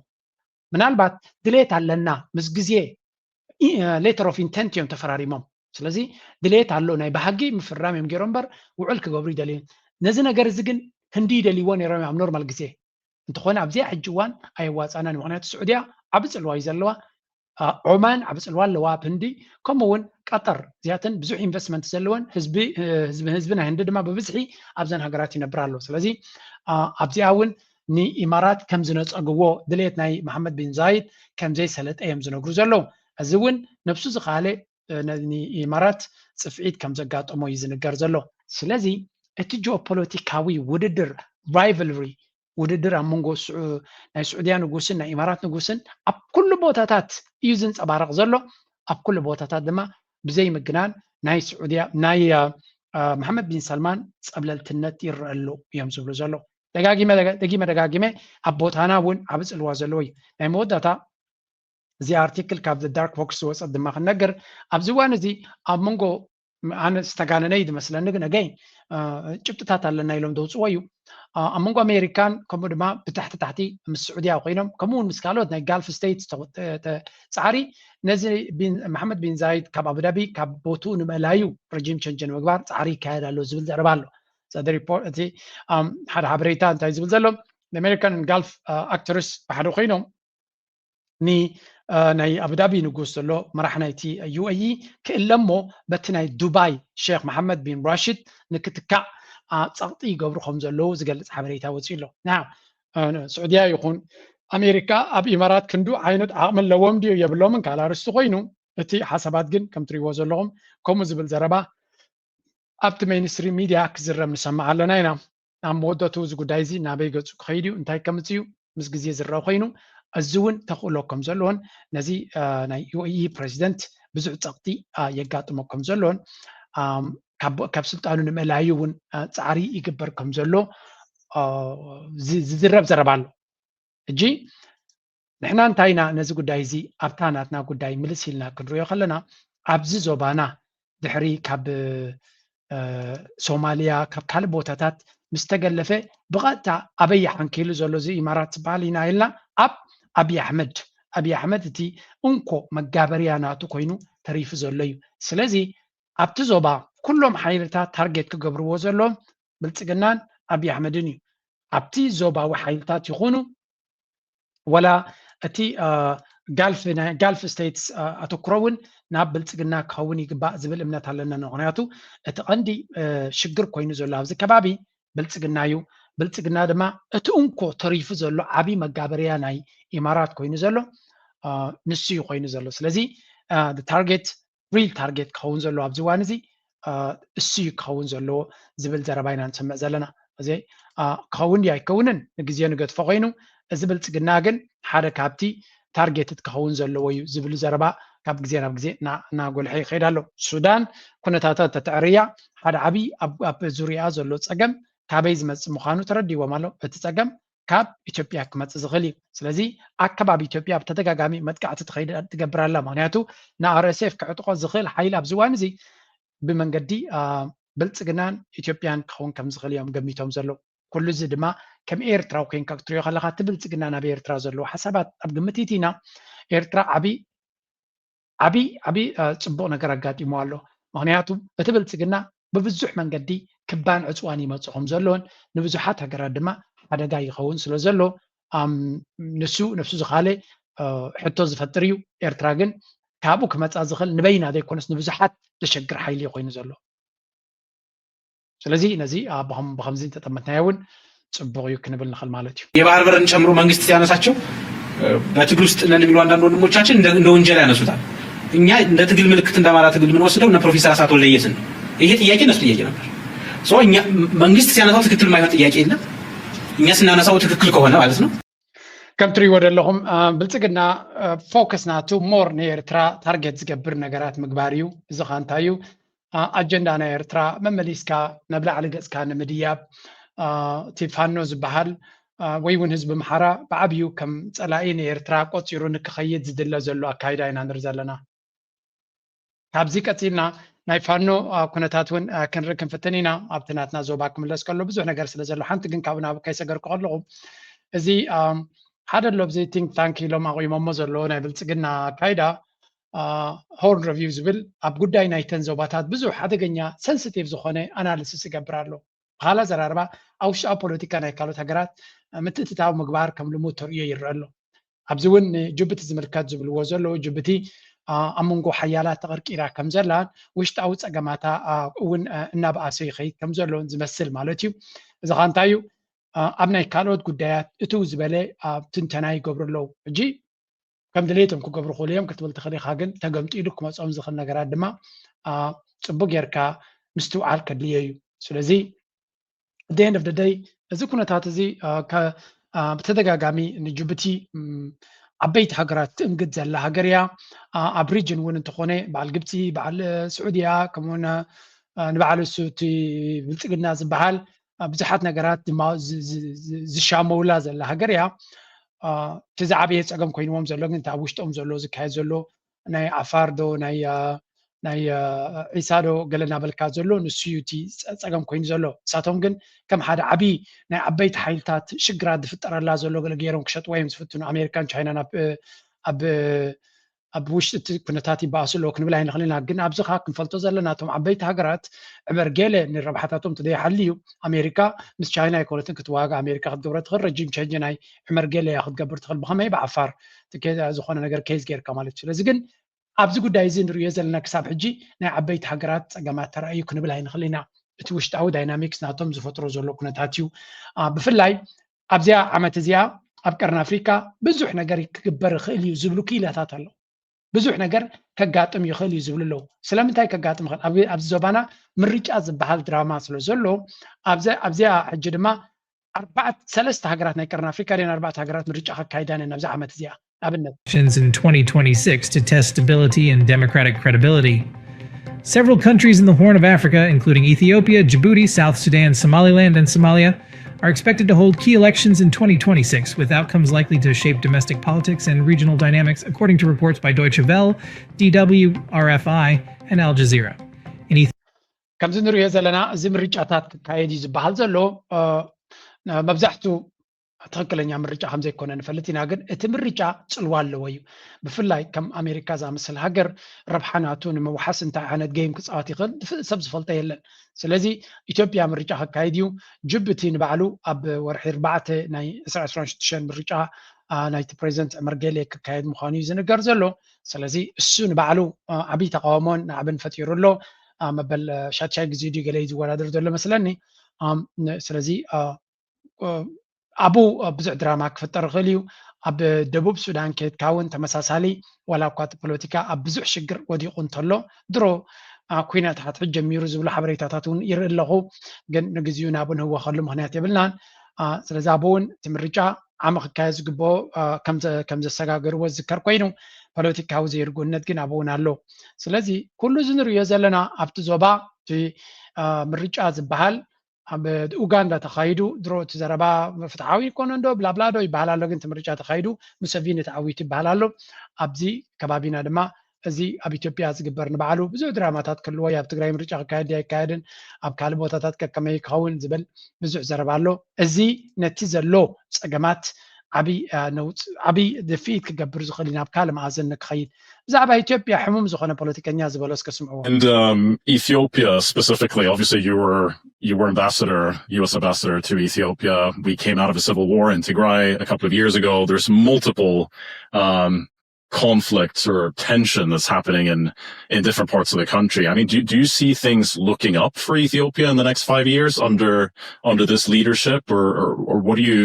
ምናልባት ድሌት ኣለና ምስ ግዜ ሌተር ኦፍ ኢንተንት እዮም ተፈራሪሞም። ስለዚ ድሌት ኣሎ ናይ ባህጊ ምፍራም እዮም ገይሮም እምበር ውዕል ክገብሩ ይደልዩ። ነዚ ነገር እዚ ግን ህንዲ ይደልይዎ ነይሮም እዮም ኣብ ኖርማል ግዜ። እንተኾነ ኣብዚኣ ሕጂ እዋን ኣየዋፃእናን እዩ። ምክንያቱ ስዑድያ ዓቢ ፅልዋ እዩ ዘለዋ፣ ኦማን ዓቢ ፅልዋ ኣለዋ ኣብ ህንዲ፣ ከምኡ እውን ቀጠር እዚኣተን ብዙሕ ኢንቨስትመንት ዘለወን ህዝቢ ህዝቢ ህዝቢ ናይ ህንዲ ድማ ብብዝሒ ኣብዘን ሃገራት ይነብር ኣሎ። ስለዚ ኣብዚኣ እውን ንኢማራት ከም ዝነፀግዎ ድሌት ናይ መሓመድ ቢን ዛይድ ከም ዘይሰለጠ እዮም ዝነግሩ ዘለዉ። እዚ እውን ነብሱ ዝኸኣለ ንኢማራት ፅፍዒት ከም ዘጋጠሞ እዩ ዝንገር ዘሎ። ስለዚ እቲ ጂኦፖለቲካዊ ውድድር ራይቨልሪ ውድድር ኣብ መንጎ ናይ ስዑድያ ንጉስን ናይ ኢማራት ንጉስን ኣብ ኩሉ ቦታታት እዩ ዝንፀባረቕ ዘሎ። ኣብ ኩሉ ቦታታት ድማ ብዘይ ምግናን ናይ ስዑድያ ናይ መሓመድ ቢን ሰልማን ፀብለልትነት ይረአ ኣሎ እዮም ዝብሉ ዘለዉ። ደጋጊመ ደጊመ ደጋጊመ ኣብ ቦታና እውን ዓቢ ፅልዋ ዘለዎ እዩ። ናይ መወዳእታ እዚ ኣርቲክል ካብ ዳርክ ፎክስ ዝወፀት ድማ ክንነግር ኣብዚ እዋን እዚ ኣብ መንጎ ኣነ ዝተጋነነ እዩ ዝመስለኒ፣ ግን ኣገይ ጭብጥታት ኣለና ኢሎም ዘውፅዎ እዩ። ኣብ መንጎ ኣሜሪካን ከምኡ ድማ ብታሕቲ ታሕቲ ምስ ስዑድያ ኮይኖም ከምኡ እውን ምስ ካልኦት ናይ ጋልፍ ስቴትስ ፃዕሪ ነዚ መሓመድ ቢን ዛይድ ካብ ኣቡዳቢ ካብ ቦትኡ ንምእላዩ ረጂም ቸንጅ ንምግባር ፃዕሪ ይካየድ ኣሎ ዝብል ዘረባ ኣሎ። እቲ ሓደ ሓበሬታ እንታይ ዝብል ዘሎ ኣሜሪካን ጋልፍ ኣክተርስ ብሓደ ኮይኖም ናይ ኣቡዳቢ ንጉስ ዘሎ መራሕ ናይቲ ዩ ኤ ኢ ክእለ እሞ በቲ ናይ ዱባይ ሼክ መሓመድ ቢን ራሽድ ንክትካእ ጸቕጢ ይገብሩ ከም ዘለዉ ዝገልጽ ሓበሬታ ወፂኡ ኣሎ። ስዑድያ ይኹን ኣሜሪካ ኣብ ኢማራት ክንዱ ዓይነት ዓቕሚ ኣለዎም ድዩ የብሎምን ካልእ ኣርእስቲ ኮይኑ እቲ ሓሳባት ግን ከም ትሪእዎ ዘለኹም ከምኡ ዝብል ዘረባ ኣብቲ ሜይንስትሪም ሚድያ ክዝረብ ንሰምዕ ኣለና ኢና። ኣብ መወደቱ እዚ ጉዳይ እዚ ናበይ ገፁ ክኸይድ እዩ እንታይ ከምፅእ እዩ ምስ ግዜ ዝረአ ኮይኑ እዚ እውን ተኽእሎ ከም ዘለዎን ነዚ ናይ ዩ ኤ ኢ ፕሬዚደንት ብዙሕ ፀቕጢ የጋጥሞ ከም ዘለዎን ካብ ስልጣኑ ንምእላዩ እውን ፃዕሪ ይግበር ከም ዘሎ ዝዝረብ ዘረባ ኣሎ። ሕጂ ንሕና እንታይ ኢና ነዚ ጉዳይ እዚ ኣብታ ናትና ጉዳይ ምልስ ኢልና ክንሪኦ ከለና ኣብዚ ዞባና ድሕሪ ካብ ሶማልያ ካብ ካልእ ቦታታት ምስ ተገለፈ ብቐጥታ ኣበይ ሓንኪሉ ዘሎ እዚ ኢማራት ዝበሃል ኢና ኢልና ኣብ ኣብይ ኣሕመድ ኣብይ ኣሕመድ እቲ እንኮ መጋበርያ ናቱ ኮይኑ ተሪፉ ዘሎ እዩ። ስለዚ ኣብቲ ዞባ ኩሎም ሓይልታት ታርጌት ክገብርዎ ዘለዎም ብልፅግናን ኣብይ ኣሕመድን እዩ። ኣብቲ ዞባዊ ሓይልታት ይኹኑ ወላ እቲ ጋልፍ ናይ ጋልፍ ስቴትስ ኣተኩሮ እውን ናብ ብልፅግና ክኸውን ይግባእ ዝብል እምነት ኣለና። ምክንያቱ እቲ ቀንዲ ሽግር ኮይኑ ዘሎ ኣብዚ ከባቢ ብልፅግና እዩ። ብልፅግና ድማ እቲ እንኮ ተሪፉ ዘሎ ዓብዪ መጋበርያ ናይ ኢማራት ኮይኑ ዘሎ ንሱ እዩ ኮይኑ ዘሎ። ስለዚ ታርጌት ሪል ታርጌት ክኸውን ዘለዎ ኣብዚ እዋን እዚ እሱ እዩ ክኸውን ዘለዎ ዝብል ዘረባ ኢና ንሰምዕ ዘለና። እዚ ክኸውን ድዩ ኣይከውንን ንግዜ ንገድፎ ኮይኑ እዚ ብልፅግና ግን ሓደ ካብቲ ታርጌትድ ክኸውን ዘለዎ እዩ ዝብል ዘረባ ካብ ግዜ ናብ ግዜ እናጎልሐ ይኸይድ ኣሎ። ሱዳን ኩነታታ እንተተዕርያ ሓደ ዓብዪ ኣብ ዙሪኣ ዘሎ ፀገም ካበይ ዝመፅእ ምዃኑ ተረዲዎም ኣሎ። እቲ ፀገም ካብ ኢትዮጵያ ክመፅእ ዝኽእል እዩ። ስለዚ ኣከባቢ ኢትዮጵያ ብተደጋጋሚ መጥቃዕቲ ትኸይድ ትገብር ኣላ። ምክንያቱ ንኣር ኤስ ኤፍ ክዕጥቆ ዝኽእል ሓይሊ ኣብዚ እዋን እዚ ብመንገዲ ብልፅግናን ኢትዮጵያን ክኸውን ከም ዝኽእል እዮም ገሚቶም ዘለዉ። ኩሉ እዚ ድማ ከም ኤርትራዊ ኮይንካ ክትሪኦ ከለካ እቲ ብልፅግና ናብ ኤርትራ ዘለዎ ሓሳባት ኣብ ግምት ይእቲና ኤርትራ ዓብዪ ዓብዪ ዓብዪ ፅቡቕ ነገር ኣጋጢሞ ኣሎ። ምክንያቱ እቲ ብልፅግና ብብዙሕ መንገዲ ክባን ዕፅዋን ይመፁ ከም ዘሎን ንብዙሓት ሃገራት ድማ ሓደጋ ይኸውን ስለ ዘሎ ንሱ ነብሱ ዝኻለ ሕቶ ዝፈጥር እዩ። ኤርትራ ግን ካብኡ ክመፃ ዝኽእል ንበይና ዘይኮነስ ንብዙሓት ዘሸግር ሓይሊ እዩ ኮይኑ ዘሎ። ስለዚ ነዚ ብኸምዚ እንተጠመትናዮ እውን ፅቡቕ እዩ ክንብል ንኽእል ማለት እዩ። የባህር በርን ጨምሮ መንግስት ሲያነሳቸው በትግል ውስጥ ነን የሚሉ አንዳንድ ወንድሞቻችን እንደ ወንጀል ያነሱታል። እኛ እንደ ትግል ምልክት እንደ አማራ ትግል የምንወስደው እነ ፕሮፌሰር አስራት ወልደየስን ነው። ይሄ ጥያቄ እነሱ ጥያቄ ነበር። መንግስት ሲያነሳው ትክክል የማይሆን ጥያቄ የለም። እኛ ስናነሳው ትክክል ከሆነ ማለት ነው። ከም ትሪእዎ ዘለኹም ብልፅግና ፎከስ ናቱ ሞር ንኤርትራ ታርጌት ዝገብር ነገራት ምግባር እዩ። እዚ ኸ እንታይ እዩ? ኣጀንዳ ናይ ኤርትራ መመሊስካ ናብ ላዕሊ ገፅካ ንምድያብ እቲ ፋኖ ዝበሃል ወይ እውን ህዝቢ ኣምሓራ ብዓብዩ ከም ፀላኢ ንኤርትራ ቆፂሩ ንክኸይድ ዝድለ ዘሎ ኣካይዳ ኢና ንርኢ ዘለና። ካብዚ ቀፂልና ናይ ፋኖ ኩነታት እውን ክንርኢ ክንፍትን ኢና። ኣብቲ ናትና ዞባ ክምለስ ከሎ ብዙሕ ነገር ስለ ዘሎ ሓንቲ ግን ካብኡ ናብ ከይሰገርኩ ከለኹ እዚ ሓደ ኣሎ ብዚ ቲንክ ታንክ ኢሎም ኣቑሞሞ ዘለዎ ናይ ብልፅግና ኣካይዳ ሆርን ሪቪው ዝብል ኣብ ጉዳይ ናይተን ዞባታት ብዙሕ ሓደገኛ ሰንስቲቭ ዝኾነ ኣናሊሲስ ይገብር ኣሎ። ብኻላ ዘራርባ ኣብ ውሽጣዊ ፖለቲካ ናይ ካልኦት ሃገራት ምትእትታው ምግባር ከም ልሙድ ተርእዮ ይረአ ኣሎ። ኣብዚ እውን ንጅቡቲ ዝምልከት ዝብልዎ ዘለዉ ጅቡቲ ኣብ መንጎ ሓያላት ተቐርቂራ ከም ዘላን ውሽጣዊ ፀገማታ እውን እናበኣሰ ይኸይድ ከም ዘሎን ዝመስል ማለት እዩ። እዚ ኸ እንታይ እዩ? ኣብ ናይ ካልኦት ጉዳያት እትው ዝበለ ኣብ ትንተና ይገብሩ ኣለዉ። ሕጂ ከም ድሌቶም ክገብሩ ክእሉ እዮም ክትብል ትኽእል ኢኻ፣ ግን ተገምጢሉ ክመፅኦም ዝኽእል ነገራት ድማ ፅቡቅ ጌርካ ምስትውዓል ከድልዮ እዩ። ስለዚ ደይ ኦፍ ደይ እዚ ኩነታት እዚ ብተደጋጋሚ ንጅቡቲ ዓበይቲ ሃገራት ትእንግድ ዘላ ሃገር እያ። ኣብ ሪጅን እውን እንተኾነ በዓል ግብፂ፣ በዓል ስዑድያ፣ ከምኡውን ንበዓል እሱ እቲ ብልፅግና ዝበሃል ብዙሓት ነገራት ዝሻመውላ ዘላ ሃገር እያ። እቲ ዝዓበየ ፀገም ኮይንዎም ዘሎ ግን ኣብ ውሽጦም ዘሎ ዝካየድ ዘሎ ናይ ዓፋር ዶ ናይ ናይ ዒሳ ዶ ገለ እናበልካ ዘሎ ንሱ እዩ እቲ ፀገም ኮይኑ ዘሎ። እሳቶም ግን ከም ሓደ ዓብዪ ናይ ዓበይቲ ሓይልታት ሽግራት ዝፍጠረላ ዘሎ ገለ ገይሮም ክሸጥዋ እዮም ዝፍትኑ። ኣሜሪካን ቻይናን ኣብ ኣብ ውሽጢ እቲ ኩነታት ይበኣሱ ኣለዉ ክንብል ኣይንኽእል ኢና። ግን ኣብዚ ኸዓ ክንፈልጦ ዘለና እቶም ዓበይቲ ሃገራት ዕመር ገለ ንረብሓታቶም ተደይሓልዩ ኣሜሪካ ምስ ቻይና ኣይኮነትን ክትዋጋ። ኣሜሪካ ክትገብሮ ትኽእል ረጅም ቸንጅ ናይ ዕመር ገለ እያ ክትገብር ትኽእል። ብኸመይ ብዓፋር ዝኾነ ነገር ኬዝ ጌርካ ማለት እዩ። ስለዚ ግን ኣብዚ ጉዳይ እዚ ንሪኦ ዘለና ክሳብ ሕጂ ናይ ዓበይቲ ሃገራት ፀገማት ተራእዩ ክንብል ኣይንኽእል ኢና። እቲ ውሽጣዊ ዳይናሚክስ ናቶም ዝፈጥሮ ዘሎ ኩነታት እዩ። ብፍላይ ኣብዚኣ ዓመት እዚኣ ኣብ ቀርኒ ኣፍሪካ ብዙሕ ነገር ክግበር ይኽእል እዩ ዝብሉ ክኢላታት ኣለዉ። ብዙሕ ነገር ከጋጥም ይኽእል እዩ ዝብሉ ኣለዉ። ስለምንታይ ከጋጥም ይኽእል? ኣብዚ ዞባና ምርጫ ዝበሃል ድራማ ስለ ዘሎ ኣብዚኣ ሕጂ ድማ ኣርባዕተ ሰለስተ ሃገራት ናይ ቀርኒ ኣፍሪካ ደን ኣርባዕተ ሃገራት ምርጫ ከካይዳን እየን ኣብዚ ዓመት እዚኣ። ኣብነት in twenty twenty-six to test stability and democratic credibility. Several countries in the Horn of Africa, including Ethiopia, Djibouti, South Sudan, Somaliland, and Somalia, are expected to hold key elections in twenty twenty-six, with outcomes likely to shape domestic politics and regional dynamics, according to reports by Deutsche Welle, D W, R F I, and Al Jazeera. In Ethiopia, ከምዚ ንሪኦ ዘለና እዚ ምርጫታት ክካየድ እዩ ዝበሃል ዘሎ መብዛሕቱ ትኽክለኛ ምርጫ ከም ዘይኮነ ንፈልጥ ኢና። ግን እቲ ምርጫ ፅልዋ ኣለዎ እዩ። ብፍላይ ከም ኣሜሪካ ዝኣመሰለ ሃገር ረብሓ ናቱ ንምውሓስ እንታይ ዓይነት ጌም ክፃወት ይኽእል ሰብ ዝፈልጦ የለን። ስለዚ ኢትዮጵያ ምርጫ ከካይድ እዩ። ጅቡቲ ንባዕሉ ኣብ ወርሒ ኣርባዕተ ናይ ዕስራ ዕስራን ሽዱሽተን ምርጫ ናይቲ ፕሬዚደንት ዕመር ጌሌ ክካየድ ምዃኑ እዩ ዝንገር ዘሎ። ስለዚ እሱ ንባዕሉ ዓብዪ ተቃውሞን ናዕብን ፈጢሩ ኣሎ። መበል ሻድሻይ ግዜ ድዩ ገለ እዩ ዝወዳደር ዘሎ መስለኒ። ስለዚ ኣብኡ ብዙሕ ድራማ ክፍጠር ይኽእል እዩ። ኣብ ደቡብ ሱዳን ከድካ እውን ተመሳሳሊ ዋላ እኳ እቲ ፖለቲካ ኣብ ብዙሕ ሽግር ወዲቑ እንተሎ ድሮ ኩናት ሓድሕድ ጀሚሩ ዝብሉ ሓበሬታታት እውን ይርኢ ኣለኹ። ግን ንግዚኡ ናብኡ ንህወኸሉ ምኽንያት የብልናን። ስለዚ ኣብኡ እውን እቲ ምርጫ ዓሚ ክካየድ ዝግብኦ ከም ዘሰጋገርዎ ዝዝከር ኮይኑ ፖለቲካዊ ዘይርጉእነት ግን ኣብኡ እውን ኣሎ። ስለዚ ኩሉ እዚ ንሪኦ ዘለና ኣብቲ ዞባ እቲ ምርጫ ዝበሃል ኣብ ኡጋንዳ ተኻይዱ ድሮ እቲ ዘረባ ፍትሓዊ ይኮነ እንዶ ብላብላዶ ይበሃል ኣሎ። ግን እቲ ምርጫ ተኻይዱ ሙሰቪኒ ተዓዊቱ ይበሃል ኣሎ። ኣብዚ ከባቢና ድማ እዚ ኣብ ኢትዮጵያ ዝግበር ንባዕሉ ብዙሕ ድራማታት ክህልዎ እዩ። ኣብ ትግራይ ምርጫ ክካየድ ኣይካየድን፣ ኣብ ካልእ ቦታታት ከከመይ ክኸውን ዝብል ብዙሕ ዘረባ ኣሎ። እዚ ነቲ ዘሎ ፀገማት ዓብይ ነውፅ ዓብይ ድፍኢት ክገብር ዝኽእል ናብ ካልእ መኣዘን ንክኸይድ ብዛዕባ ኢትዮጵያ ሕሙም ዝኾነ ፖለቲከኛ ዝበሎ እስከ ስምዕዎ። And um, Ethiopia specifically, obviously, you were you were ambassador, U S ambassador to Ethiopia. We came out of a civil war in Tigray a couple of years ago. There's multiple um, conflicts or tension that's happening in in different parts of the country. I mean, do do you see things looking up for Ethiopia in the next five years under under this leadership, or or, or what do you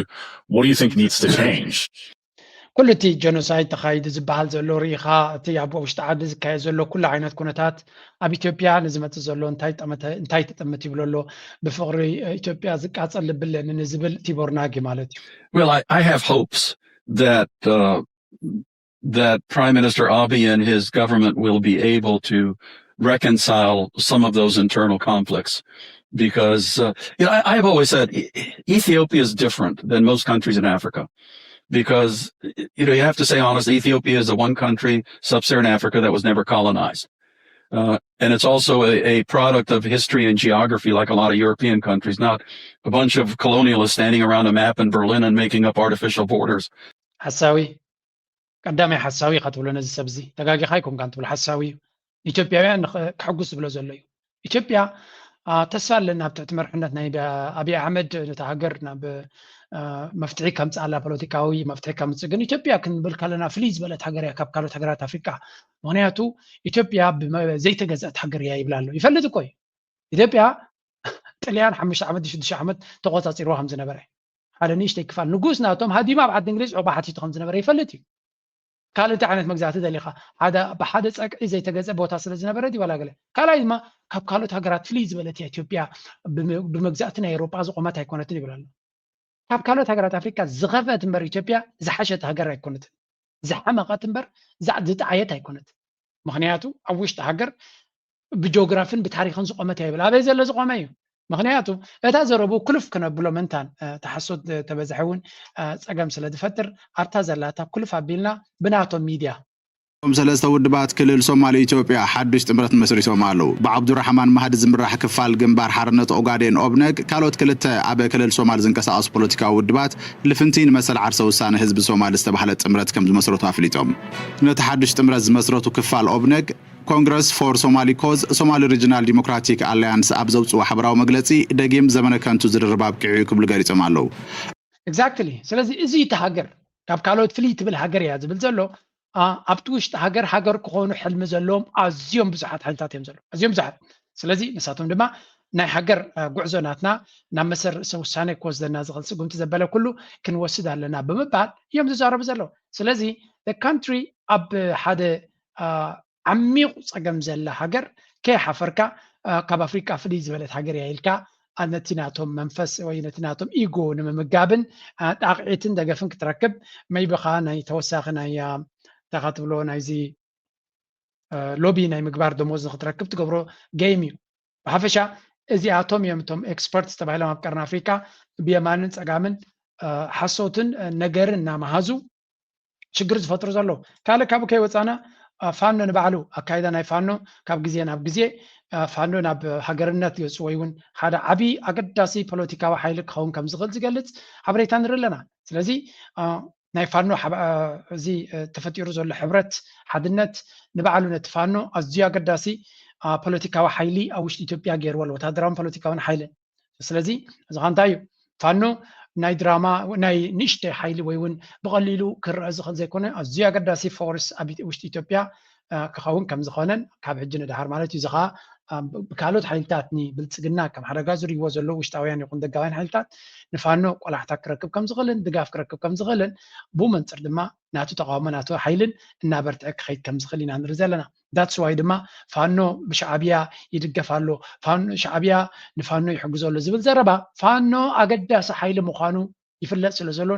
what do you think needs to change? ኩሉ እቲ ጀኖሳይድ ተኻይዱ ዝበሃል ዘሎ ርኢኻ እቲ ኣብ ውሽጢ ዓዲ ዝካየድ ዘሎ ኩሉ ዓይነት ኩነታት ኣብ ኢትዮጵያ ንዝመፅእ ዘሎ እንታይ ጠመተ እንታይ ትጥምት ይብሎ ኣሎ። ብፍቕሪ ኢትዮጵያ ዝቃፀል ልቢ ኣለኒ ንዝብል ቲቦር ናጊ ማለት እዩ። Well, I, I have hopes that uh, that Prime Minister Abiy and his government will be able to reconcile some of those internal conflicts. because uh, you know I, I've always said E- Ethiopia is different than most countries in Africa because y- you know you have to say honestly, Ethiopia is the one country, sub-Saharan Africa, that was never colonized. Uh, and it's also a, a product of history and geography, like a lot of European countries, not a bunch of colonialists standing around a map in Berlin and making up artificial borders. ሓሳዊ ቀዳማይ ሓሳዊ ኢኻ ትብሎ ነዚ ሰብ እዚ። ተጋጊኻ ኣይኮንካን ትብሎ፣ ሓሳዊ እዩ። ኢትዮጵያውያን ንኸ- ከሐጉስ ዝብሎ ዘሎ እዩ። ኢትዮጵያ ተስፋ ኣለና ኣብ ትሕቲ መርሕነት ናይ ኣቢይ ኣሕመድ ነታ ሃገር ናብ መፍትሒ ከምፅኣላ፣ ፖለቲካዊ መፍትሒ ከምፅእ። ግን ኢትዮጵያ ክንብል ከለና ፍልይ ዝበለት ሃገር እያ ካብ ካልኦት ሃገራት ኣፍሪቃ። ምክንያቱ ኢትዮጵያ ዘይተገዝአት ሃገር እያ ይብላ ኣሎ። ይፈልጥ እኮ እዩ። ኢትዮጵያ ጥልያን ሓሙሽተ ዓመት ሽዱሽተ ዓመት ተቆፃፂርዋ ከም ዝነበረ ሓደ ንእሽተይ ክፋል ንጉስ ናቶም ሃዲማ ኣብ ዓዲ እንግሊዝ ዕቑባ ሓቲቱ ከም ዝነበረ ይፈልጥ እዩ። ካልእ እንታይ ዓይነት መግዛእቲ ደሊኻ? ሓደ ብሓደ ፀግዒ ዘይተገዘ ቦታ ስለ ዝነበረ ድዩ ዋላ ገለ? ካልኣይ ድማ ካብ ካልኦት ሃገራት ፍልይ ዝበለት እያ ኢትዮጵያ። ብመግዛእቲ ናይ ኤውሮጳ ዝቆመት ኣይኮነትን ይብል ኣሎ። ካብ ካልኦት ሃገራት ኣፍሪካ ዝኸፍአት እምበር ኢትዮጵያ ዝሓሸት ሃገር ኣይኮነትን። ዝሓመቐት እምበር ዝጠዓየት ኣይኮነትን። ምክንያቱ ኣብ ውሽጢ ሃገር ብጂኦግራፍን ብታሪክን ዝቆመት እያ ይብል። ኣበይ ዘሎ ዝቆመ እዩ? ምክንያቱ እታ ዘረቡ ክሉፍ ክነብሎ ምንታን ተሓሶት ተበዝሐ እውን ፀገም ስለ ዝፈጥር ኣብታ ዘላታ ክሉፍ ኣቢልና ብናቶም ሚድያ እቶም ሰለስተ ውድባት ክልል ሶማል ኢትዮጵያ ሓዱሽ ጥምረት መስሪቶም ኣለዉ። ብዓብዱራሕማን ማህዲ ዝምራሕ ክፋል ግንባር ሓርነት ኦጋዴን ኦብነግ ካልኦት ክልተ ኣብ ክልል ሶማል ዝንቀሳቐሱ ፖለቲካዊ ውድባት ልፍንቲ ንመሰል ዓርሰ ውሳነ ህዝቢ ሶማል ዝተባህለ ጥምረት ከም ዝመስረቱ ኣፍሊጦም። ነቲ ሓዱሽ ጥምረት ዝመስረቱ ክፋል ኦብነግ ኮንግረስ ፎር ሶማሊ ኮዝ ሶማሊ ሪጅናል ዲሞክራቲክ ኣላያንስ ኣብ ዘውፅዎ ሓበራዊ መግለፂ ደጊም ዘመነ ከንቱ ዝድርብ ኣብቂዑ እዩ ክብሉ ገሊፆም ኣለዉ። Exactly። ስለዚ እዚ እቲ ሃገር ካብ ካልኦት ፍልይ ትብል ሃገር እያ ዝብል ዘሎ ኣብቲ ውሽጢ ሃገር ሃገር ክኾኑ ሕልሚ ዘለዎም ኣዝዮም ብዙሓት ሓይልታት እዮም ዘለዉ ኣዝዮም ብዙሓት። ስለዚ ንሳቶም ድማ ናይ ሃገር ጉዕዞ ናትና ናብ መሰር ርእሰ ውሳኔ ክወስደና ዝኽእል ስጉምቲ ዘበለ ኩሉ ክንወስድ ኣለና ብምባል እዮም ዝዛረቡ ዘለዉ። ስለዚ country ኣብ ሓደ ዓሚቑ ፀገም ዘላ ሃገር ከይሓፈርካ ካብ ኣፍሪቃ ፍልይ ዝበለት ሃገር እያ ኢልካ ነቲ ናቶም መንፈስ ወይ ነቲ ናቶም ኢጎ ንምምጋብን ጣቕዒትን ደገፍን ክትረክብ maybe ኻ ናይ ተወሳኺ ናይ እንታይ ኻ ትብሎ ናይዚ ሎቢ ናይ ምግባር ደሞዝ ንክትረክብ ትገብሮ game እዩ። ብሓፈሻ እዚኣቶም እዮም እቶም experts ተባሂሎም ኣብ ቀርኒ ኣፍሪቃ ብየማንን ፀጋምን ሓሶትን ነገርን እናመሃዙ ሽግር ዝፈጥሩ ዘለዉ። ካልእ ካብኡ ከይወፃና ፋኖ ንባዕሉ ኣካይዳ ናይ ፋኖ ካብ ግዜ ናብ ግዜ ፋኖ ናብ ሃገርነት ገፁ ወይ እውን ሓደ ዓብዪ ኣገዳሲ ፖለቲካዊ ሓይሊ ክኸውን ከም ዝኽእል ዝገልፅ ሓበሬታ ንርኢ ኣለና። ስለዚ ናይ ፋኖ እዚ ተፈጢሩ ዘሎ ሕብረት ሓድነት ንባዕሉ ነቲ ፋኖ ኣዝዩ ኣገዳሲ ፖለቲካዊ ሓይሊ ኣብ ውሽጢ ኢትዮጵያ ገይርዎ ኣሎ፣ ወታደራውን ፖለቲካውን ሓይልን። ስለዚ እዚ ኸ እንታይ እዩ? ፋኖ ናይ ድራማ ናይ ንእሽተይ ሓይሊ ወይ እውን ብቐሊሉ ክረአ ዝኽእል ዘይኮነ ኣዝዩ ኣገዳሲ force ኣብ ውሽጢ ኢትዮጵያ ክኸውን ከም ዝኾነን ካብ ሕጂ ንድሓር ማለት እዩ። እዚ ኸዓ ብካልኦት ሓይልታት ንብልፅግና ከም ሓደጋ ዝርእይዎ ዘለዉ ውሽጣውያን ይኹን ደጋውያን ሓይልታት ንፋኖ ቆላሕታ ክረክብ ከም ዝኽእልን ድጋፍ ክረክብ ከም ዝኽእልን ብኡ መንፅር ድማ ናቱ ተቃውሞ ናቱ ሓይልን እናበርትዐ ክኸይድ ከም ዝኽእል ኢና ንርኢ ዘለና። That's why ድማ ፋኖ ብሻዕብያ ይድገፍ ኣሎ፣ ፋኖ ሻዕብያ ንፋኖ ይሕግዞ ኣሎ ዝብል ዘረባ ፋኖ ኣገዳሲ ሓይሊ ምዃኑ ይፍለጥ ስለ ዘሎ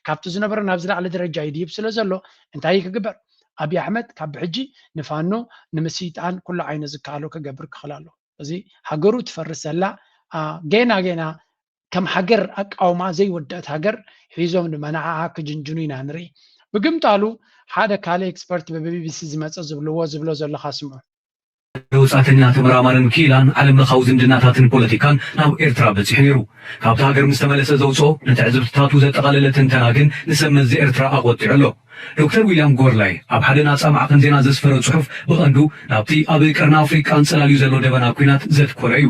ካብቲ ዝነበረ ናብ ዝላዕለ ደረጃ ይድይብ ስለ ዘሎ እንታይ ክግበር ኣብይ ኣሕመድ ካብ ብሕጂ ንፋኖ ንምስይጣን ኩሉ ዓይነት ዝከኣሎ ክገብር ክኽእል ኣሎ። እዚ ሃገሩ ትፈርስ ዘላ ጌና ጌና ከም ሃገር ኣቃውማ ዘይወደአት ሃገር ሒዞም ድማ ንዓኣ ክጅንጅኑ ኢና ንርኢ። ብግምጣሉ ሓደ ካልእ expert ብቢቢሲ ዝመፀ ዝብልዎ ዝብሎ ዘለኻ ስምዑ። ወጻእተኛ ተመራማርን ክኢላን ዓለም ለኻዊ ዝምድናታትን ፖለቲካን ናብ ኤርትራ በጺሑ ነይሩ። ካብታ ሃገር ምስ ተመለሰ ዘውጽኦ ንትዕዝብትታቱ ዘጠቓለለ ትንተና ግን ንሰብ መዚ ኤርትራ ኣቖጢዑ ኣሎ። ዶክተር ዊልያም ጎርላይ ኣብ ሓደ ናጻ ማዕኸን ዜና ዘስፈሮ ጽሑፍ ብቐንዱ ናብቲ ኣብ ቀርኒ ኣፍሪቃ ኣንጸላልዩ ዘሎ ደበና ኲናት ዘትኮረ እዩ።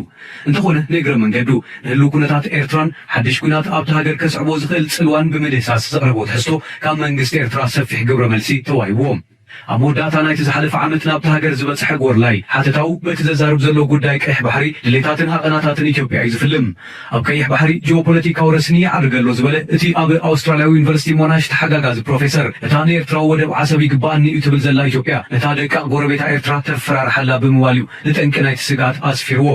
እንተኾነ ንእግረ መንገዱ ንህልው ኩነታት ኤርትራን ሓድሽ ኲናት ኣብታ ሃገር ከስዕቦ ዝኽእል ጽልዋን ብምድህሳስ ዘቕረቦ ትሕዝቶ ካብ መንግስቲ ኤርትራ ሰፊሕ ግብረ መልሲ ተዋሂብዎ። ኣብ መወዳእታ ናይቲ ዝሓለፈ ዓመት ናብታ ሃገር ዝበጽሐ ጎርላይ ሓተታኡ በቲ ዘዛርብ ዘሎ ጉዳይ ቀይሕ ባሕሪ ድሌታትን ሃቐናታትን ኢትዮጵያ እዩ ዝፍልም። ኣብ ቀይሕ ባሕሪ ጂኦፖለቲካዊ ረስኒ ይዓርግ ኣሎ ዝበለ እቲ ኣብ ኣውስትራልያዊ ዩኒቨርሲቲ ሞናሽ ተሓጋጋዚ ፕሮፌሰር እታ ንኤርትራዊ ወደብ ዓሰብ ይግበኣኒ እዩ ትብል ዘላ ኢትዮጵያ ነታ ደቃቕ ጎረቤታ ኤርትራ ተፈራርሓላ ብምባል እዩ ንጠንቂ ናይቲ ስግኣት ኣስፊርዎ።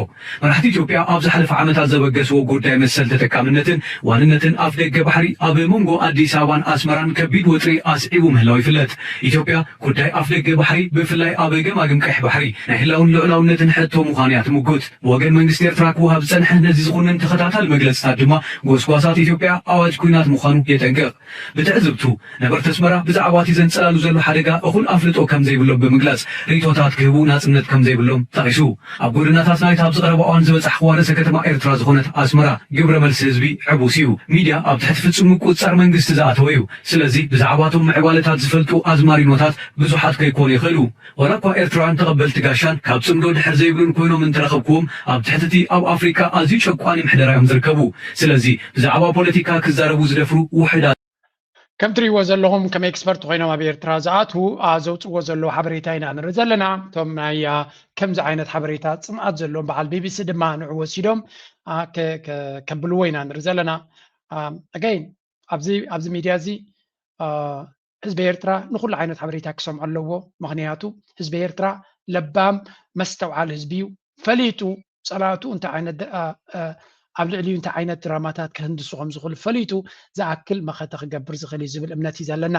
መራሕቲ ኢትዮጵያ ኣብ ዝሓለፈ ዓመታት ዘበገስዎ ጉዳይ መሰል ተጠቃምነትን ዋንነትን ኣፍደገ ባሕሪ ኣብ መንጎ ኣዲስ ኣበባን ኣስመራን ከቢድ ወጥሪ ኣስዒቡ ምህላው ይፍለጥ። ኢትዮጵያ ጉዳይ ኣፍደገ ባሕሪ ብፍላይ ኣብ ገማግም ቀይሕ ባሕሪ ናይ ህላውን ልዑላውነትን ሕቶ ምዃኑ እያ ትምጉት። ብወገን መንግስቲ ኤርትራ ክወሃብ ዝጸንሐ ነዚ ዝኹንን ተኸታታሊ መግለጽታት ድማ ጎስጓሳት ኢትዮጵያ ኣዋጅ ኲናት ምዃኑ የጠንቅቕ። ብትዕዝብቱ ነበርቲ ኣስመራ ብዛዕባ እቲ ዘንጸላሉ ዘሎ ሓደጋ እኹል ኣፍልጦ ከም ዘይብሎም ብምግላጽ ርእይቶታት ክህቡ ናጽነት ከም ዘይብሎም ጠቒሱ። ኣብ ጎደናታት ናይታ ኣብዚ ቀረባ እዋን ዝበጻሕክዋ ርእሰ ከተማ ኤርትራ ዝኾነት ኣስመራ ግብረ መልሲ ህዝቢ ዕቡስ እዩ። ሚድያ ኣብ ትሕቲ ፍጹም ምቁጽጻር መንግስቲ ዝኣተወ እዩ። ስለዚ ብዛዕባቶም ምዕባለታት ዝፈልጡ ኣዝማሪኖታት ብዙሓት ከይኮኑ ይኽእሉ። ዋላ እኳ ኤርትራውያን ተቐበልቲ ጋሻን ካብ ጽምዶ ድሕር ዘይብሉን ኮይኖም እንተረኸብክዎም ኣብ ትሕቲ እቲ ኣብ ኣፍሪቃ ኣዝዩ ጨቋኒ ምሕደራ እዮም ዝርከቡ። ስለዚ ብዛዕባ ፖለቲካ ክዛረቡ ዝደፍሩ ውሑዳት። ከም ትሪእዎ ዘለኹም ከም ኤክስፐርት ኮይኖም ኣብ ኤርትራ ዝኣትዉ ዘውፅዎ ዘለዉ ሓበሬታ ኢና ንርኢ ዘለና። እቶም ናይ ከምዚ ዓይነት ሓበሬታ ፅምኣት ዘለዎም በዓል ቢቢሲ ድማ ንዑ ወሲዶም ከብልዎ ኢና ንርኢ ዘለና። ኣገይን ኣብዚ ሚድያ እዚ ህዝቢ ኤርትራ ንኩሉ ዓይነት ሓበሬታ ክሰምዖ ኣለዎ። ምክንያቱ ህዝቢ ኤርትራ ለባም መስተውዓል ህዝቢ እዩ። ፈሊጡ ፀላእቱ እንታይ ዓይነት ኣብ ልዕሊኡ እንታይ ዓይነት ድራማታት ክህንድሱ ከም ዝኽእሉ ፈሊጡ ዝኣክል መኸተ ክገብር ዝኽእል እዩ ዝብል እምነት እዩ ዘለና።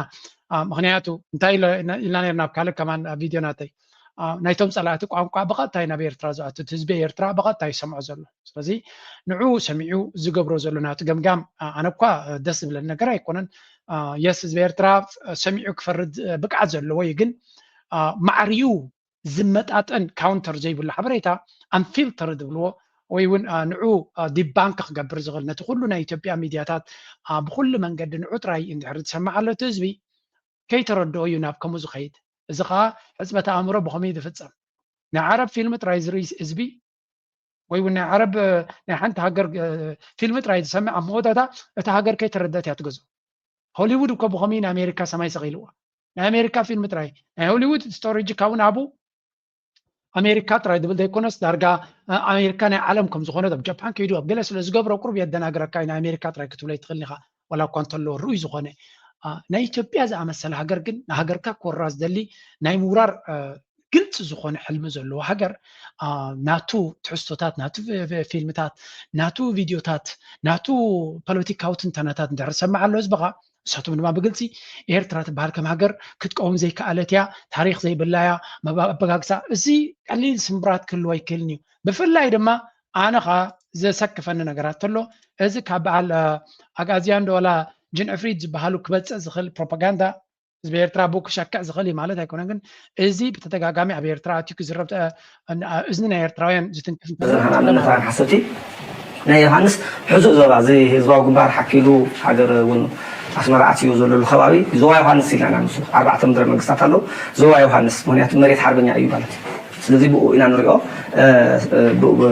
ምክንያቱ እንታይ ኢልና ነርና ኣብ ካልእ ከማን ቪድዮ ናተይ ናይቶም ፀላእቲ ቋንቋ ብቐጥታ እዩ ናብ ኤርትራ ዝኣቱ። ህዝቢ ኤርትራ ብቐጥታ ይሰምዖ ዘሎ። ስለዚ ንዑ ሰሚዑ ዝገብሮ ዘሎ ናቱ ገምጋም ኣነ እኳ ደስ ዝብለኒ ነገር ኣይኮነን። የስ ህዝቢ ኤርትራ ሰሚዑ ክፈርድ ብቅዓት ዘለዎ እዩ። ግን ማዕሪኡ ዝመጣጠን ካውንተር ዘይብሉ ሓበሬታ ኣንፊልተር ዝብልዎ ወይ እውን ንዑ ዲባንክ ክገብር ዝኽእል ነቲ ኩሉ ናይ ኢትዮጵያ ሚድያታት ብኩሉ መንገዲ ንዑ ጥራይ እንድሕር ዝሰማዕ ኣሎ እቲ ህዝቢ ከይተረድኦ እዩ ናብ ከምኡ ዝኸይድ። እዚ ከዓ ሕፅበት ኣእምሮ ብኸመይ ዝፍፀም ናይ ዓረብ ፊልም ጥራይ ዝርኢ ህዝቢ ወይ እውን ናይ ዓረብ ናይ ሓንቲ ሃገር ፊልም ጥራይ ዝሰምዕ ኣብ መወዳእታ እታ ሃገር ከይተረደት እያ ትገዝኦ። ሆሊውድ እኮ ብኸመይ ንኣሜሪካ ሰማይ ሰቒልዋ ናይ ኣሜሪካ ፊልም ጥራይ ናይ ሆሊውድ ስቶሬጅ ካብኡ ናብኡ ኣሜሪካ ጥራይ ዝብል ዘይኮነስ ዳርጋ ኣሜሪካ ናይ ዓለም ከም ዝኾነት ኣብ ጃፓን ከይዱ ኣብ ገለ ስለ ዝገብሮ ቁሩብ የደናግረካ እዩ። ናይ ኣሜሪካ ጥራይ ክትብሎ ይትኽእል ኢኻ ዋላ እኳ እንተሎ ርኡይ ዝኾነ ናይ ኢትዮጵያ ዝኣመሰለ ሃገር ግን ንሃገርካ ክወራ ዝደሊ ናይ ምውራር ግልፂ ዝኾነ ሕልሚ ዘለዎ ሃገር ናቱ ትሕዝቶታት ናቱ ፊልምታት ናቱ ቪድዮታት ናቱ ፖለቲካዊ ትንተናታት እንድሕር ዝሰምዕ ኣሎ ህዝብኻ ንሳቶም ድማ ብግልፂ ኤርትራ ትበሃል ከም ሃገር ክትቀውም ዘይከኣለት እያ፣ ታሪኽ ዘይብላ እያ፣ ኣበጋግሳ እዚ ቀሊል ስምብራት ክህልዎ ኣይክእልን እዩ። ብፍላይ ድማ ኣነ ኸኣ ዘሰክፈኒ ነገራት ተሎ እዚ ካብ በዓል ኣግኣዝያን ዶ ዋላ ጅን ዕፍሪት ዝበሃሉ ክበፅእ ዝኽእል ፕሮፓጋንዳ ህዝቢ ኤርትራ ብኡ ክሸክዕ ዝኽእል እዩ ማለት ኣይኮነን። ግን እዚ ብተደጋጋሚ ኣብ ኤርትራ ኣትዩ ክዝረብ እዝኒ ናይ ኤርትራውያን ዝትንክፍ መዘርሃና ሓሰብቲ ናይ ዮሃንስ ሕዙእ ዞባ እዚ ህዝባዊ ግንባር ሓኪሉ ሃገር እውን ኣስመራ ኣትዩ ዘለሉ ከባቢ ዞባ ዮሃንስ ኢልና ኢና ንሱ ኣርባዕተ ምድረ መንግስታት ኣለዉ ዞባ ዮሃንስ ምክንያቱ መሬት ሓርበኛ እዩ ማለት እዩ ስለዚ ብኡ ኢና ንሪኦ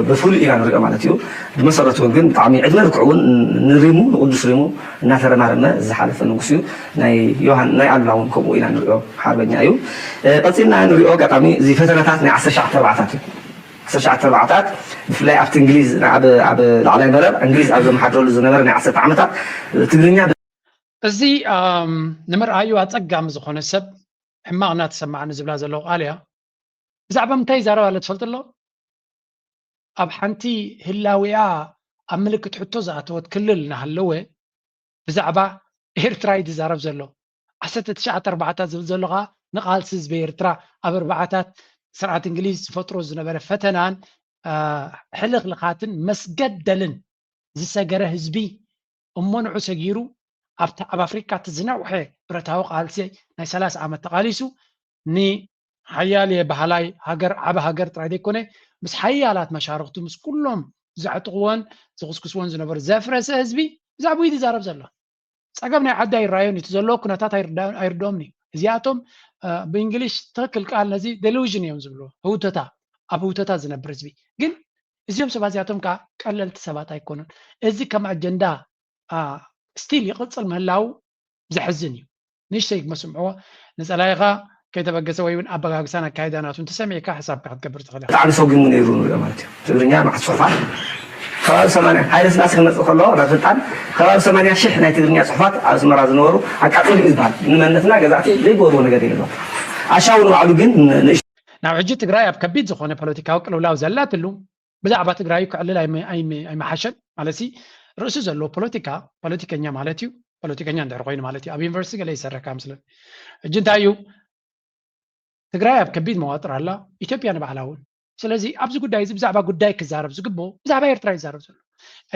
ብፍሉይ ኢና ንሪኦ ማለት እዩ ብመሰረቱ ግን ብጣዕሚ ዕድመ ልክዑ እውን ንሪሙ ንቅዱስ ሪሙ እናተረማረመ ዝሓለፈ ንጉስ እዩ ናይ ዮሃን ናይ ኣሉላ እውን ከምኡ ኢና ንሪኦ ሓርበኛ እዩ ቀፂልና ንሪኦ ኣጋጣሚ እዚ ፈተነታት ናይ ዓሰርተ ሸዓተ ኣርባዕታት እዩ ዓሰርተ ሸዓተ ኣርባዕታት ብፍላይ ኣብቲ እንግሊዝ ኣብ ኣብ ላዕላይ መረብ እንግሊዝ ኣብ ዘመሓድረሉ ዝነበረ ናይ ዓሰርተ ዓመታት ትግርኛ እዚ ንምርኣዩ ኣፀጋሚ ዝኾነ ሰብ ሕማቕ እናተሰማዓኒ ዝብላ ዘለዉ ቃል እያ ብዛዕባ ምንታይ ይዛረብ ኣሎ ትፈልጡ ኣሎ ኣብ ሓንቲ ህላዊኣ ኣብ ምልክት ሕቶ ዝኣተወት ክልል እናሃለወ ብዛዕባ ኤርትራ እዩ ዝዛረብ ዘሎ ዓሰርተ ትሽዓተ ኣርባዕታት ዝብል ዘሎ ከዓ ንቃልሲ ህዝቢ ኤርትራ ኣብ ኣርባዓታት ስርዓት እንግሊዝ ዝፈጥሮ ዝነበረ ፈተናን ሕልኽልኻትን መስገደልን ዝሰገረ ህዝቢ እሞ ንዑ ሰጊሩ ኣብቲ ኣብ ኣፍሪቃ እቲ ዝነውሐ ብረታዊ ቃልሲ ናይ ሰላሳ ዓመት ተቃሊሱ ንሓያል የበሃላይ ሃገር ዓቢ ሃገር ጥራይ ዘይኮነ ምስ ሓያላት መሻርክቱ ምስ ኩሎም ዘዕጥቕዎን ዝኽስክስዎን ዝነበሩ ዘፍረሰ ህዝቢ ብዛዕባኡ እዩ ዝዛረብ ዘሎ። ፀገም ናይ ዓዲ ኣይረኣዮን እዩ። እቲ ዘለዎ ኩነታት ኣይርድኦምን እዩ። እዚኣቶም ብእንግሊሽ ትኽክል ቃል ነዚ ዴሉዥን እዮም ዝብልዎ። ህውተታ ኣብ ህውተታ ዝነብር ህዝቢ ግን እዚኦም ሰባት እዚኣቶም ከዓ ቀለልቲ ሰባት ኣይኮኑን። እዚ ከም ኣጀንዳ ስቲል ይቕፅል ምህላው ዘሕዝን እዩ። ንእሽተይ መስምዕዎ ንፀላኢኻ ከይተበገሰ ወይ እውን ኣበጋግሳን ኣካይዳ ናቱ እንተሰሚዕካ ሕሳብካ ክትገብር ትኽእል ኢኻ። ብጣዕሚ ሰጒሙ ነይሩ ንሪኦ ማለት እዩ። ትግርኛ መዓት ፅሑፋት ከባቢ ሰማንያ ሃይለ ስላሴ ክመፅእ ከሎ ናብ ስልጣን ከባቢ ሰማንያ ሽሕ ናይ ትግርኛ ፅሑፋት ኣብ ኣስመራ ዝነበሩ ኣቃፂሉ እዩ ዝበሃል። ንመንነትና ገዛእቲ ዘይገበርዎ ነገር የለን። ኣሻው ንባዕሉ ግን ንእሽ ናብ ሕጂ ትግራይ ኣብ ከቢድ ዝኾነ ፖለቲካዊ ቅልውላው ዘላትሉ ብዛዕባ ትግራይ ክዕልል ኣይመሓሸን ማለት ርእሲ ዘለዎ ፖለቲካ ፖለቲከኛ ማለት እዩ ፖለቲከኛ እንድሕር ኮይኑ ማለት እዩ ኣብ ዩኒቨርሲቲ ገለ ይሰርሕ ካብ ምስለን ሕጂ እንታይ እዩ ትግራይ ኣብ ከቢድ መዋጥር ኣላ፣ ኢትዮጵያ ንባዕላ እውን። ስለዚ ኣብዚ ጉዳይ እዚ ብዛዕባ ጉዳይ ክዛረብ ዝግብኦ ብዛዕባ ኤርትራ ይዛረብ ዘሎ።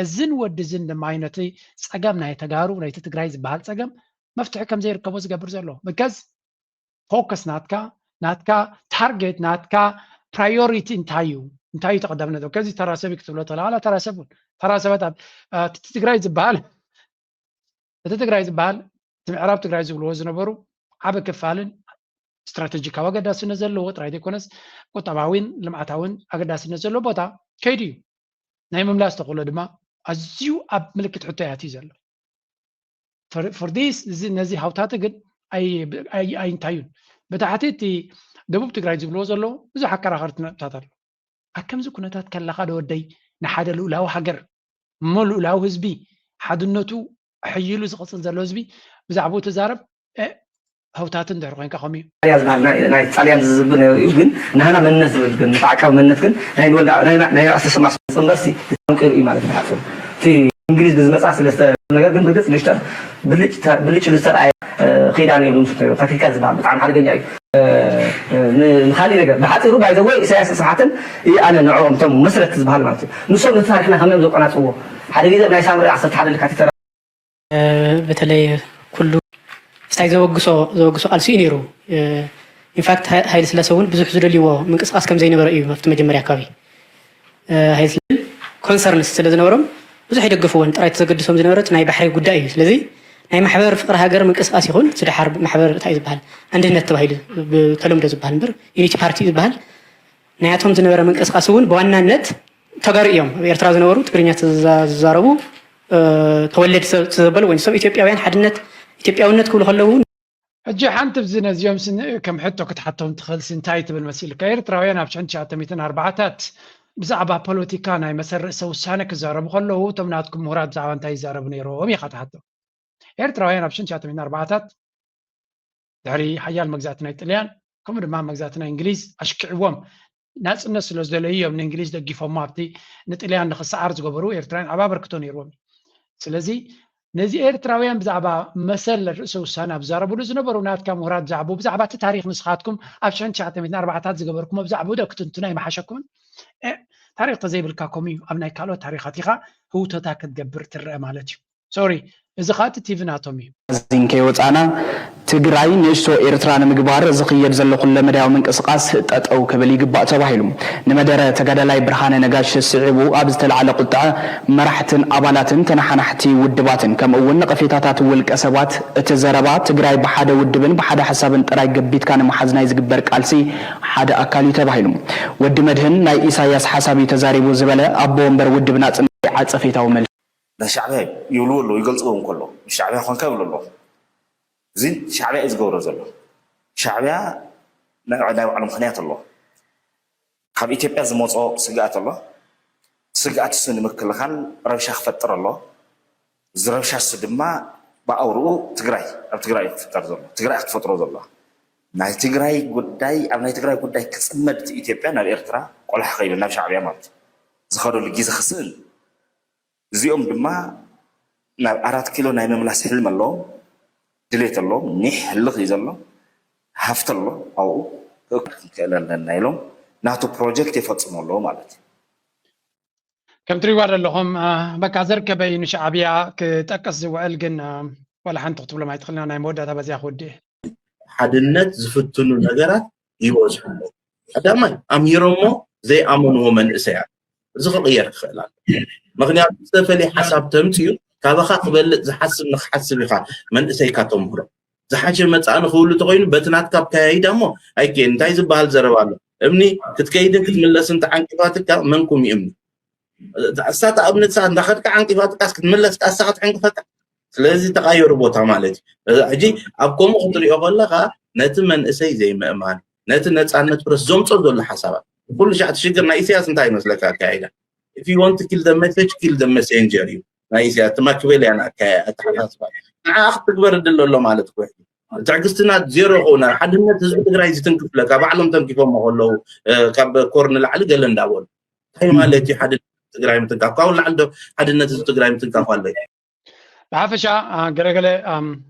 እዝን ወዲ እዝን ድማ ነቲ ጸገም ናይ ተጋሩ፣ ነቲ ትግራይ ዝበሃል ጸገም መፍትሒ ከም ዘይርከቦ ዝገብር ዘሎ። ብከዝ ፎከስ ናትካ፣ ናትካ ታርጌት፣ ናትካ ፕራዮሪቲ እንታይ እዩ? እንታይ እዩ ተቐዳምነት? ከዚ ተራሰቢ ክትብሎ ተላ፣ ዋላ ተራሰብ እውን፣ ተራሰበት ኣብ፣ እ፣ እቲ ትግራይ ዝበሃል፣ እቲ ትግራይ ዝበሃል፣ እቲ ምዕራብ ትግራይ ዝብልዎ ዝነበሩ ዓቢ ክፋልን ስትራቴጂካዊ ኣገዳስነት ዘለዎ ጥራይ ዘይኮነስ፣ ቁጠባዊን ልምዓታዊን ኣገዳስነት ዘለዎ ቦታ ከይዱ እዩ። ናይ ምምላስ ተኽእሎ ድማ ኣዝዩ ኣብ ምልክት ሕቶ እዩ ኣትዩ ዘሎ። For, for this፣ እዚ፣ ነዚ ሃውታቲ ግን ኣይ-፣ ኣይ-፣ ኣይንታዩን። ብታሕቲ እቲ ደቡብ ትግራይ ዝብልዎ ዘለዉ ብዙሕ ኣከራኸርቲ ነጥብታት ኣሎ። ኣብ ከምዚ ኩነታት ከለኻ ዶ ወደይ፣ ንሓደ ልኡላዊ ሃገር፣ እሞ ልኡላዊ ህዝቢ፣ ሓድነቱ ሕይሉ ዝቕጽል ዘሎ ህዝቢ ብዛዕባኡ ትዛረብ? እ፣ ሃውታቲ እንድሕር ኮይንካ ከምኡ እዩ። ጣልያን ዝበሃል ናይ፣ ናይ ጣልያን ዝዝብ ነይሩ እዩ፣ ግን ናህና መንነት ዝብል ግን፣ ንተዓቃቢ መንነት ግን ናይ ንወልዳ-፣ ናይ፣ ናይ ራእሲ ስማ እምበርሲ፣ ዝጠንቅር እዩ ማለት እዩ። ሓፍር እቲ እንግሊዝ ብዝመጻ ስለስተ ነገር ግን ብርግጽ ንሽጠር ብልጭ ተ-፣ ብልጭ ዝተርኣየ፣ እ፣ ኺዳን እዩ ዝምስት ነይሩ። ታክቲካል ዝበሃል ብጣዕሚ ሓደገኛ እዩ። እ፣ እ፣ ን-፣ ንኻሊእ ነገር ብሓፂሩ ባይዘወይ ኢሳያስ ስብሓትን እዩ ኣነ ንዕኦም እቶም መስረት ዝበሃል ማለት እዩ። ንሶም ነቲ ታሪክና ከመይ እዮም ዘቆናፅዎ? ሓደ ግዜ ናይ ሳምሪ ዓሰርተ ሓደ ለካቲት ተራ እ፣ በተለይ ኩሉ ስታይ ዘወግሶ፣ ዘወግሶ ቃልሲ እዩ ነይሩ። እ፣ ኢንፋክት ሃ-፣ ሃይለ ስላሴ እውን ብዙሕ ዝደልይዎ ምንቅስቃስ ከም ዘይነበረ እዩ ኣብቲ መጀመርያ ኣካባቢ። እ፣ ሃይለ ስላሴ ኮንሰርንስ ስለ ዝነበሮም ብዙሕ ይደገፍዎን፣ ጥራይ ተዘገድሶም ዝነበረ እቲ ናይ ባሕሪ ጉዳይ እዩ። ስለዚ ናይ ማሕበር ፍቅሪ ሃገር ምንቅስቃስ ይኹን፣ እቲ ደሓር ማሕበር እንታይ እዩ ዝበሃል፣ ኣንድነት ተባሂሉ ብተለምዶ ዝበሃል እምበር፣ ዩኒቲ ፓርቲ ዝበሃል፣ ናያቶም ዝነበረ ምንቅስቃስ እውን ብዋናነት ተጋሩ እዮም። ኣብ ኤርትራ ዝነበሩ ትግርኛ ዝዛ-፣ ዝዛረቡ፣ እ፣ ተወለድ ሰብ ዘበሉ ወይ ሰብ ኢትዮጵያውያን ሓድነት፣ ኢትዮጵያውነት ክብሉ ከለዉ፣ ሕጂ ሓንቲ ብዚ ነዚኦም ስን-፣ ከም ሕቶ ክትሓቶም ትኽእል ሲ እንታይ ትብል መሲልካ? ኤርትራውያን ኣብ ሽሕን ትሽዓተ ሚእትን ኣርባዓታት ብዛዕባ ፖለቲካ ናይ መሰል ርእሰ ውሳነ ክዛረቡ ከለዉ፣ እቶም ናትኩም ምሁራት ብዛዕባ እንታይ ይዛረቡ ነይሮም ኢኻ ትሓቶም። ኤርትራውያን ኣብ ሽሕን ትሽዓተ ሚእትን ኣርባዓታት ድሕሪ ሓያል መግዛእቲ ናይ ጥልያን፣ ከምኡ ድማ መግዛእቲ ናይ እንግሊዝ ኣሽኪዕዎም ናጽነት ስለ ዝደለዩ እዮም ንእንግሊዝ ደጊፎሞ ኣብቲ ንጥልያን ንኽሰዓር ዝገበሩ ኤርትራውያን ዓቢ ኣበርክቶ ነይርዎም እዩ። ስለዚ ነዚ ኤርትራውያን ብዛዕባ መሰል ርእሰ ውሳነ ኣብ ዝዛረብሉ ዝነበሩ ናትካ ምሁራት ብዛዕባኡ፣ ብዛዕባ እቲ ታሪኽ ንስኻትኩም ኣብ ሽሕን ትሽዓተ ሚእትን ኣርባዓታት ዝገበርኩሞ ብዛዕባኡ ዶ ክትንትኖ ኣይምሓሸኩምን? እ፣ ታሪኽ ተዘይብልካ ከምኡ እዩ። ኣብ ናይ ካልኦት ታሪኻት ኢኻ ህውተታ ክትገብር ትረአ ማለት እዩ። ሶሪ፣ እዚ ኸኣ እቲ ቲቪ ናቶም እዩ። ዚን ከይወፃና ትግራይ ንእሽቶ ኤርትራ ንምግባር ዝኽየድ ዘሎ ኩለመዳያዊ ምንቅስቃስ ጠጠው ክብል ይግባእ ተባሂሉ። ንመደረ ተጋዳላይ ብርሃነ ነጋሽ ስዒቡ ኣብ ዝተላዕለ ቁጥዐ መራሕትን ኣባላትን ተነሓናሕቲ ውድባትን ከምኡ እውን ነቐፌታታት ውልቀ ሰባት እቲ ዘረባ ትግራይ ብሓደ ውድብን ብሓደ ሓሳብን ጥራይ ገቢትካ ንምሓዝ ናይ ዝግበር ቃልሲ ሓደ ኣካል እዩ ተባሂሉ። ወዲ መድህን ናይ ኢሳያስ ሓሳብ እዩ ተዛሪቡ ዝበለ ኣቦ ወንበር ውድብ ናጽነት ዓጸፌታዊ መልሲ ናይ ሻዕብያ ይብልዎ ኣለዉ፣ ይገልፅዎ እንከሎ ሻዕብያ ኮንካ ይብሉ ኣለዉ። እዚ ሻዕብያ እዩ ዝገብሮ ዘሎ። ሻዕብያ ናይ ናይ ባዕሉ ምኽንያት ኣለዎ። ካብ ኢትዮጵያ ዝመፅኦ ስግኣት ኣሎ። ስግኣት እሱ ንምክልኻል ረብሻ ክፈጥር ኣሎ። እዚ ረብሻ እሱ ድማ ብኣውርኡ ትግራይ ኣብ ትግራይ እዩ ክፍጠር ዘሎ፣ ትግራይ ክትፈጥሮ ዘለዋ። ናይ ትግራይ ጉዳይ ኣብ ናይ ትግራይ ጉዳይ ክፅመድ እቲ ኢትዮጵያ ናብ ኤርትራ ቆላሕ ከይብል ናብ ሻዕብያ ማለት እዩ ዝኸደሉ ግዜ ክስእን እዚኦም ድማ ናብ ኣራት ኪሎ ናይ ምምላስ ሕልሚ ኣለዎም፣ ድሌት ኣለዎም። ኒሕ ህልኽ እዩ ዘሎ፣ ሃፍቲ ኣሎ ኣብኡ። ክንክእል ኣለና ኢሎም ናቱ ፕሮጀክት የፈፅሙ ኣለዉ ማለት እዩ። ከም ትሪዋ ዘለኹም በቃ ዘርከበ እዩ ንሻዕብያ ክጠቅስ ዝውዕል፣ ግን ዋላ ሓንቲ ክትብሎም ኣይትኽእልና። ናይ መወዳእታ በዚያ ክውድእ። ሓድነት ዝፍትኑ ነገራት ይበዝሑ ኣለዉ። ቀዳማይ ኣምሂሮሞ ዘይኣመንዎ መንእሰያት፣ እዚ ክቕየር ክኽእል ኣሎ። ምክንያቱ ዝተፈልየ ሓሳብ ተምፅኡ ካባኻ ክበልፅ ዝሓስብ ንክሓስብ ኢኻ መንእሰይካ ተምህሮ። ዝሓሸ መፃኢ ንክህሉ ተኮይኑ በቲ ናትካ ኣካያይዳ እሞ ኣይከ እንታይ ዝበሃል ዘረባ ኣሎ? እምኒ ክትከይድን ክትምለስን ተዓንቂፋትካ መንኩም ይእምኒ። እሳት ኣብነት ሰዓት እንዳኸድካ ዓንቂፋትካስ ክትምለስ ቃሳ ክትዕንቅፈካ። ስለዚ ተቓየሩ ቦታ ማለት እዩ። ሕጂ ኣብ ከምኡ ክትሪኦ ከለኻ ነቲ መንእሰይ ዘይምእማን፣ ነቲ ነፃነት ፕረስ ዘምፅኦ ዘሎ ሓሳባት ኩሉ ሻዕ እቲ ሽግር ናይ ኢሳያስ እንታይ ይመስለካ ኣካያይዳ? If you want to kill the message, kill the messenger እዩ ናይ ኢሳያስ። እቲ ማኪቬልያን ኣካያ ኣተሓሳስባ ንዓ ክትግበር ድል ኣሎ ማለት እኮ እዩ። ትዕግስትና ዜሮ ከውና ሓድነት ህዝቢ ትግራይ ዝትንክፍለካ ባዕሎም ተንኪፎሞ ከለዉ ካብ ኮር ንላዕሊ ገለ እንዳበሉ እንታይ ማለት እዩ? ሓድነት ትግራይ ምትንካፍ ካብኡ ንላዕሊ ዶ ሓድነት ህዝቢ ትግራይ ምትንካፍ ኣሎ? ብሓፈሻ ገለገለ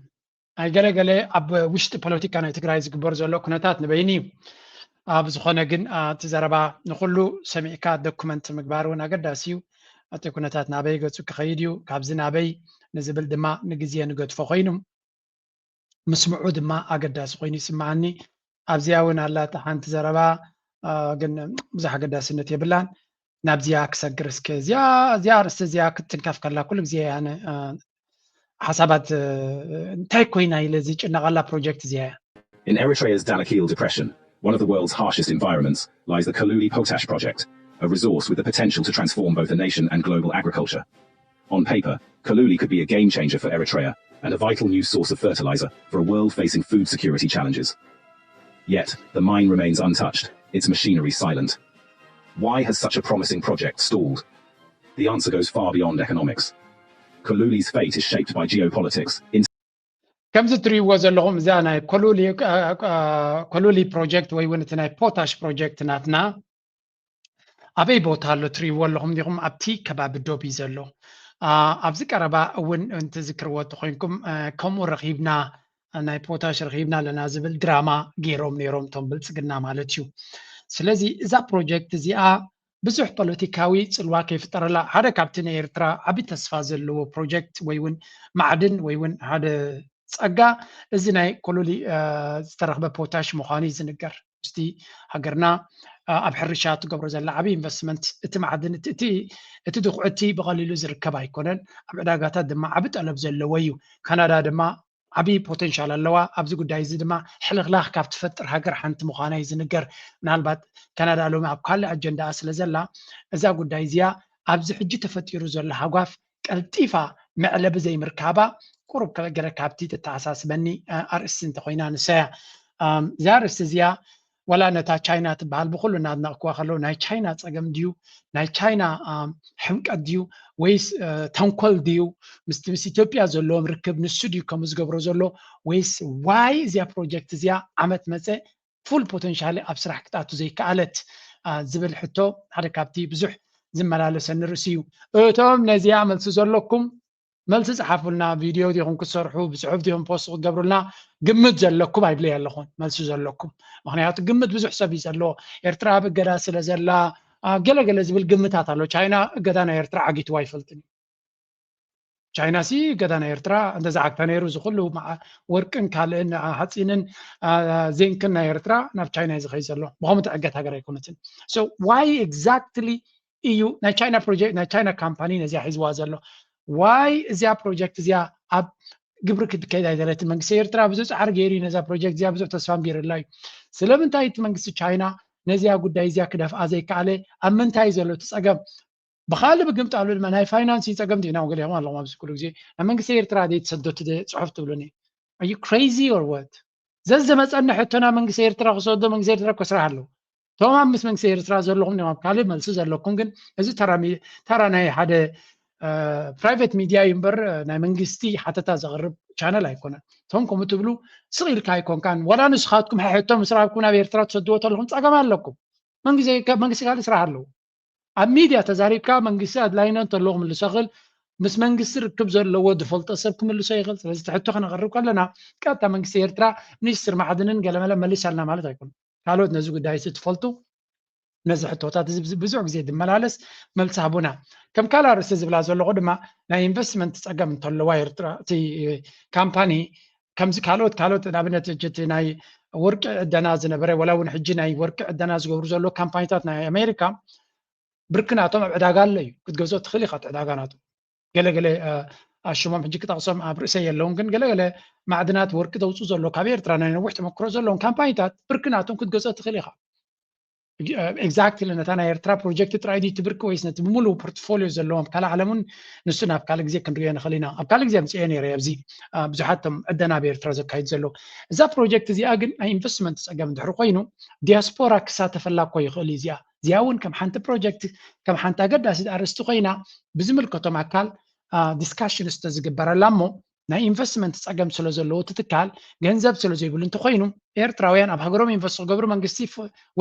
ናይ ገለገለ ኣብ ውሽጢ ፖለቲካ ናይ ትግራይ ዝግበር ዘሎ ኩነታት ንበይኑ እዩ። ኣብ ዝኾነ ግን እቲ ዘረባ ንኩሉ ሰሚዕካ ዶኩመንት ምግባር እውን ኣገዳሲ እዩ። እቲ ኩነታት ናበይ ገፁ ክኸይድ እዩ፣ ካብዚ ናበይ ንዝብል ድማ ንግዜ ንገድፎ ኮይኑ ምስምዑ ድማ ኣገዳሲ ኮይኑ ይስምዓኒ። ኣብዚኣ እውን ኣላ እታ ሓንቲ ዘረባ፣ ግን ብዙሕ ኣገዳስነት የብላን። ናብዚኣ ክሰግር እስከ። እዚኣ እዚኣ ኣርእስቲ እዚኣ ክትትንከፍ ከላ ኩሉ ግዜ ኣነ ሓሳባት እንታይ ኮይና ኢለ ዝጭነቐላ ፕሮጀክት እዚኣ እያ። In Eritrea's Danakil Depression, one of the world's harshest environments, lies the Kaluli Potash Project, a resource with the potential to transform both the nation and global agriculture. On paper, Kaluli could be a game changer for Eritrea and a vital new source of fertilizer for a world facing food security challenges. Yet, the mine remains untouched, its machinery silent. Why has such a promising project stalled? The answer goes far beyond economics. Kaluli's fate is shaped by geopolitics, ከምዚ ትሪእዎ ዘለኹም እዛ ናይ ኮሉሊ ፕሮጀክት ወይ እውን እቲ ናይ ፖታሽ ፕሮጀክት ናትና ኣበይ ቦታ ኣሎ ትሪእዎ ኣለኹም ዲኹም? ኣብቲ ከባቢ ዶብ እዩ ዘሎ። ኣብዚ ቀረባ እውን እንትዝክርዎ እንተኮይንኩም ከምኡ ረኺብና ናይ ፖታሽ ረኺብና ኣለና ዝብል ድራማ ገይሮም ነይሮም እቶም ብልፅግና ማለት እዩ። ስለዚ እዛ ፕሮጀክት እዚኣ ብዙሕ ፖለቲካዊ ፅልዋ ከይፍጠረላ ሓደ ካብቲ ናይ ኤርትራ ዓቢ ተስፋ ዘለዎ ፕሮጀክት ወይ እውን ማዕድን ወይ እውን ሓደ ፀጋ እዚ ናይ ኮሎሊ ዝተረኽበ ፖታሽ ምዃኑ እዩ ዝንገር። ምስቲ ሃገርና ኣብ ሕርሻ ትገብሮ ዘላ ዓቢ ኢንቨስትመንት እቲ ማዕድን እቲ ድኹዕቲ ብቐሊሉ ዝርከብ ኣይኮነን። ኣብ ዕዳጋታት ድማ ዓቢ ጠለብ ዘለዎ እዩ። ካናዳ ድማ ዓቢ ፖቴንሻል ኣለዋ። ኣብዚ ጉዳይ እዚ ድማ ሕልኽላኽ ካብ ትፈጥር ሃገር ሓንቲ ምዃና እዩ ዝንገር። ምናልባት ካናዳ ሎሚ ኣብ ካልእ ኣጀንዳኣ ስለ ዘላ እዛ ጉዳይ እዚኣ ኣብዚ ሕጂ ተፈጢሩ ዘሎ ሃጓፍ ቀልጢፋ መዕለቢ ዘይምርካባ ቁሩብ ገለ ካብቲ ተተሓሳስበኒ ኣርእስቲ እንተኮይና ንሳ እያ። እዛ ኣርእስቲ እዚኣ ዋላ ነታ ቻይና ትበሃል ብኩሉ እናድነቕክዋ ከለዉ ናይ ቻይና ፀገም ድዩ ናይ ቻይና ሕምቀት ድዩ ወይስ ተንኮል ድዩ ምስቲ ምስ ኢትዮጵያ ዘለዎም ርክብ ንሱ ድዩ ከምኡ ዝገብሮ ዘሎ ወይስ ዋይ እዚኣ ፕሮጀክት እዚኣ ዓመት መፀ ፉል ፖተንሻሊ ኣብ ስራሕ ክትኣቱ ዘይከኣለት ዝብል ሕቶ ሓደ ካብቲ ብዙሕ ዝመላለሰኒ ርእሲ እዩ። እቶም ነዚኣ መልሲ ዘለኩም መልሲ ፀሓፉልና። ቪድዮ ዲኹም ክትሰርሑ ብፅሑፍ ዲኹም ፖስት ክትገብሩልና ግምት ዘለኩም ኣይብለይ ኣለኹን መልሲ ዘለኩም። ምክንያቱ ግምት ብዙሕ ሰብ እዩ ዘለዎ። ኤርትራ ኣብ እገዳ ስለ ዘላ ገለገለ ዝብል ግምታት ኣሎ። ቻይና እገዳ ናይ ኤርትራ ዓጊትዋ ኣይፈልጥን እዩ። ቻይና ሲ እገዳ ናይ ኤርትራ እንተዝዓግታ ነይሩ እዚ ኩሉ ወርቅን ካልእን ሓፂንን ዜንክን ናይ ኤርትራ ናብ ቻይና እዩ ዝኸይ ዘሎ ብኸምኡ ትዕገት ሃገር ኣይኮነትን። So why exactly እዩ ናይ ቻይና ፕሮጀክት ናይ ቻይና ካምፓኒ ነዚኣ ሒዝዋ ዘሎ? ዋይ እዚኣ ፕሮጀክት እዚኣ ኣብ ግብሪ ክትከይድ ኣይደለትን? መንግስቲ ኤርትራ ብዙ ፃዕሪ ገይሩ እዩ ነዛ ፕሮጀክት እዚኣ ብዙሕ ተስፋ ኣንቢርላ እዩ። ስለምንታይ እቲ መንግስቲ ቻይና ነዚኣ ጉዳይ እዚኣ ክደፍኣ ዘይከኣለ? ኣብ ምንታይ ዘሎ እቲ ፀገም? ብካልእ ብግምጣሉ ድማ ናይ ፋይናንስ ፀገም ዲና ገሊኦም ኣለኹም ኣብዚ ኩሉ ግዜ ናይ መንግስቲ ኤርትራ ዘይተሰደቱ ፅሑፍ ትብሉኒ? Are you crazy or what? ዘዘመፀኒ ሕቶ ናብ መንግስቲ ኤርትራ ክሰዶ መንግስቲ ኤርትራ እኮ ስራሕ ኣለዎ። እቶም ኣብ ምስ መንግስቲ ኤርትራ ዘለኹም እዮም ኣብ ካልእ መልሲ ዘለኩም። ግን እዚ ተራ ናይ ሓደ ፕራይቬት ሚድያ እዩ እምበር ናይ መንግስቲ ሓተታ ዘቕርብ ቻነል ኣይኮነን። እቶም ከምኡ ትብሉ ስቕ ኢልካ ኣይኮንካን። ዋላ ንስኻትኩም ሕሕቶ ምስ ረኣብኩም ናብ ኤርትራ ትሰድዎ ተለኹም ፀገም ኣለኩም። መንግስቲ ካልእ ስራሕ ኣለዎ። ኣብ ሚድያ ተዛሪብካ መንግስቲ ኣድላይነት እንተለዎ ክምልሶ ይኽእል። ምስ መንግስቲ ርክብ ዘለዎ ዝፈልጦ ሰብ ክምልሶ ይኽእል። ስለዚ እቲ ሕቶ ክነቕርብ ከለና ቀጥታ መንግስቲ ኤርትራ ሚኒስትር ማዕድንን ገለመለ መሊሳልና ማለት ኣይኮነን። ካልኦት ነዚ ጉዳይ እዚ ትፈልጡ ነዚ ሕቶታት እዚ ብዙሕ ግዜ ዝመላለስ መልሲ ሃቡና። ከም ካልእ ኣርእስቲ ዝብላ ዘለኹ ድማ ናይ ኢንቨስትመንት ፀገም እንተለዋ ኤርትራ እቲ ካምፓኒ ከምዚ ካልኦት ካልኦት ንኣብነት እቲ ናይ ወርቂ ዕደና ዝነበረ ወላ እውን ሕጂ ናይ ወርቂ ዕደና ዝገብሩ ዘለዉ ካምፓኒታት ናይ ኣሜሪካ ብርክናቶም ኣብ ዕዳጋ ኣሎ እዩ ክትገዝኦ ትኽእል ኢኻ እቲ ዕዳጋ ናቱ ገለገለ ኣሽሞም ሕጂ ክጠቕሶም ኣብ ርእሰይ የለውን ግን ገለገለ ማዕድናት ወርቂ ዘውፅኡ ዘለዉ ካብ ኤርትራ ናይ ነዊሕ ተመክሮ ዘለዎም ካምፓኒታት ብርክናቶም ክትገዝኦ ትኽእል ኢኻ። Exactly ነታ ናይ ኤርትራ ፕሮጀክት ጥራይ ድዩ ትብርኪ ወይስ ነቲ ብምሉእ ፖርትፎሊዮ ዘለዎም ካልእ ዓለም እውን ንሱ ናብ ካልእ ግዜ ክንሪኦ ንኽእል ኢና። ኣብ ካልእ ግዜ ኣምፅኦ ነይረ ኣብዚ ብዙሓት ቶም ዕደና ኣብ ኤርትራ ዘካይዱ ዘለዉ። እዛ ፕሮጀክት እዚኣ ግን ናይ ኢንቨስትመንት ፀገም እንድሕር ኮይኑ ዲያስፖራ ክሳተፈላ እኮ ይኽእል እዩ። እዚኣ እዚኣ እውን ከም ሓንቲ ፕሮጀክት ከም ሓንቲ ኣገዳሲት ኣርእስቲ ኮይና ብዝምልከቶም ኣካል ዲስካሽንስ ተዝግበረላ እሞ ናይ ኢንቨስትመንት ፀገም ስለ ዘለዎ እቲ ትካል ገንዘብ ስለ ዘይብሉ እንተኮይኑ ኤርትራውያን ኣብ ሃገሮም ኢንቨስት ክገብሩ መንግስቲ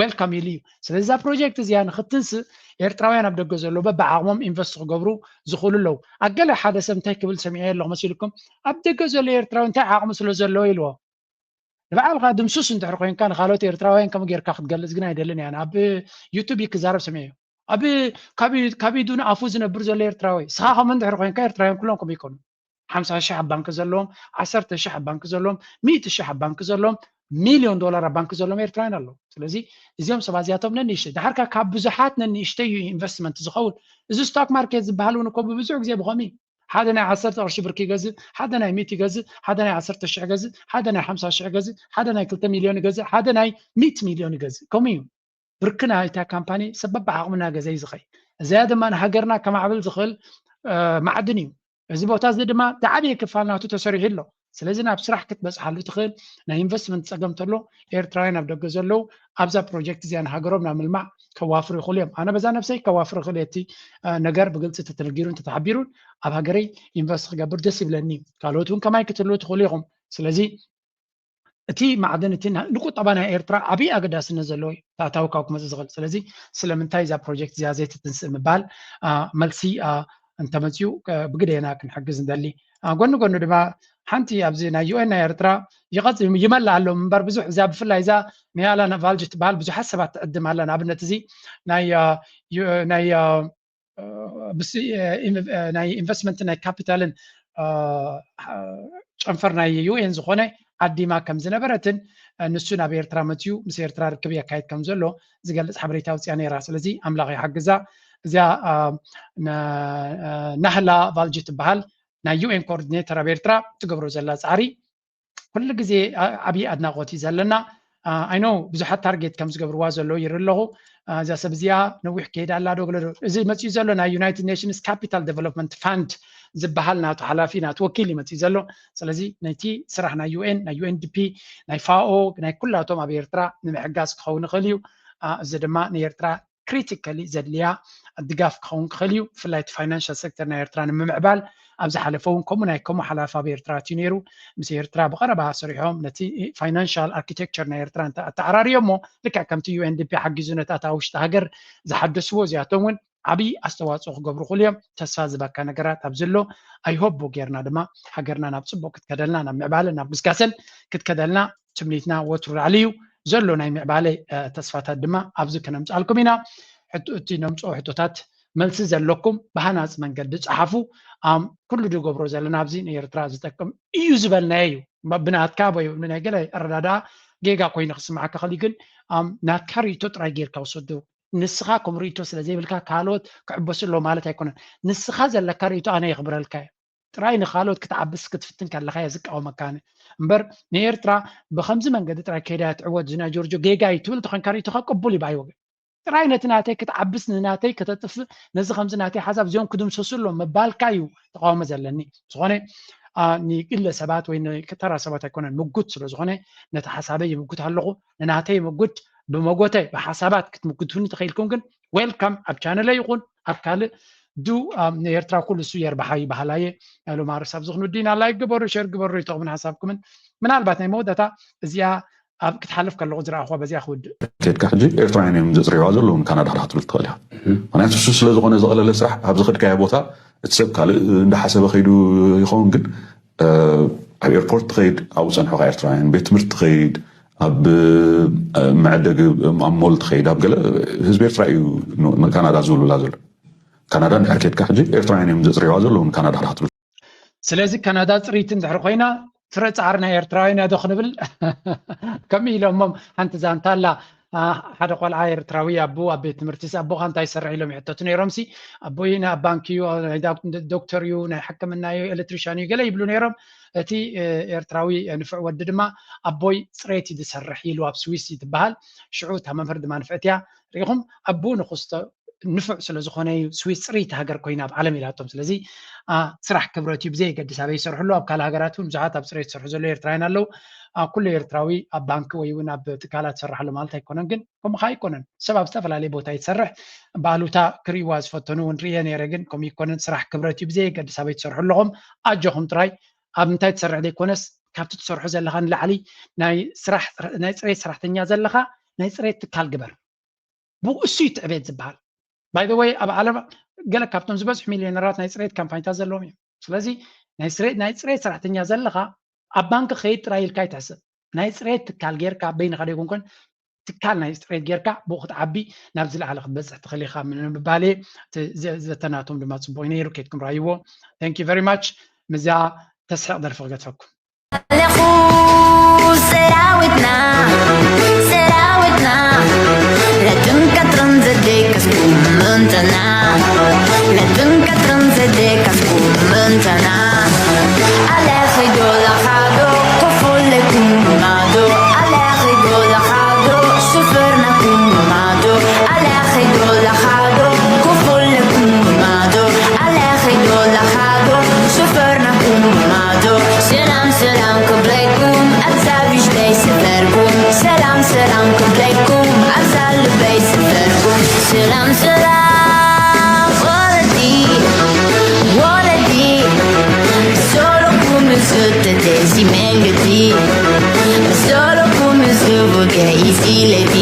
ዌልካም ኢሉ እዩ። ስለዚ እዛ ፕሮጀክት እዚኣ ንክትንስእ ኤርትራውያን ኣብ ደገ ዘለዉ በብዓቕሞም ኢንቨስት ክገብሩ ዝኽእሉ ኣለዉ። ኣብ ገለ ሓደ ሰብ እንታይ ክብል ሰሚዐ ኣለኹ መሲልኩም፣ ኣብ ደገ ዘሎ ኤርትራዊ እንታይ ዓቕሚ ስለ ዘለዎ ኢልዎ። ንባዕልካ ድምሱስ እንድሕር ኮይንካ ንካልኦት ኤርትራውያን ከምኡ ጌርካ ክትገልጽ ግን ኣይደልን እያ። ኣብ ዩቱብ ክዛረብ ሰሚዐ እዩ። ኣብ ካብ ኢዱ ንኣፉ ዝነብር ዘሎ ኤርትራዊ ስኻ ከምኡ እንድሕር ኮይንካ ኤርትራውያን ኩሎም ከምኡ ይኮኑ። ሓምሳ ሽሕ ኣብ ባንክ ዘለዎም፣ ዓሰርተ ሽሕ ኣብ ባንክ ዘለዎም፣ ሚእቲ ሽሕ ኣብ ባንክ ዘለዎም፣ ሚልዮን ዶላር ኣብ ባንክ ዘለዎም ኤርትራውያን ኣለዉ። ስለዚ እዚኦም ሰባት እዚኣቶም ነንእሽተይ ድሓርካ ካብ ብዙሓት ነንእሽተይ እዩ ኢንቨስትመንት ዝኸውን። እዚ ስቶክ ማርኬት ዝበሃል እውን እኮ ብብዙሕ ግዜ ብኸምኡ ሓደ ናይ ዓሰርተ ቅርሺ ብርኪ ይገዝእ፣ ሓደ ናይ ሚእቲ ይገዝእ፣ ሓደ ናይ ዓሰርተ ሽሕ ይገዝእ፣ ሓደ ናይ ሓምሳ ሽሕ ይገዝእ፣ ሓደ ናይ ክልተ ሚልዮን ይገዝእ፣ ሓደ ናይ ሚእቲ ሚልዮን ይገዝእ። ከምኡ እዩ። ብርክና እታ ካምፓኒ ሰብ በብዓቕምና ገዛ እዩ ዝኸይ። እዚኣ ድማ ንሃገርና ከማዕብል ዝኽእል ማዕድን እዩ። እዚ ቦታ እዚ ድማ ዝዓበየ ክፋል ናቱ ተሰሪሑ ኣሎ። ስለዚ ናብ ስራሕ ክትበፅሓሉ ትኽእል ናይ ኢንቨስትመንት ፀገም ተሎ ኤርትራውያን ኣብ ደገ ዘለዉ ኣብዛ ፕሮጀክት እዚኣ ንሃገሮም ናብ ምልማዕ ከዋፍሩ ይኽእሉ እዮም። ኣነ በዛ ነብሰይ ከዋፍሩ ይኽእል እቲ ነገር ብግልፂ ተተነጊሩ እንተተሓቢሩን ኣብ ሃገረይ ኢንቨስት ክገብር ደስ ይብለኒ። ካልኦት እውን ከማይ ክትህልዉ ትኽእሉ ኢኹም። ስለዚ እቲ ማዕድን እቲ ንቁጠባ ናይ ኤርትራ ዓብዪ ኣገዳስነት ዘለዎ እዩ። ታእታዊ ካብ ክመፅእ ዝኽእል። ስለዚ ስለምንታይ እዛ ፕሮጀክት እዚኣ ዘይትትንስእ ምባል መልሲ እንተመፅኡ ብግደና ክንሕግዝ ንደሊ። ጎኒ ጎኒ ድማ ሓንቲ ኣብዚ ናይ ዩኤን ናይ ኤርትራ ይመልእ ኣሎ እምበር ብዙሕ እዛ ብፍላይ እዛ ንያላ ቫልጅ ትበሃል ብዙሓት ሰባት ትዕድም ኣላ። ንኣብነት እዚ ናይ ናይ ኢንቨስትመንትን ናይ ካፒታልን ጨንፈር ናይ ዩኤን ዝኾነ ዓዲማ ከም ዝነበረትን ንሱ ናብ ኤርትራ መፅዩ ምስ ኤርትራ ርክብ የካይድ ከም ዘሎ ዝገልፅ ሓበሬታ ኣውፅያ ነይራ። ስለዚ ኣምላኽ ይሓግዛ። እዚኣ ናህላ ቫልጂ ትበሃል ናይ ዩኤን ኮኦርዲኔተር ኣብ ኤርትራ ትገብሮ ዘላ ፃዕሪ ኩሉ ግዜ ዓብዪ ኣድናቆት እዩ ዘለና። ኣይኖ ብዙሓት ታርጌት ከም ዝገብርዋ ዘሎ ይርኢ ኣለኹ። እዛ ሰብ እዚኣ ነዊሕ ከይዳ ኣላ ዶ ገለ ዶ። እዚ መፅኡ ዘሎ ናይ ዩናይትድ ኔሽንስ ካፒታል ዴቨሎፕመንት ፋንድ ዝበሃል ናቱ ሓላፊ ናቱ ወኪል እዩ መፅኡ ዘሎ። ስለዚ ነቲ ስራሕ ናይ ዩኤን ናይ ዩኤንዲፒ ናይ ፋኦ ናይ ኩላቶም ኣብ ኤርትራ ንምሕጋዝ ክኸውን ይኽእል እዩ። እዚ ድማ ንኤርትራ ክሪቲካሊ ዘድልያ ድጋፍ ክኸውን ክኽእል እዩ። ብፍላይ እቲ ፋይናንሻል ሴክተር ናይ ኤርትራ ንምምዕባል ኣብ ዝሓለፈ እውን ከምኡ ናይ ከምኡ ሓላፊ ኣብ ኤርትራ ኣትዩ ነይሩ። ምስ ኤርትራ ብቐረባ ሰሪሖም ነቲ ፋይናንሻል ኣርኪቴክቸር ናይ ኤርትራ ኣተዓራርዮ እሞ ልክዕ ከምቲ ዩኤንዲፒ ሓጊዙ ነቲ ኣታ ውሽጢ ሃገር ዝሓደስዎ እዚኣቶም እውን ዓብዪ ኣስተዋፅኦ ክገብሩ ክኽእሉ እዮም። ተስፋ ዝበካ ነገራት ኣብዚ ኣሎ። ኣይሆቦ ጌርና ድማ ሃገርና ናብ ፅቡቅ ክትከደልና ናብ ምዕባለን ናብ ግስጋሰን ክትከደልና ትምኒትና ወትሩ ላዕሊ እዩ። ዘሎ ናይ ምዕባለ ተስፋታት ድማ ኣብዚ ከነምፅኣልኩም ኢና። እቲ ነምፅኦ ሕቶታት መልሲ ዘለኩም ብሃናፂ መንገዲ ፀሓፉ። ኩሉ ዝገብሮ ዘለና ኣብዚ ንኤርትራ ዝጠቅም እዩ ዝበልናዮ እዩ። ብናትካ ወይ ናይ ገለ ኣረዳድኣ ጌጋ ኮይኑ ክስማዓካ ክእል ግን ናትካ ርእቶ ጥራይ ጌርካ ውሰዶ። ንስኻ ከም ርእቶ ስለ ዘይብልካ ካልኦት ክዕበሱ ኣለዎ ማለት ኣይኮነን። ንስኻ ዘለካ ርእቶ ኣነ የኽብረልካ እየ። ጥራይ ንኻልኦት ክትዓብስ ክትፍትን ከለኻ እየ ዝቃወመካ። ኣነ እምበር ንኤርትራ ብኸምዚ መንገዲ ጥራይ ከይዳ ትዕወት ዝና ጆርጆ ጌጋ እዩ ትብል ተኾንካ ርእቶኻ ቅቡል እዩ ብኣይ ወገን። ጥራይ ነቲ ናተይ ክትዓብስ ንናተይ ከተጥፍእ ነዚ ከምዚ ናተይ ሓሳብ እዚኦም ክድምሰሱ ኣለዎም ምባልካ እዩ ተቃውሞ ዘለኒ። ዝኾነ ንግለ ሰባት ወይ ንተራ ሰባት ኣይኮነን ምጉት ስለ ዝኾነ ነቲ ሓሳበይ ይምጉት ኣለኹ። ንናተይ ምጉት ብመጎተ ብሓሳባት ክትምጉትኒ ተኸኢልኩም ግን ዌልካም ኣብ ቻነለይ ይኹን ኣብ ካልእ ዱ ንኤርትራ ኩሉ እሱ የርባሓ ይበሃላየ። ሎማ ርሳብ ዝኽኑ ዲና ላይክ ግበሩ ሸር ግበሩ ይተቕምን ሓሳብኩምን ምናልባት ናይ መወዳእታ እዚኣ ኣብ ክትሓልፍ ከለኹ ዝረኣኹዋ በዚኣ ክውድእ። ከድካ ሕጂ ኤርትራውያን እዮም ዘፅርይዋ ዘለዉ ንካናዳ ክትብል ትኽእል ኢኻ። ምክንያቱ እሱ ስለ ዝኾነ ዝቐለለ ስራሕ ኣብ ዝኸድካዮ ቦታ እቲ ሰብ ካልእ እንዳሓሰበ ከይዱ ይኸውን ግን ኣብ ኤርፖርት ትኸይድ ኣብኡ ፀንሖካ ኤርትራውያን ቤት ትምህርቲ ትኸይድ ኣብ መዐደጊ ኣብ ሞል ትኸይድ ኣብ ገለ ህዝቢ ኤርትራ እዩ ንካናዳ ዝውልብላ ዘሎ። ካናዳ እንድሕር ከድካ ሕጂ ኤርትራውያን እዮም ዘፅርይዋ ዘለዉ ንካናዳ ክትብል። ስለዚ ካናዳ ፅሪቲ እንድሕር ኮይና ፍረ ፃዕሪ ናይ ኤርትራውያን እያ ዶ ክንብል ከምኡ ኢሎሞም ሓንቲ ዛንታ ኣላ። ሓደ ቆልዓ ኤርትራዊ ኣቦ ኣብ ቤት ትምህርቲ ኣቦኻ እንታይ ይሰርሕ ኢሎም ይሕተቱ ነይሮም ሲ ኣቦይ ኣብ ባንክ እዩ ዶክተር እዩ ናይ ሕክምና እዩ ኤሌክትሪሻን እዩ ገለ ይብሉ ነይሮም። እቲ ኤርትራዊ ንፍዕ ወዲ ድማ ኣቦይ ፅሬት እዩ ዝሰርሕ ኢሉ ኣብ ስዊስ እዩ ትበሃል። ሽዑ እታ መምህር ድማ ንፍዕት እያ ርኢኹም ኣቦ ንክስቶ ንፉዕ ስለ ዝኾነ እዩ ስዊስ ፅርይቲ ሃገር ኮይና ኣብ ዓለም ኢላቶም። ስለዚ ስራሕ ክብረት እዩ ብዘየገድስ ኣበይ ይሰርሑ ኣለዉ ኣብ ካልእ ሃገራት እውን ብዙሓት ኣብ ፅሬት ዝሰርሑ ዘለዉ ኤርትራውያን ኣለዉ። ኩሉ ኤርትራዊ ኣብ ባንኪ ወይ እውን ኣብ ትካላት ዝሰርሕ ኣሎ ማለት ኣይኮነን ግን ከምኡ ከዓ ኣይኮነን ሰብ ኣብ ዝተፈላለየ ቦታ ይሰርሕ። ብኣሉታ ክርእይዋ ዝፈተኑ እውን ርእየ ነይረ ግን ከምኡ ይኮነን ስራሕ ክብረት እዩ ብዘየገድስ ኣበይ ትሰርሑ ኣለኹም ኣጆኹም ጥራይ። ኣብ እንታይ ትሰርሕ ዘይኮነስ ካብቲ ትሰርሖ ዘለኻ ንላዕሊ ናይ ስራሕ ናይ ፅሬት ሰራሕተኛ ዘለኻ ናይ ፅሬት ትካል ግበር። ብኡ እሱ እዩ ትዕቤት ዝበሃል። By the way ኣብ ዓለም ገለ ካብቶም ዝበዝሑ ሚሊዮነራት ናይ ፅሬት ካምፓኒታት ዘለዎም እዮም። ስለዚ ናይ ፅሬት ናይ ፅሬት ሰራሕተኛ ዘለኻ ኣብ ባንክ ከይድ ጥራይ ኢልካ ይትሕስብ። ናይ ፅሬት ትካል ጌርካ በይንኻ ደይኮንኮን ትካል ናይ ፅሬት ጌርካ ብኡ ክትዓቢ ናብ ዝለዓለ ክትበፅሕ ትኽእል ኢኻ ንምባል እየ። እቲ ዘ- ዘተናቶም ድማ ፅቡቅ እዩ ነይሩ። ኬድኩም ራይዎ። Thank you very much። ምዛ ተስሕቕ ደርፊ ክገድፈኩም። ኣለኹ ሰራዊትና ሰራዊትና ለትን ቀትርን ዘደቀስኩም ምንተና ለትን ቀትርን ዘደቀስኩም ምንተና ኣለኺ ዶ ለኻዶ ኮፎለኩም ማዶ ኣለኺ ዶ ለኻዶ ሽፈርናኩም ማዶ ኣለኺ ዶ ለኻዶ ኮፎለኩም ማዶ ኣለኺ ዶ ለኻዶ ሽፈርናኩም ማዶ ሰላም ሰላም ክብለኩም ኣብዛ ብሽተይ ስፈርኩም ሰላም ሰላም ክብለኩም ኣብዛ ልበይ ስፈርኩም ሰላም ሰላም ወለዲ ወለዲ ሰሎኩም ዝተደዚ መንገዲ ሰሎኩም ዝቡገ ኢዚለዲ